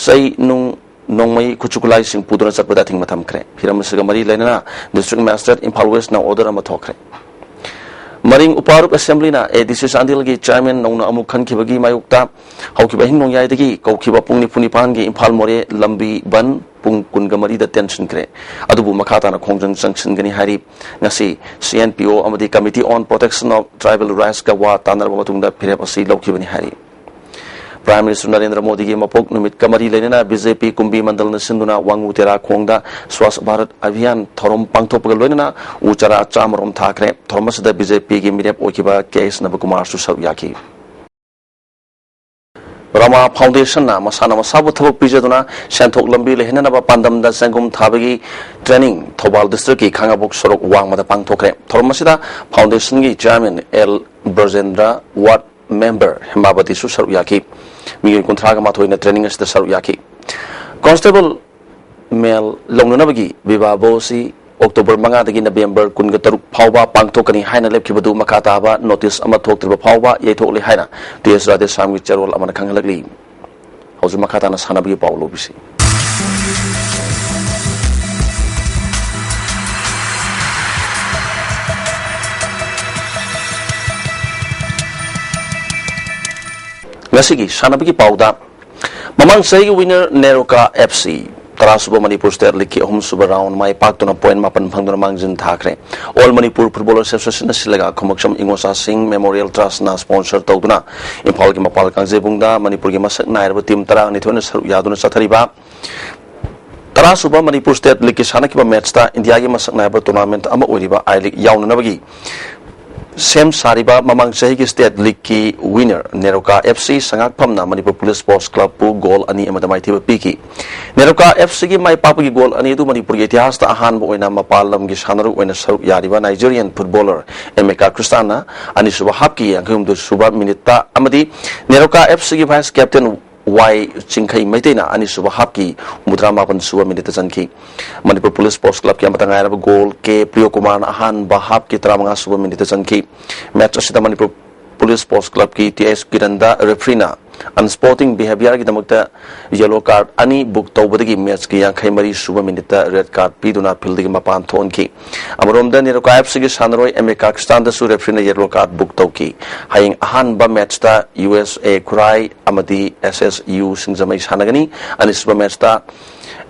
ꯆꯩ ꯅꯨꯡ ꯅꯣꯡꯃꯩ ꯈꯨꯠꯁꯨ ꯈꯨꯠꯂꯥꯏꯁꯤꯡ ꯄꯨꯗꯨꯅ ꯆꯠꯄꯗ ꯑꯊꯤꯡꯕ ꯊꯝꯈ꯭ꯔꯦ꯫ ꯍꯤꯔꯝ ꯑꯁꯤꯒ ꯃꯔꯤ ꯂꯩꯅꯅ ꯗꯤꯁꯇ꯭ꯔꯤꯛ ꯃꯦꯖꯤꯁꯇ꯭ꯔꯦꯠ ꯏꯝꯐꯥꯜ ꯋꯦꯁꯅ ꯑꯣꯔꯗꯔ ꯑꯃ ꯊꯣꯛꯈ꯭ꯔꯦ꯫ ꯃꯔꯤꯡ ꯎꯄꯥꯔꯨꯞ ꯑꯦꯁꯦꯝꯕ꯭ꯂꯤꯅ ꯑꯦ ꯗꯤ ꯁꯤ ꯆꯥꯟꯗꯦꯜꯒꯤ ꯆꯤꯌꯥꯔꯃꯦꯟ ꯅꯧꯅ ꯑꯃꯨꯛ ꯈꯟꯈꯤꯕꯒꯤ ꯃꯥꯌꯣꯛꯇ ꯍꯧꯈꯤꯕ ꯑꯍꯤꯡ ꯅꯣꯡꯌꯥꯏꯗꯒꯤ ꯀꯧꯈꯤꯕ ꯄꯨꯡ ꯅꯤꯐꯨ ꯅꯤꯄꯥꯟꯒꯤ ꯏꯝꯐꯥꯜ ꯃꯣꯔꯦ ꯂꯝꯕꯤ ꯕꯟ ꯄꯨꯡ ꯀꯨꯟꯒ ꯃꯔꯤꯗ ꯇꯦꯟꯁꯤꯟꯈ꯭ꯔꯦ꯫ ꯑꯗꯨꯕꯨ ꯃꯈꯥ ꯇꯥꯅ ꯈꯣꯡꯖꯪ ꯆꯪꯁꯤꯟꯒꯅꯤ ꯍꯥꯏꯔꯤ꯫ ꯉꯁꯤ ꯁꯤ ꯑꯦꯟ ꯄꯤ ꯑꯣ ꯑꯃꯗꯤ Committee on Protection of Tribal Rightsꯀ ꯋꯥ ꯇꯥꯅꯔꯕ ꯃꯇꯨꯡꯗ ꯐꯤꯔꯦꯞ ꯑꯁꯤ ꯂꯧꯈꯤꯕꯅꯤ ꯍꯥꯏꯔꯤ꯫ ꯄ꯭ꯔꯥꯏꯝ ꯃꯤꯅꯤꯁꯇꯔ ꯅꯔꯦꯟꯗ꯭ꯔ ꯃꯣꯗꯤꯒꯤ ꯃꯄꯣꯛ ꯅꯨꯃꯤꯠꯀ ꯃꯔꯤ ꯂꯩꯅꯅ ꯕꯤ ꯖꯦ ꯄꯤ ꯀꯨꯝꯕꯤ ꯃꯟꯗꯜꯅ ꯁꯤꯟꯗꯨꯅ ꯋꯥꯉꯨ ꯇꯦꯔꯥ ꯈꯣꯡꯗ ꯁ꯭ꯋꯥꯁ ꯚꯥꯔꯠ ꯑꯚꯤꯌꯥꯟ ꯊꯧꯔꯝ ꯄꯥꯡꯊꯣꯛꯄꯒ ꯂꯣꯏꯅꯅ ꯎ ꯆꯥꯔꯥ ꯆꯥꯝꯃꯔꯣꯝ ꯊꯥꯈ꯭ꯔꯦ꯫ ꯊꯧꯔꯝ ꯑꯁꯤꯗ ꯕꯤ ꯖꯦ ꯄꯤꯒꯤ ꯃꯤꯔꯦꯞ ꯑꯣꯏꯈꯤꯕ ꯀꯦ ꯑꯦꯁ ꯅꯕꯀꯨꯃꯥꯔꯁꯨ ꯁꯔꯨꯛ ꯌꯥꯈꯤ꯫ ꯔꯃꯥ ꯐꯥꯎꯟꯗꯦꯁꯟꯅ ꯃꯁꯥꯅ ꯃꯁꯥꯕꯨ ꯊꯕꯛ ꯄꯤꯖꯗꯨꯅ ꯁꯦꯟꯊꯣꯛ ꯂꯝꯕꯤ ꯂꯩꯍꯟꯅꯅꯕ ꯄꯥꯟꯗꯝꯗ ꯆꯦꯡꯒꯨꯝ ꯊꯥꯕꯒꯤ ꯇ꯭ꯔꯦꯅꯤꯡ ꯊꯧꯕꯥꯜ ꯗꯤꯁꯇ꯭ꯔꯤꯛꯀꯤ ꯈꯥꯉꯕꯣꯛ ꯁꯣꯔꯣꯛ ꯋꯥꯡꯃꯗ ꯄꯥꯡꯊꯣꯛꯈ꯭ꯔꯦ꯫ ꯊꯧꯔꯝ ꯑꯁꯤꯗ ꯐꯥꯎꯟꯗꯦꯁꯟꯒꯤ ꯆꯤꯌꯥꯔꯃꯦꯟ ꯑꯦꯜ ꯕ꯭ꯔꯖꯦꯟꯗ꯭ꯔ, ꯋꯥꯔꯗ ꯃꯦꯝꯕꯔ ꯍꯦꯃꯥꯕꯇꯤꯁꯨ ꯁꯔꯨꯛ ꯌꯥꯈꯤ꯫ ꯃꯤꯑꯣꯏ ꯀꯨꯟꯊ꯭ꯔꯥꯒ ꯃꯥꯊꯣꯏꯅ ꯇ꯭ꯔꯦꯅꯤꯡ ꯑꯁꯤꯗ ꯁꯔꯨꯛ ꯌꯥꯈꯤ꯫ ꯀꯣꯟꯁꯇꯦꯕꯜ ꯃꯦꯜ ꯂꯧꯅꯅꯕꯒꯤ ꯕꯤꯕꯥ ꯕꯣꯁꯤ ꯑꯣꯛꯇꯣꯕꯔ ꯃꯉꯥꯗꯒꯤ ꯅꯕꯦꯝꯕꯔ ꯀꯨꯟꯒ ꯇꯔꯨꯛ ꯐꯥꯎꯕ ꯄꯥꯡꯊꯣꯛꯀꯅꯤ ꯍꯥꯏꯅ ꯂꯦꯞꯈꯤꯕꯗꯨ ꯃꯈꯥ ꯇꯥꯕ ꯅꯣꯇꯤꯁ ꯑꯃ ꯊꯣꯛꯇ꯭ꯔꯤꯕ ꯐꯥꯎꯕ ꯌꯩꯊꯣꯛꯂꯦ ꯍꯥꯏꯅ ꯇꯤ ꯑꯦꯁ ꯔꯥꯙꯦꯁ꯭ꯌꯥꯝꯒꯤ ꯆꯦꯔꯣꯜ ꯑꯃꯅ ꯈꯪꯍꯜꯂꯛꯂꯤ꯫ ꯍꯧꯖꯤꯛ ꯃꯈꯥ ꯇꯥꯅ ꯁꯥꯟꯅꯕꯒꯤ ꯄꯥꯎ ꯂꯧꯕꯤꯁꯤ꯫ ꯉꯁꯤꯒꯤ ꯁꯥꯟꯅꯕꯒꯤ ꯄꯥꯎꯗ, ꯃꯃꯥꯡ ꯆꯍꯤꯒꯤ ꯋꯤꯅꯔ ꯅꯦꯔꯣꯀꯥ ꯑꯦꯐ ꯁꯤ, ꯇꯔꯥꯁꯨꯕ ꯃꯅꯤꯄꯨꯔ ꯁ꯭ꯇꯦꯠ ꯂꯤꯒꯀꯤ ꯑꯍꯨꯝꯁꯨꯕ ꯔꯥꯎꯟ ꯃꯥꯏ ꯄꯥꯛꯇꯨꯅ ꯄꯣꯏꯟ ꯃꯥꯄꯟ ꯐꯪꯗꯨꯅ ꯃꯥꯡꯖꯤꯟ ꯊꯥꯈ꯭ꯔꯦ꯫ ꯑꯣꯜ ꯃꯅꯤꯄꯨꯔ ꯐꯨꯠꯕꯣꯂꯔ ꯑꯦꯁꯣꯁꯤꯌꯦꯁꯟꯅ ꯁꯤꯜꯂꯒ ꯈꯣꯃꯛꯁꯝ ꯏꯉꯣꯆꯥꯁꯤꯡ ꯃꯦꯃꯣꯔꯤꯌꯦꯜ ꯇ꯭ꯔꯁꯅ ꯁ꯭ꯄꯣꯟꯁꯔ ꯇꯧꯗꯨꯅ ꯏꯝꯐꯥꯜꯒꯤ ꯃꯄꯥꯜ ꯀꯥꯡꯖꯩꯕꯨꯡꯗ ꯃꯅꯤꯄꯨꯔꯒꯤ ꯃꯁꯛ ꯅꯥꯏꯔꯕ ꯇꯤꯝ ꯇꯔꯥꯅꯤꯊꯣꯏꯅ ꯁꯔꯨꯛ ꯌꯥꯗꯨꯅ ꯆꯠꯊꯔꯤꯕ ꯇꯔꯥ ꯁꯨꯕ ꯃꯅꯤꯄꯨꯔ ꯁ꯭ꯇꯦꯠ ꯂꯤꯒꯀꯤ ꯁꯥꯟꯅꯈꯤꯕ ꯃꯦꯠꯁꯇ ꯏꯟꯗꯤꯌꯥꯒꯤ ꯃꯁꯛ ꯅꯥꯏꯕ ꯇꯣꯔꯅꯥꯃꯦꯟꯠ ꯑꯃ ꯑꯣꯏꯔꯤꯕ ꯑꯥꯏ ꯂꯤꯒ ꯌꯥꯎꯅꯅꯕꯒꯤ ꯁꯦꯝ ꯁꯥꯔꯤꯕ ꯃꯃꯥꯡ ꯆꯍꯤꯒꯤ ꯁ꯭ꯇꯦꯠ ꯂꯤꯒꯀꯤ ꯋꯤꯅꯔ ꯅꯦꯔꯣꯀꯥ ꯑꯦꯐ ꯁꯤ ꯁꯉꯥꯛꯐꯝꯅ ꯃꯅꯤꯄꯨꯔ ꯄꯨꯂꯤꯁ ꯁ꯭ꯄꯣꯔꯠꯁ ꯀ꯭ꯂꯕꯄꯨ ꯒꯣꯜ ꯑꯅꯤ ꯑꯃꯗ ꯃꯥꯏꯊꯤꯕ ꯄꯤꯈꯤ꯫ ꯅꯦꯔꯣꯀꯥ ꯑꯦꯐ ꯁꯤꯒꯤ ꯃꯥꯏ ꯄꯥꯛꯄꯒꯤ ꯒꯣꯜ ꯑꯅꯤ ꯑꯗꯨ ꯃꯅꯤꯄꯨꯔꯒꯤ ꯏꯇꯤꯍꯥꯁꯇ ꯑꯍꯥꯟꯕ ꯑꯣꯏꯅ ꯃꯄꯥꯟ ꯂꯝꯒꯤ ꯁꯥꯟꯅꯔꯣꯏ ꯑꯣꯏꯅ ꯁꯔꯨꯛ ꯌꯥꯔꯤꯕ ꯅꯥꯏꯖꯦꯔꯤꯌꯟ ꯐꯨꯠꯕꯣꯂꯔ ꯑꯦꯃꯦꯀꯥ ꯈ꯭ꯔꯤꯁꯇꯥꯟꯅ ꯑꯅꯤꯁꯨꯕ ꯍꯥꯞꯀꯤ ꯌꯥꯡꯈꯩ ꯍꯨꯝꯗꯣꯏ ꯁꯨꯕ ꯃꯤꯅꯤꯠꯇ ꯑꯃꯗꯤ ꯅꯦꯔꯣꯀꯥ ꯑꯦꯐ ꯁꯤꯒꯤ ꯚꯥꯏꯁ ꯀꯦꯞꯇꯦꯟ ꯋꯥꯏ ꯆꯤꯡꯈꯩ ꯃꯩꯇꯩꯅ ꯑꯅꯤꯁꯨꯕ ꯍꯥꯞꯀꯤ ꯍꯨꯝꯐꯨꯇꯔꯥ ꯃꯥꯄꯟ ꯁꯨꯕ ꯃꯤꯅꯤꯠꯇ ꯆꯟꯈꯤ꯫ ꯃꯅꯤꯄꯨꯔ ꯄꯨꯂꯤꯁ ꯁ꯭ꯄꯣꯔꯠꯁ ꯀ꯭ꯂꯕꯀꯤ ꯑꯃꯠꯇ ꯉꯥꯏꯔꯕ ꯒꯣꯜ ꯀꯦ ꯄ꯭ꯔꯤꯌꯣꯀꯨꯃꯥꯔꯅ ꯑꯍꯥꯟꯕ ꯍꯥꯞꯀꯤ ꯇꯔꯥꯃꯉꯥ ꯁꯨꯕ ꯃꯤꯅꯤꯠꯇ ꯆꯟꯈꯤ꯫ ꯃꯦꯠꯆ ꯑꯁꯤꯗ ꯃꯅꯤꯄꯨꯔ ꯄꯨꯂꯤꯁ ꯁ꯭ꯄꯣꯔꯠꯁ ꯀ꯭ꯂꯕꯀꯤ ꯇꯤ ꯑꯦꯁ ꯀꯤꯔꯟꯗ ꯔꯦꯐ꯭ꯔꯤꯅ ꯑꯟꯁ꯭ꯄꯣꯔꯇꯤꯡ ꯕꯤꯍꯦꯕꯤꯌꯔꯒꯤꯗꯃꯛꯇ ꯌꯦꯂꯣ ꯀꯥꯔꯗ ꯑꯅꯤ ꯕꯨꯛ ꯇꯧꯕꯗꯒꯤ ꯃꯦꯠꯆꯀꯤ ꯌꯥꯡꯈꯩ ꯃꯔꯤ ꯁꯨꯕ ꯃꯤꯅꯤꯠꯇ ꯔꯦꯗ ꯀꯥꯔꯗ ꯄꯤꯗꯨꯅ ꯐꯤꯜꯗꯒꯤ ꯃꯄꯥꯟ ꯊꯣꯛꯍꯟꯈꯤ꯫ ꯑꯃꯔꯣꯝꯗ ꯅꯦꯔꯣꯀꯥ ꯑꯦꯐ ꯁꯤꯒꯤ ꯁꯥꯟꯅꯔꯣꯏ ꯑꯦꯃꯦꯀꯥ ꯈ꯭ꯔꯤꯁꯇꯥꯟꯗꯁꯨ ꯔꯦꯐ꯭ꯔꯤꯅ ꯌꯦꯂꯣ ꯀꯥꯔꯗ ꯕꯨꯛ ꯇꯧꯈꯤ꯫ ꯍꯌꯦꯡ ꯑꯍꯥꯟꯕ ꯃꯦꯠꯆꯇ ꯌꯨ ꯑꯦꯁ ꯑꯦ ꯈꯨꯔꯥꯏ ꯑꯃꯗꯤ ꯑꯦꯁ ꯑꯦꯁ ꯌꯨ ꯁꯤꯡꯖꯃꯩ ꯁꯥꯟꯅꯒꯅꯤ꯫ ꯑꯅꯤꯁꯨꯕ ꯃꯦꯠꯆꯇ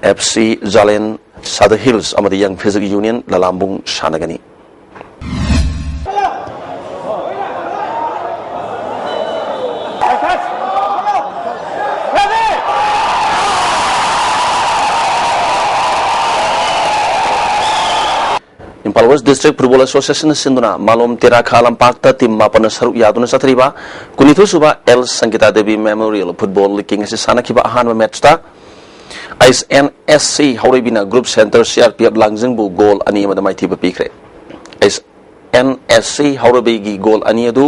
ꯑꯦꯐ ꯁꯤ ꯖꯥꯂꯦꯟ ꯁꯥꯗ ꯍꯤꯜꯁ ꯑꯃꯗꯤ ꯌꯪ ꯐꯤꯖꯤꯛ ꯌꯨꯅꯤꯌꯟ ꯂꯂꯥꯝꯕꯨꯡ ꯁꯥꯟꯅꯒꯅꯤ꯫ ꯏꯝꯐꯥꯜ ꯋꯦꯁ ꯗꯤꯁꯇ꯭ꯔꯤꯛ ꯐꯨꯠꯕꯣꯜ ꯑꯦꯁꯣꯁꯤꯌꯦꯁꯟꯅ ꯁꯤꯟꯗꯨꯅ ꯃꯥꯂꯣꯝ ꯇꯦꯔꯥꯈꯥ ꯂꯝꯄꯥꯛꯇ ꯇꯤꯝ ꯃꯥꯄꯟꯅ ꯁꯔꯨꯛ ꯌꯥꯗꯨꯅ ꯆꯠꯊꯔꯤꯕ ꯀꯨꯟꯅꯤꯊꯣꯏ ꯁꯨꯕ L Sangita Devi memorial football league ꯑꯁꯤ ꯁꯥꯟꯅꯈꯤꯕ ꯑꯍꯥꯟꯕ ꯃꯦꯠꯆꯇ ꯑꯩꯁ ꯑꯦꯟ ꯑꯦꯁ ꯁꯤ ꯍꯧꯔꯩꯕꯤꯅ group centre C R P F ꯂꯥꯡꯖꯤꯡꯕꯨ ꯒꯣꯜ ꯑꯅꯤ ꯑꯃꯗ ꯃꯥꯏꯊꯤꯕ ꯄꯤꯈ꯭ꯔꯦ꯫ ꯑꯩꯁ ꯑꯦꯟ ꯑꯦꯁ ꯁꯤ ꯍꯧꯔꯩꯕꯤꯒꯤ ꯒꯣꯜ ꯑꯅꯤ ꯑꯗꯨ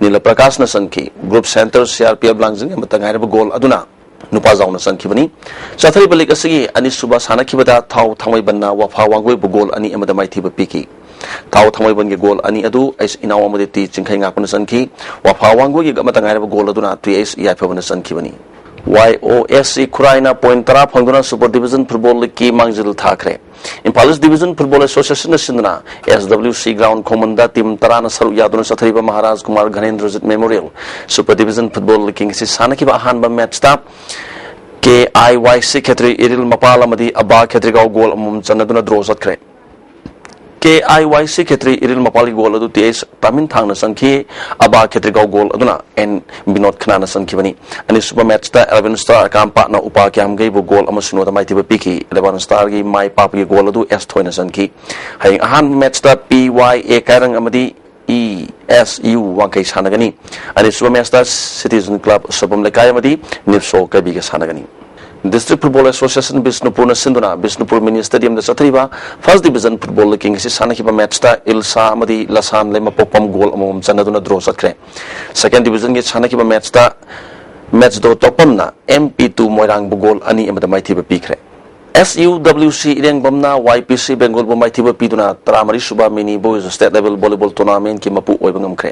ꯅꯤꯂ ꯄ꯭ꯔꯀꯥꯁꯅ ꯆꯟꯈꯤ꯫ Group centre C R P F Langjing ꯑꯃꯠꯇ ꯉꯥꯏꯔꯕ ꯒꯣꯜ ꯑꯗꯨꯅ ꯅꯨꯄꯥꯖꯥꯎꯅ ꯆꯟꯈꯤꯕꯅꯤ꯫ ꯆꯠꯊꯔꯤꯕ ꯂꯤꯒ ꯑꯁꯤꯒꯤ ꯑꯅꯤꯁꯨꯕ ꯁꯥꯟꯅꯈꯤꯕꯗ ꯊꯥꯎ ꯊꯥꯡꯃꯩꯕꯟꯅ ꯋꯥꯐꯥ ꯋꯥꯡꯒꯣꯏꯕꯨ ꯒꯣꯜ ꯑꯅꯤ ꯑꯃꯗ ꯃꯥꯏꯊꯤꯕ ꯄꯤꯈꯤ꯫ ꯊꯥꯎ ꯊꯥꯡꯃꯩꯕꯟꯒꯤ ꯒꯣꯜ ꯑꯅꯤ ꯑꯗꯨ ꯑꯩꯁ ꯏꯅꯥꯎ ꯑꯃꯗꯤ ꯇꯤ ꯆꯤꯡꯈꯩ ꯉꯥꯛꯄꯅ ꯆꯟꯈꯤ꯫ ꯋꯥꯐꯥ ꯋꯥꯡꯒꯣꯏꯒꯤ ꯑꯃꯠꯇ ꯉꯥꯏꯔꯕ ꯒꯣꯜ ꯑꯗꯨꯅ ꯇꯤ ꯑꯩꯁ ꯌꯥꯏꯐꯕꯅ ꯆꯟꯈꯤꯕꯅꯤ꯫ ꯋꯥꯏ ꯑꯣ ꯑꯦꯁ ꯁꯤ ꯈꯨꯔꯥꯏꯅ ꯄꯣꯏꯟꯠ ꯇꯔꯥ ꯐꯪꯗꯨꯅ ꯁꯨꯄꯔ ꯗꯤꯕꯤꯖꯟ ꯐꯨꯠꯕꯣꯜ ꯂꯤꯒꯀꯤ ꯃꯥꯡꯖꯤꯜ ꯊꯥꯈ꯭ꯔꯦ꯫ ꯏꯝꯐꯥꯜ ꯏꯁ ꯗꯤꯕꯤꯖꯟ ꯐꯨꯠꯕꯣꯜ ꯑꯦꯁꯣꯁꯤꯌꯦꯁꯟꯅ ꯁꯤꯟꯗꯨꯅ ꯑꯦꯁ ꯗꯕ꯭ꯂꯤꯎ ꯁꯤ ꯒ꯭ꯔꯥꯎꯟ ꯈꯣꯡꯃꯟꯗ ꯇꯤꯝ ꯇꯔꯥꯅ ꯁꯔꯨꯛ ꯌꯥꯗꯨꯅ ꯆꯠꯊꯔꯤꯕ Maharaj Kumar Gnanendrajit memorial super division football league ꯑꯁꯤ ꯁꯥꯟꯅꯈꯤꯕ ꯑꯍꯥꯟꯕ ꯃꯦꯠꯆꯇ ꯀꯦ ꯑꯥꯏ ꯋꯥꯏ ꯁꯤ ꯈꯦꯇ꯭ꯔꯤ ꯏꯔꯤꯜ ꯃꯄꯥꯜ ꯑꯃꯗꯤ ꯑꯕꯥ ꯈꯦꯇ꯭ꯔꯤꯒꯥꯎ ꯒꯣꯜ ꯑꯃꯃꯝ ꯆꯟꯅꯗꯨꯅ ꯗ꯭ꯔꯣ ꯆꯠꯈ꯭ꯔꯦ꯫ ꯀꯦ ꯑꯥꯏ ꯋꯥꯏ ꯁꯤ ꯈꯦꯇ꯭ꯔꯤ ꯏꯔꯤꯜ ꯃꯄꯥꯜꯒꯤ ꯒꯣꯜ ꯑꯗꯨ ꯇꯤ ꯑꯩꯆ ꯇꯥꯃꯤꯟ ꯊꯥꯡꯅ ꯆꯟꯈꯤ꯫ ꯑꯕꯥ ꯈꯦꯇ꯭ꯔꯤꯒꯥꯎ ꯒꯣꯜ ꯑꯗꯨꯅ ꯑꯦꯟ ꯕꯤꯅꯣꯗ ꯈꯅꯥꯅ ꯆꯟꯈꯤꯕꯅꯤ꯫ ꯑꯅꯤꯁꯨꯕ ꯃꯦꯠꯆꯇ ꯑꯦꯂꯚꯦꯟ ꯁ꯭ꯇꯥꯔ ꯑꯀꯥꯝꯄꯥꯠꯅ ꯎꯄꯥ ꯀ꯭ꯌꯥꯝꯒꯩꯕꯨ ꯒꯣꯜ ꯑꯃ ꯁꯤꯅꯣꯗ ꯃꯥꯏꯊꯤꯕ ꯄꯤꯈꯤ꯫ ꯑꯦꯂꯚꯦꯟ ꯁ꯭ꯇꯥꯔꯒꯤ ꯃꯥꯏ ꯄꯥꯛꯄꯒꯤ ꯒꯣꯜ ꯑꯗꯨ ꯑꯦꯁ ꯊꯣꯏꯅ ꯆꯟꯈꯤ꯫ ꯍꯌꯦꯡ ꯑꯍꯥꯟꯕ ꯃꯦꯠꯆꯇ ꯄꯤ ꯋꯥꯏ ꯑꯦ ꯀꯥꯏꯔꯪ ꯑꯃꯗꯤ ꯏ ꯑꯦꯁ ꯌꯨ ꯋꯥꯡꯈꯩ ꯁꯥꯟꯅꯒꯅꯤ꯫ ꯑꯅꯤꯁꯨꯕ ꯃꯦꯠꯆꯇ ꯁꯤꯇꯤꯖꯟ ꯀ꯭ꯂꯕ ꯁꯣꯏꯕꯝ ꯂꯩꯀꯥꯏ ꯑꯃꯗꯤ ꯅꯤꯞꯁꯣ ꯀꯩꯕꯤꯒ ꯁꯥꯟꯅꯒꯅꯤ꯫ ꯗꯤꯁꯇ꯭ꯔꯤꯛ ꯐꯨꯠꯕꯣꯜ ꯑꯦꯁꯣꯁꯤꯌꯦꯁꯟ ꯕꯤꯁꯅꯨꯄꯨꯔꯅ ꯁꯤꯟꯗꯨꯅ ꯕꯤꯁꯅꯨꯄꯨꯔ ꯃꯤꯅꯤ ꯁ꯭ꯇꯦꯗꯤꯌꯝꯗ ꯆꯠꯊꯔꯤꯕ ꯐꯥꯔꯁ ꯗꯤꯕꯤꯖꯟ ꯐꯨꯠꯕꯣꯜ ꯂꯤꯒꯀꯤ ꯉꯁꯤ ꯁꯥꯟꯅꯈꯤꯕ ꯃꯦꯠꯆꯇ ꯏꯜꯁꯥ ꯑꯃꯗꯤ ꯂꯁꯥꯟ ꯂꯩꯃꯄꯣꯛꯄꯝ ꯒꯣꯜ ꯑꯃꯃꯝ ꯆꯟꯅꯗꯨꯅ ꯗ꯭ꯔꯣ ꯆꯠꯈ꯭ꯔꯦ꯫ ꯁꯦꯀꯦꯟ ꯗꯤꯕꯤꯖꯟꯒꯤ ꯁꯥꯟꯅꯈꯤꯕ ꯃꯦꯠꯆꯇ ꯃꯦꯠꯆꯗꯣ ꯇꯣꯛꯄꯝꯅ ꯑꯦꯝ ꯄꯤ ꯇꯨ ꯃꯣꯏꯔꯥꯡꯕꯨ ꯒꯣꯜ ꯑꯅꯤ ꯑꯃꯗ ꯃꯥꯏꯊꯤꯕ ꯄꯤꯈ꯭ꯔꯦ꯫ ꯑꯦꯁ ꯌꯨ ꯗꯕ꯭ꯂꯤꯎ ꯁꯤ ꯏꯔꯦꯡꯕꯝꯅ ꯋꯥꯏ ꯄꯤ ꯁꯤ ꯕꯦꯡꯒꯣꯜꯕꯨ ꯃꯥꯏꯊꯤꯕ ꯄꯤꯗꯨꯅ ꯇꯔꯥꯃꯔꯤ ꯁꯨꯕ ꯃꯤꯅꯤ ꯕꯣꯏꯁ ꯁ꯭ꯇꯦꯠ ꯂꯦꯚꯦꯜ ꯚꯣꯂꯤꯕꯣꯜ ꯇꯣꯔꯅꯥꯃꯦꯟꯠꯀꯤ ꯃꯄꯨ ꯑꯣꯏꯕ ꯉꯝꯈ꯭ꯔꯦ꯫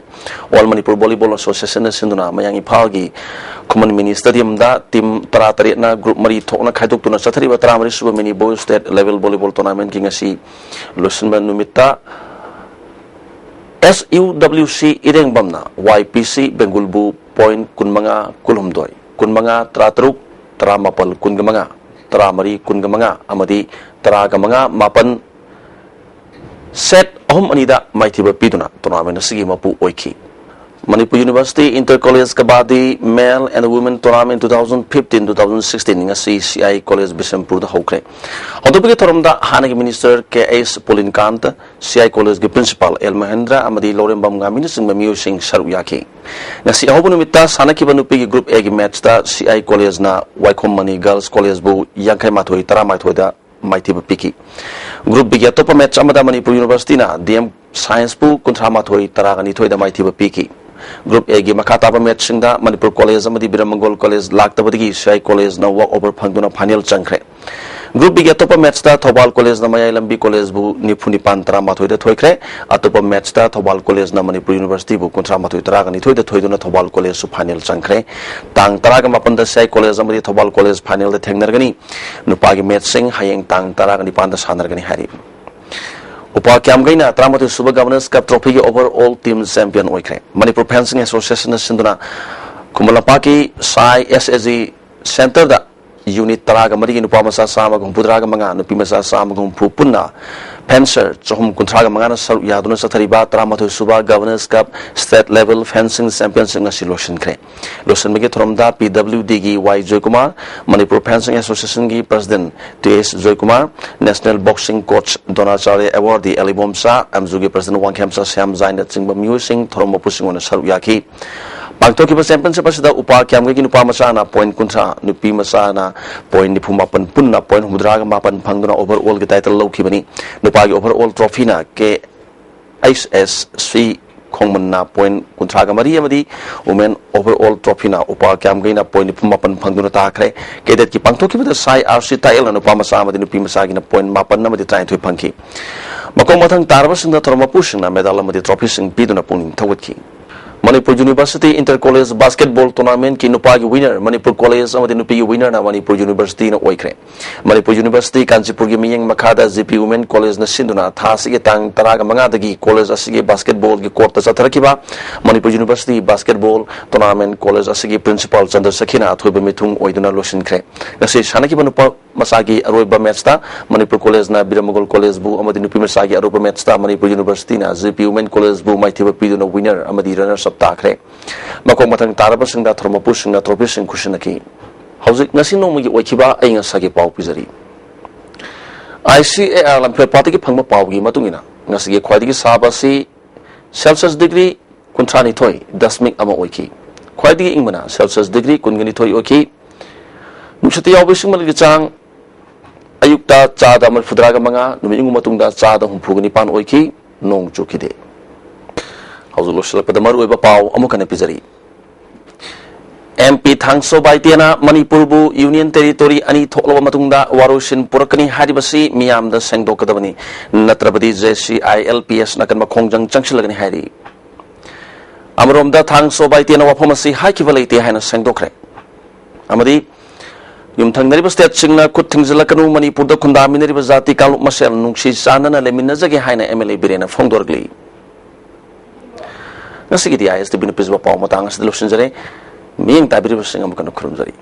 ꯑꯣꯜ ꯃꯅꯤꯄꯨꯔ ꯚꯣꯂꯤꯕꯣꯜ ꯑꯦꯁꯣꯁꯤꯌꯦꯁꯟꯅ ꯁꯤꯟꯗꯨꯅ ꯃꯌꯥꯡ ꯏꯝꯐꯥꯜꯒꯤ ꯈꯨꯃꯟ ꯃꯤꯅꯤ ꯁ꯭ꯇꯦꯗꯤꯌꯝꯗ ꯇꯤꯝ ꯇꯔꯥꯇꯔꯦꯠꯅ ꯒ꯭ꯔꯨꯞ ꯃꯔꯤ ꯊꯣꯛꯅ ꯈꯥꯏꯗꯣꯛꯇꯨꯅ ꯆꯠꯊꯔꯤꯕ ꯇꯔꯥꯃꯔꯤ ꯁꯨꯕ ꯃꯤꯅꯤ ꯕꯣꯏꯁ ꯁ꯭ꯇꯦꯠ ꯂꯦꯚꯦꯜ ꯚꯣꯂꯤꯕꯣꯜ ꯇꯣꯔꯅꯥꯃꯦꯟꯠꯀꯤ ꯉꯁꯤ ꯂꯣꯏꯁꯤꯟꯕ ꯅꯨꯃꯤꯠꯇ ꯑꯦꯁ ꯌꯨ ꯗꯕ꯭ꯂꯤꯎ ꯁꯤ ꯏꯔꯦꯡꯕꯝꯅ ꯋꯥꯏ ꯄꯤ ꯁꯤ ꯕꯦꯡꯒꯨꯜꯕꯨ ꯄꯣꯏꯟꯠ ꯀꯨꯟꯃꯉꯥ ꯀꯨꯟꯍꯨꯝꯗꯣꯏ, ꯀꯨꯟꯃꯉꯥ ꯇꯔꯥꯇꯔꯨꯛ, ꯇꯔꯥꯃꯥꯄꯜ ꯀꯨꯟꯒ ꯃꯉꯥ, ꯇꯔꯥꯃꯔꯤ ꯀꯨꯟꯒ ꯃꯉꯥ ꯑꯃꯗꯤ ꯇꯔꯥꯒ ꯃꯉꯥ ꯃꯥꯄꯟ ꯁꯦꯠ ꯑꯍꯨꯝ ꯑꯅꯤꯗ ꯃꯥꯏꯊꯤꯕ ꯄꯤꯗꯨꯅ ꯇꯣꯔꯅꯥꯃꯦꯟꯠ ꯑꯁꯤꯒꯤ ꯃꯄꯨ ꯑꯣꯏꯈꯤ꯫ Manipur university inter college kabaddi men and women tournament two thousand fifteen two thousand sixteen ꯉꯁꯤ ꯁꯤ ꯑꯥꯏ ꯀꯣꯂꯦꯖ ꯕꯤꯁꯦꯝꯄꯨꯔꯗ ꯍꯧꯈ꯭ꯔꯦ꯫ ꯍꯧꯗꯣꯛꯄꯒꯤ ꯊꯧꯔꯝꯗ ꯍꯥꯟꯅꯒꯤ minister K H ꯄꯣꯂꯤꯟꯀꯥꯟꯇ, C I ꯀꯣꯂꯦꯖꯀꯤ ꯄ꯭ꯔꯤꯟꯁꯤꯄꯥꯜ ꯑꯦꯜ ꯃꯍꯦꯟꯗ꯭ꯔ ꯑꯃꯗꯤ ꯂꯧꯔꯦꯝꯕꯝ ꯉꯥꯃꯤꯅꯆꯤꯡꯕ ꯃꯤꯑꯣꯏꯁꯤꯡ ꯁꯔꯨꯛ ꯌꯥꯈꯤ꯫ ꯉꯁꯤ ꯑꯍꯧꯕ ꯅꯨꯃꯤꯠꯇ ꯁꯥꯟꯅꯈꯤꯕ ꯅꯨꯄꯤꯒꯤ ꯒ꯭ꯔꯨꯞ ꯑꯦꯒꯤ ꯃꯦꯠꯆꯇ ꯁꯤ ꯑꯥꯏ ꯀꯣꯂꯦꯖꯅ ꯋꯥꯏꯈꯣꯝ ꯃꯅꯤ ꯒꯔꯜꯁ ꯀꯣꯂꯦꯖꯕꯨ ꯌꯥꯡꯈꯩ ꯃꯥꯊꯣꯏ ꯇꯔꯥꯃꯥꯊꯣꯏꯗ ꯃꯥꯏꯊꯤꯕ ꯄꯤꯈꯤ꯫ ꯒ꯭ꯔꯨꯞ ꯕꯤꯒꯤ ꯑꯇꯣꯞꯄ ꯃꯦꯠꯆ ꯑꯃꯗ ꯃꯅꯤꯄꯨꯔ ꯌꯨꯅꯤꯚꯔꯁꯤꯇꯤꯅ ꯗꯤ ꯑꯦꯝ ꯁꯥꯏꯟꯁꯄꯨ ꯀꯨꯟꯊ꯭ꯔꯥ ꯃꯥꯊꯣꯏ ꯇꯔꯥꯒ ꯅꯤꯊꯣꯏꯗ ꯃꯥꯏꯊꯤꯕ ꯄꯤꯈꯤ꯫ ꯒ꯭ꯔꯨꯞ ꯑꯦꯒꯤ ꯃꯈꯥ ꯇꯥꯕ ꯃꯦꯠꯆꯁꯤꯡꯗ ꯃꯅꯤꯄꯨꯔ ꯀꯣꯂꯦꯖ ꯑꯃꯗꯤ ꯕꯤꯔꯝꯃꯪꯒꯣꯜ ꯀꯣꯂꯦꯖ ꯂꯥꯛꯇꯕꯗꯒꯤ ꯁꯤ ꯑꯥꯏ ꯀꯣꯂꯦꯖꯅ ꯋꯥꯛ ꯑꯣꯚꯔ ꯐꯪꯗꯨꯅ ꯐꯥꯏꯅꯦꯜ ꯆꯪꯈ꯭ꯔꯦ꯫ ꯒ꯭ꯔꯨꯞ ꯕꯤꯒꯤ ꯑꯇꯣꯞꯄ ꯃꯦꯠꯆꯇ ꯊꯧꯕꯥꯜ ꯀꯣꯂꯦꯖꯅ ꯃꯌꯥꯏ ꯂꯝꯕꯤ ꯀꯣꯂꯦꯖꯕꯨ ꯅꯤꯐꯨ ꯅꯤꯄꯥꯟ ꯇꯔꯥꯃꯥꯊꯣꯏꯗ ꯊꯣꯏꯈ꯭ꯔꯦ꯫ ꯑꯇꯣꯞꯄ ꯃꯦꯠꯆꯇ ꯊꯧꯕꯥꯜ ꯀꯣꯂꯦꯖꯅ ꯃꯅꯤꯄꯨꯔ ꯌꯨꯅꯤꯚꯔꯁꯤꯇꯤꯕꯨ ꯀꯨꯟꯊ꯭ꯔꯥ ꯃꯥꯊꯣꯏ ꯇꯔꯥꯒ ꯅꯤꯊꯣꯏꯗ ꯊꯣꯏꯗꯨꯅ ꯊꯧꯕꯥꯜ ꯀꯣꯂꯦꯖꯁꯨ ꯐꯥꯏꯅꯦꯜ ꯆꯪꯈ꯭ꯔꯦ꯫ ꯇꯥꯡ ꯇꯔꯥꯒ ꯃꯥꯄꯟꯗ ꯁꯤ ꯑꯥꯏ ꯀꯣꯂꯦꯖ ꯑꯃꯗꯤ ꯊꯧꯕꯥꯜ ꯀꯣꯂꯦꯖ ꯐꯥꯏꯅꯦꯜꯗ ꯊꯦꯡꯅꯔꯒꯅꯤ꯫ ꯅꯨꯄꯥꯒꯤ ꯃꯦꯠꯆꯁꯤꯡ ꯍꯌꯦꯡ ꯇꯥꯡ ꯇꯔꯥꯒ ꯅꯤꯄꯥꯟꯗ ꯁꯥꯟꯅꯔꯒꯅꯤ ꯍꯥꯏꯔꯤ꯫ ꯎꯄꯥ ꯀ꯭ꯌꯥꯝꯒꯩꯅ ꯇꯔꯥꯃꯥꯊꯣꯏ ꯁꯨꯕ ꯒꯚꯔꯅꯔꯁ ꯀꯞ ꯇ꯭ꯔꯣꯐꯤꯒꯤ ꯑꯣꯚꯔ ꯑꯣꯜ ꯇꯤꯝ ꯆꯦꯝꯄꯤꯌꯟ ꯑꯣꯏꯈ꯭ꯔꯦ꯫ ꯃꯅꯤꯄꯨꯔ ꯐꯦꯟꯁꯤꯡ ꯑꯦꯁꯣꯁꯤꯌꯦꯁꯟꯅ ꯁꯤꯟꯗꯨꯅ ꯈꯨꯃꯟ ꯂꯝꯄꯥꯛꯀꯤ ꯁꯥꯏ ꯑꯦꯁ ꯑꯦ ꯖꯤ ꯁꯦꯟꯇꯔꯗ ꯌꯨꯅꯤꯠ ꯇꯔꯥꯒ ꯃꯔꯤꯒꯤ ꯅꯨꯄꯥ ꯃꯆꯥ ꯆꯥꯝꯃꯒ ꯍꯨꯝꯐꯨꯇꯔꯥꯒ ꯃꯉꯥ, ꯅꯨꯄꯤ ꯃꯆꯥ ꯆꯥꯝꯃꯒ ꯍꯨꯝꯐꯨ ꯄꯨꯟꯅ ꯐꯦꯟꯁꯔ ꯆꯍꯨꯝ ꯀꯨꯟꯊ꯭ꯔꯥꯒ ꯃꯉꯥꯅ ꯁꯔꯨꯛ ꯌꯥꯗꯨꯅ ꯆꯠꯊꯔꯤꯕ ꯇꯔꯥꯃꯥꯊꯣꯏ ꯁꯨꯕ Governors Cup State Level Fencing Championship ꯉꯁꯤ ꯂꯣꯏꯁꯤꯟꯈ꯭ꯔꯦ꯫ ꯂꯣꯏꯁꯤꯟꯕꯒꯤ ꯊꯧꯔꯝꯗ ꯄꯤ ꯗꯕ꯭ꯂꯤꯎ ꯗꯤꯒꯤ ꯋꯥꯏ ꯖꯣꯏꯀꯨꯃꯥꯔ, ꯃꯅꯤꯄꯨꯔ ꯐꯦꯟꯁꯤꯡ ꯑꯦꯁꯣꯁꯤꯌꯦꯁꯟꯒꯤ president T S Joykumar, national boxing coach Dronacharya awardee ꯑꯦꯂꯤꯕꯣꯝꯆꯥ, ꯑꯦꯝꯖꯨꯒꯤ ꯄ꯭ꯔꯁꯤꯗꯦꯟꯠ ꯋꯥꯡꯈꯦꯝꯆꯥ ꯁ꯭ꯌꯥꯝꯖꯥꯏꯅꯆꯤꯡꯕ ꯃꯤꯑꯣꯏꯁꯤꯡ ꯊꯧꯔꯝ ꯃꯄꯨꯁꯤꯡ ꯑꯣꯏꯅ ꯁꯔꯨꯛ ꯌꯥꯈꯤ꯫ ꯄꯥꯡꯊꯣꯛꯈꯤꯕ ꯆꯦꯝꯄꯤꯌꯟꯁꯤꯞ ꯑꯁꯤꯗ ꯎꯄꯥꯜ ꯀ꯭ꯌꯥꯝꯒꯩꯒꯤ ꯅꯨꯄꯥ ꯃꯆꯥꯅ ꯄꯣꯏꯟꯠ ꯀꯨꯟꯊ꯭ꯔꯥ, ꯅꯨꯄꯤ ꯃꯆꯥꯅ ꯄꯣꯏꯟꯠ ꯅꯤꯐꯨ ꯃꯥꯄꯟ, ꯄꯨꯟꯅ ꯄꯣꯏꯟꯠ ꯍꯨꯝꯐꯨꯇꯔꯥꯒ ꯃꯥꯄꯟ ꯐꯪꯗꯨꯅ ꯑꯣꯚꯔ ꯑꯣꯜꯒꯤ ꯇꯥꯏꯇꯜ ꯂꯧꯈꯤꯕꯅꯤ꯫ ꯅꯨꯄꯥꯒꯤ ꯑꯣꯚꯔ ꯑꯣꯜ ꯇ꯭ꯔꯣꯐꯤꯅ ꯀꯦ ꯑꯩꯆ ꯑꯦꯁ ꯁꯤ ꯈꯣꯡꯃꯟꯅ ꯄꯣꯏꯟꯠ ꯀꯨꯟꯊ꯭ꯔꯥꯒ ꯃꯔꯤ ꯑꯃꯗꯤ ꯋꯨꯃꯦꯟ ꯑꯣꯚꯔ ꯑꯣꯜ ꯇ꯭ꯔꯣꯐꯤꯅ ꯎꯄꯥꯜ ꯀ꯭ꯌꯥꯝꯒꯩꯅ ꯄꯣꯏꯟꯠ ꯅꯤꯐꯨ ꯃꯥꯄꯟ ꯐꯪꯗꯨꯅ ꯇꯥꯈ꯭ꯔꯦ꯫ ꯀꯦꯗꯦꯠꯀꯤ ꯄꯥꯡꯊꯣꯛꯈꯤꯕꯗ ꯁꯥꯏ ꯑꯥꯔ ꯁꯤ ꯇꯥꯌꯦꯜꯅ ꯅꯨꯄꯥ ꯃꯆꯥ ꯑꯃꯗꯤ ꯅꯨꯄꯤ ꯃꯆꯥꯒꯤꯅ ꯄꯣꯏꯟꯠ ꯃꯥꯄꯟ ꯑꯃꯗꯤ ꯇꯔꯥꯅꯤꯊꯣꯏ ꯐꯪꯈꯤ꯫ ꯃꯈꯣꯡ ꯃꯊꯪ ꯇꯥꯔꯕꯁꯤꯡꯗ ꯊꯧꯔꯝ ꯃꯄꯨꯁꯤꯡꯅ ꯃꯦꯗꯥꯜ ꯑꯃꯗꯤ ꯇ꯭ꯔꯣꯐꯤꯁꯤꯡ ꯄꯤꯗꯨꯅ ꯄꯨꯛꯅꯤꯡ ꯊꯧꯒꯠꯈꯤ꯫ Manipur university inter college basketball ꯇꯣꯔꯅꯥꯃꯦꯟꯠꯀꯤ ꯅꯨꯄꯥꯒꯤ ꯋꯤꯅꯔ, ꯃꯅꯤꯄꯨꯔ ꯀꯣꯂꯦꯖ ꯑꯃꯗꯤ ꯅꯨꯄꯤꯒꯤ ꯋꯤꯅꯔꯅ ꯃꯅꯤꯄꯨꯔ ꯌꯨꯅꯤꯚꯔꯁꯤꯇꯤꯅ ꯑꯣꯏꯈ꯭ꯔꯦ꯫ ꯃꯅꯤꯄꯨꯔ ꯌꯨꯅꯤꯚꯔꯁꯤꯇꯤ ꯀꯥꯟꯆꯤꯄꯨꯔꯒꯤ ꯃꯤꯠꯌꯦꯡ ꯃꯈꯥꯗ ꯖꯤ ꯄꯤ ꯋꯨꯃꯦꯟ ꯀꯣꯂꯦꯖꯅ ꯁꯤꯟꯗꯨꯅ ꯊꯥ ꯑꯁꯤꯒꯤ ꯇꯥꯡ ꯇꯔꯥꯒ ꯃꯉꯥꯗꯒꯤ ꯀꯣꯂꯦꯖ ꯑꯁꯤꯒꯤ ꯕꯥꯁꯀꯦꯠꯕꯣꯜꯒꯤ ꯀꯣꯔꯠꯇ ꯆꯠꯊꯔꯛꯈꯤꯕ Manipur university basketball tournament college ꯑꯁꯤꯒꯤ ꯄ꯭ꯔꯤꯟꯁꯤꯄꯥꯜ ꯆꯟꯗ꯭ꯔꯁꯦꯈꯤꯅ ꯑꯊꯣꯏꯕ ꯃꯤꯊꯨꯡ ꯑꯣꯏꯗꯨꯅ ꯂꯣꯏꯁꯤꯟꯈ꯭ꯔꯦ꯫ ꯉꯁꯤ ꯁꯥꯟꯅꯈꯤꯕ ꯅꯨꯄꯥ ꯃꯆꯥꯒꯤ ꯑꯔꯣꯏꯕ ꯃꯦꯠꯆꯇ ꯃꯅꯤꯄꯨꯔ ꯀꯣꯂꯦꯖꯅ ꯕꯤꯔꯃꯒꯣꯜ ꯀꯣꯂꯦꯖꯕꯨ ꯑꯃꯗꯤ ꯅꯨꯄꯤ ꯃꯆꯥꯒꯤ ꯑꯔꯣꯏꯕ ꯃꯦꯠꯆꯇ ꯃꯅꯤꯄꯨꯔ ꯌꯨꯅꯤꯚꯔꯁꯤꯇꯤꯅ ꯖꯤ ꯄꯤ ꯋꯨꯃꯦꯟ ꯀꯣꯂꯦꯖꯕꯨ ꯃꯥꯏꯊꯤꯕ ꯄꯤꯗꯨꯅ ꯋꯤꯅꯔ ꯑꯃꯗꯤ ꯔꯅꯔꯁ ꯑꯞ ꯇꯥꯈ꯭ꯔꯦ꯫ ꯃꯈꯣꯡ ꯃꯊꯪ ꯇꯥꯔꯕꯁꯤꯡꯗ ꯊꯧꯔꯝ ꯃꯄꯨꯁꯤꯡꯅ ꯇ꯭ꯔꯣꯐꯤꯁꯤꯡ ꯈꯨꯠꯁꯤꯟꯅꯈꯤ꯫ ꯍꯧꯖꯤꯛ ꯉꯁꯤ ꯅꯣꯡꯃꯒꯤ ꯑꯣꯏꯈꯤꯕ ꯑꯏꯪ ꯑꯁꯥꯒꯤ ꯄꯥꯎ ꯄꯤꯖꯔꯤ꯫ ꯑꯥꯏ ꯁꯤ ꯑꯦ ꯑꯥꯔ ꯂꯝꯐꯦꯜꯄꯥꯠꯇꯒꯤ ꯐꯪꯕ ꯄꯥꯎꯒꯤ ꯃꯇꯨꯡ ꯏꯟꯅ, ꯉꯁꯤꯒꯤ ꯈ꯭ꯋꯥꯏꯗꯒꯤ ꯁꯥꯕ ꯑꯁꯤ ꯁꯦꯜꯁꯤꯌꯁ ꯗꯤꯒ꯭ꯔꯤ ꯀꯨꯟꯊ꯭ꯔꯥꯅꯤꯊꯣꯏ ꯗꯁꯃꯤꯛ ꯑꯃ ꯑꯣꯏꯈꯤ꯫ ꯈ꯭ꯋꯥꯏꯗꯒꯤ ꯏꯪꯕꯅ ꯁꯦꯜꯁꯤꯌꯁ ꯗꯤꯒ꯭ꯔꯤ ꯀꯨꯟꯒ ꯅꯤꯊꯣꯏ ꯑꯣꯏꯈꯤ꯫ ꯅꯨꯡꯁꯤꯠꯇ ꯌꯥꯎꯕ ꯏꯁꯤꯡ ꯃꯅꯤꯜꯒꯤ ꯆꯥꯡ ꯑꯌꯨꯛꯇ ꯆꯥꯗ ꯃꯔꯤꯐꯨꯇꯔꯥꯒ ꯃꯉꯥ, ꯅꯨꯃꯤꯠ ꯌꯨꯡꯕ ꯃꯇꯨꯡꯗ ꯆꯥꯗ ꯍꯨꯝꯐꯨꯒ ꯅꯤꯄꯥꯟ ꯑꯣꯏꯈꯤ꯫ ꯅꯣꯡ ꯆꯨꯈꯤꯗꯦ꯫ ꯍꯧꯖꯤꯛ ꯂꯣꯏꯁꯤꯜꯂꯛꯄꯗ ꯃꯔꯨꯑꯣꯏꯕ ꯄꯥꯎ ꯑꯃꯨꯛ ꯍꯟꯅ ꯄꯤꯖꯔꯤ꯫ ꯑꯦꯝ ꯄꯤ ꯊꯥꯡꯁꯣ ꯕꯥꯏꯇꯦꯅ ꯃꯅꯤꯄꯨꯔꯕꯨ ꯌꯨꯅꯤꯌꯟ ꯇꯦꯔꯤꯇꯣꯔꯤ ꯑꯅꯤ ꯊꯣꯛꯂꯕ ꯃꯇꯨꯡꯗ ꯋꯥꯔꯣꯏꯁꯤꯟ ꯄꯨꯔꯛꯀꯅꯤ ꯍꯥꯏꯔꯤꯕꯁꯤ ꯃꯤꯌꯥꯝꯗ ꯁꯦꯡꯗꯣꯛꯀꯗꯕꯅꯤ, ꯅꯠꯇ꯭ꯔꯕꯗꯤ J C I L P S ꯅꯥꯀꯟ ꯃꯈꯣꯡꯖꯪ ꯆꯪꯁꯤꯜꯂꯒꯅꯤ ꯍꯥꯏꯔꯤ꯫ ꯑꯃꯔꯣꯝꯗ ꯊꯥꯡꯁꯣ ꯕꯥꯏꯇꯦꯅ ꯋꯥꯐꯝ ꯑꯁꯤ ꯍꯥꯏꯈꯤꯕ ꯂꯩꯇꯦ ꯍꯥꯏꯅ ꯁꯦꯡꯗꯣꯛꯈ꯭ꯔꯦ ꯑꯃꯗꯤ ꯌꯨꯝꯊꯪꯅꯔꯤꯕ ꯁ꯭ꯇꯦꯠꯁꯤꯡꯅ ꯈꯨꯠ ꯊꯤꯡꯖꯤꯜꯂꯛꯀꯅꯨ, ꯃꯅꯤꯄꯨꯔꯗ ꯈꯨꯟꯗꯥꯃꯤꯟꯅꯔꯤꯕ ꯖꯥꯇꯤ ꯀꯥꯡꯂꯨꯞ ꯃꯁꯦꯜ ꯅꯨꯡꯁꯤ ꯆꯥꯟꯅꯅ ꯂꯩꯃꯤꯟꯅꯖꯒꯦ ꯍꯥꯏꯅ ꯑꯦꯝ ꯑꯦꯜ ꯑꯦ ꯕꯤꯔꯦꯟꯅ ꯐꯣꯡꯗꯣꯔꯛꯂꯤ꯫ ꯉꯁꯤꯒꯤꯗꯤ ꯑꯥꯏ ꯑꯦꯁ ꯇꯤ ꯚꯤꯅ ꯄꯤꯖꯕ ꯄꯥꯎ ꯃꯇꯥꯡ ꯑꯁꯤꯗ ꯂꯣꯏꯁꯤꯟꯖꯔꯦ꯫ ꯃꯤꯠꯌꯦꯡ ꯇꯥꯕꯤꯔꯤꯕꯁꯤꯡ ꯑꯃꯨꯛ ꯍꯟꯅ ꯈꯨꯔꯨꯝꯖꯔꯤ꯫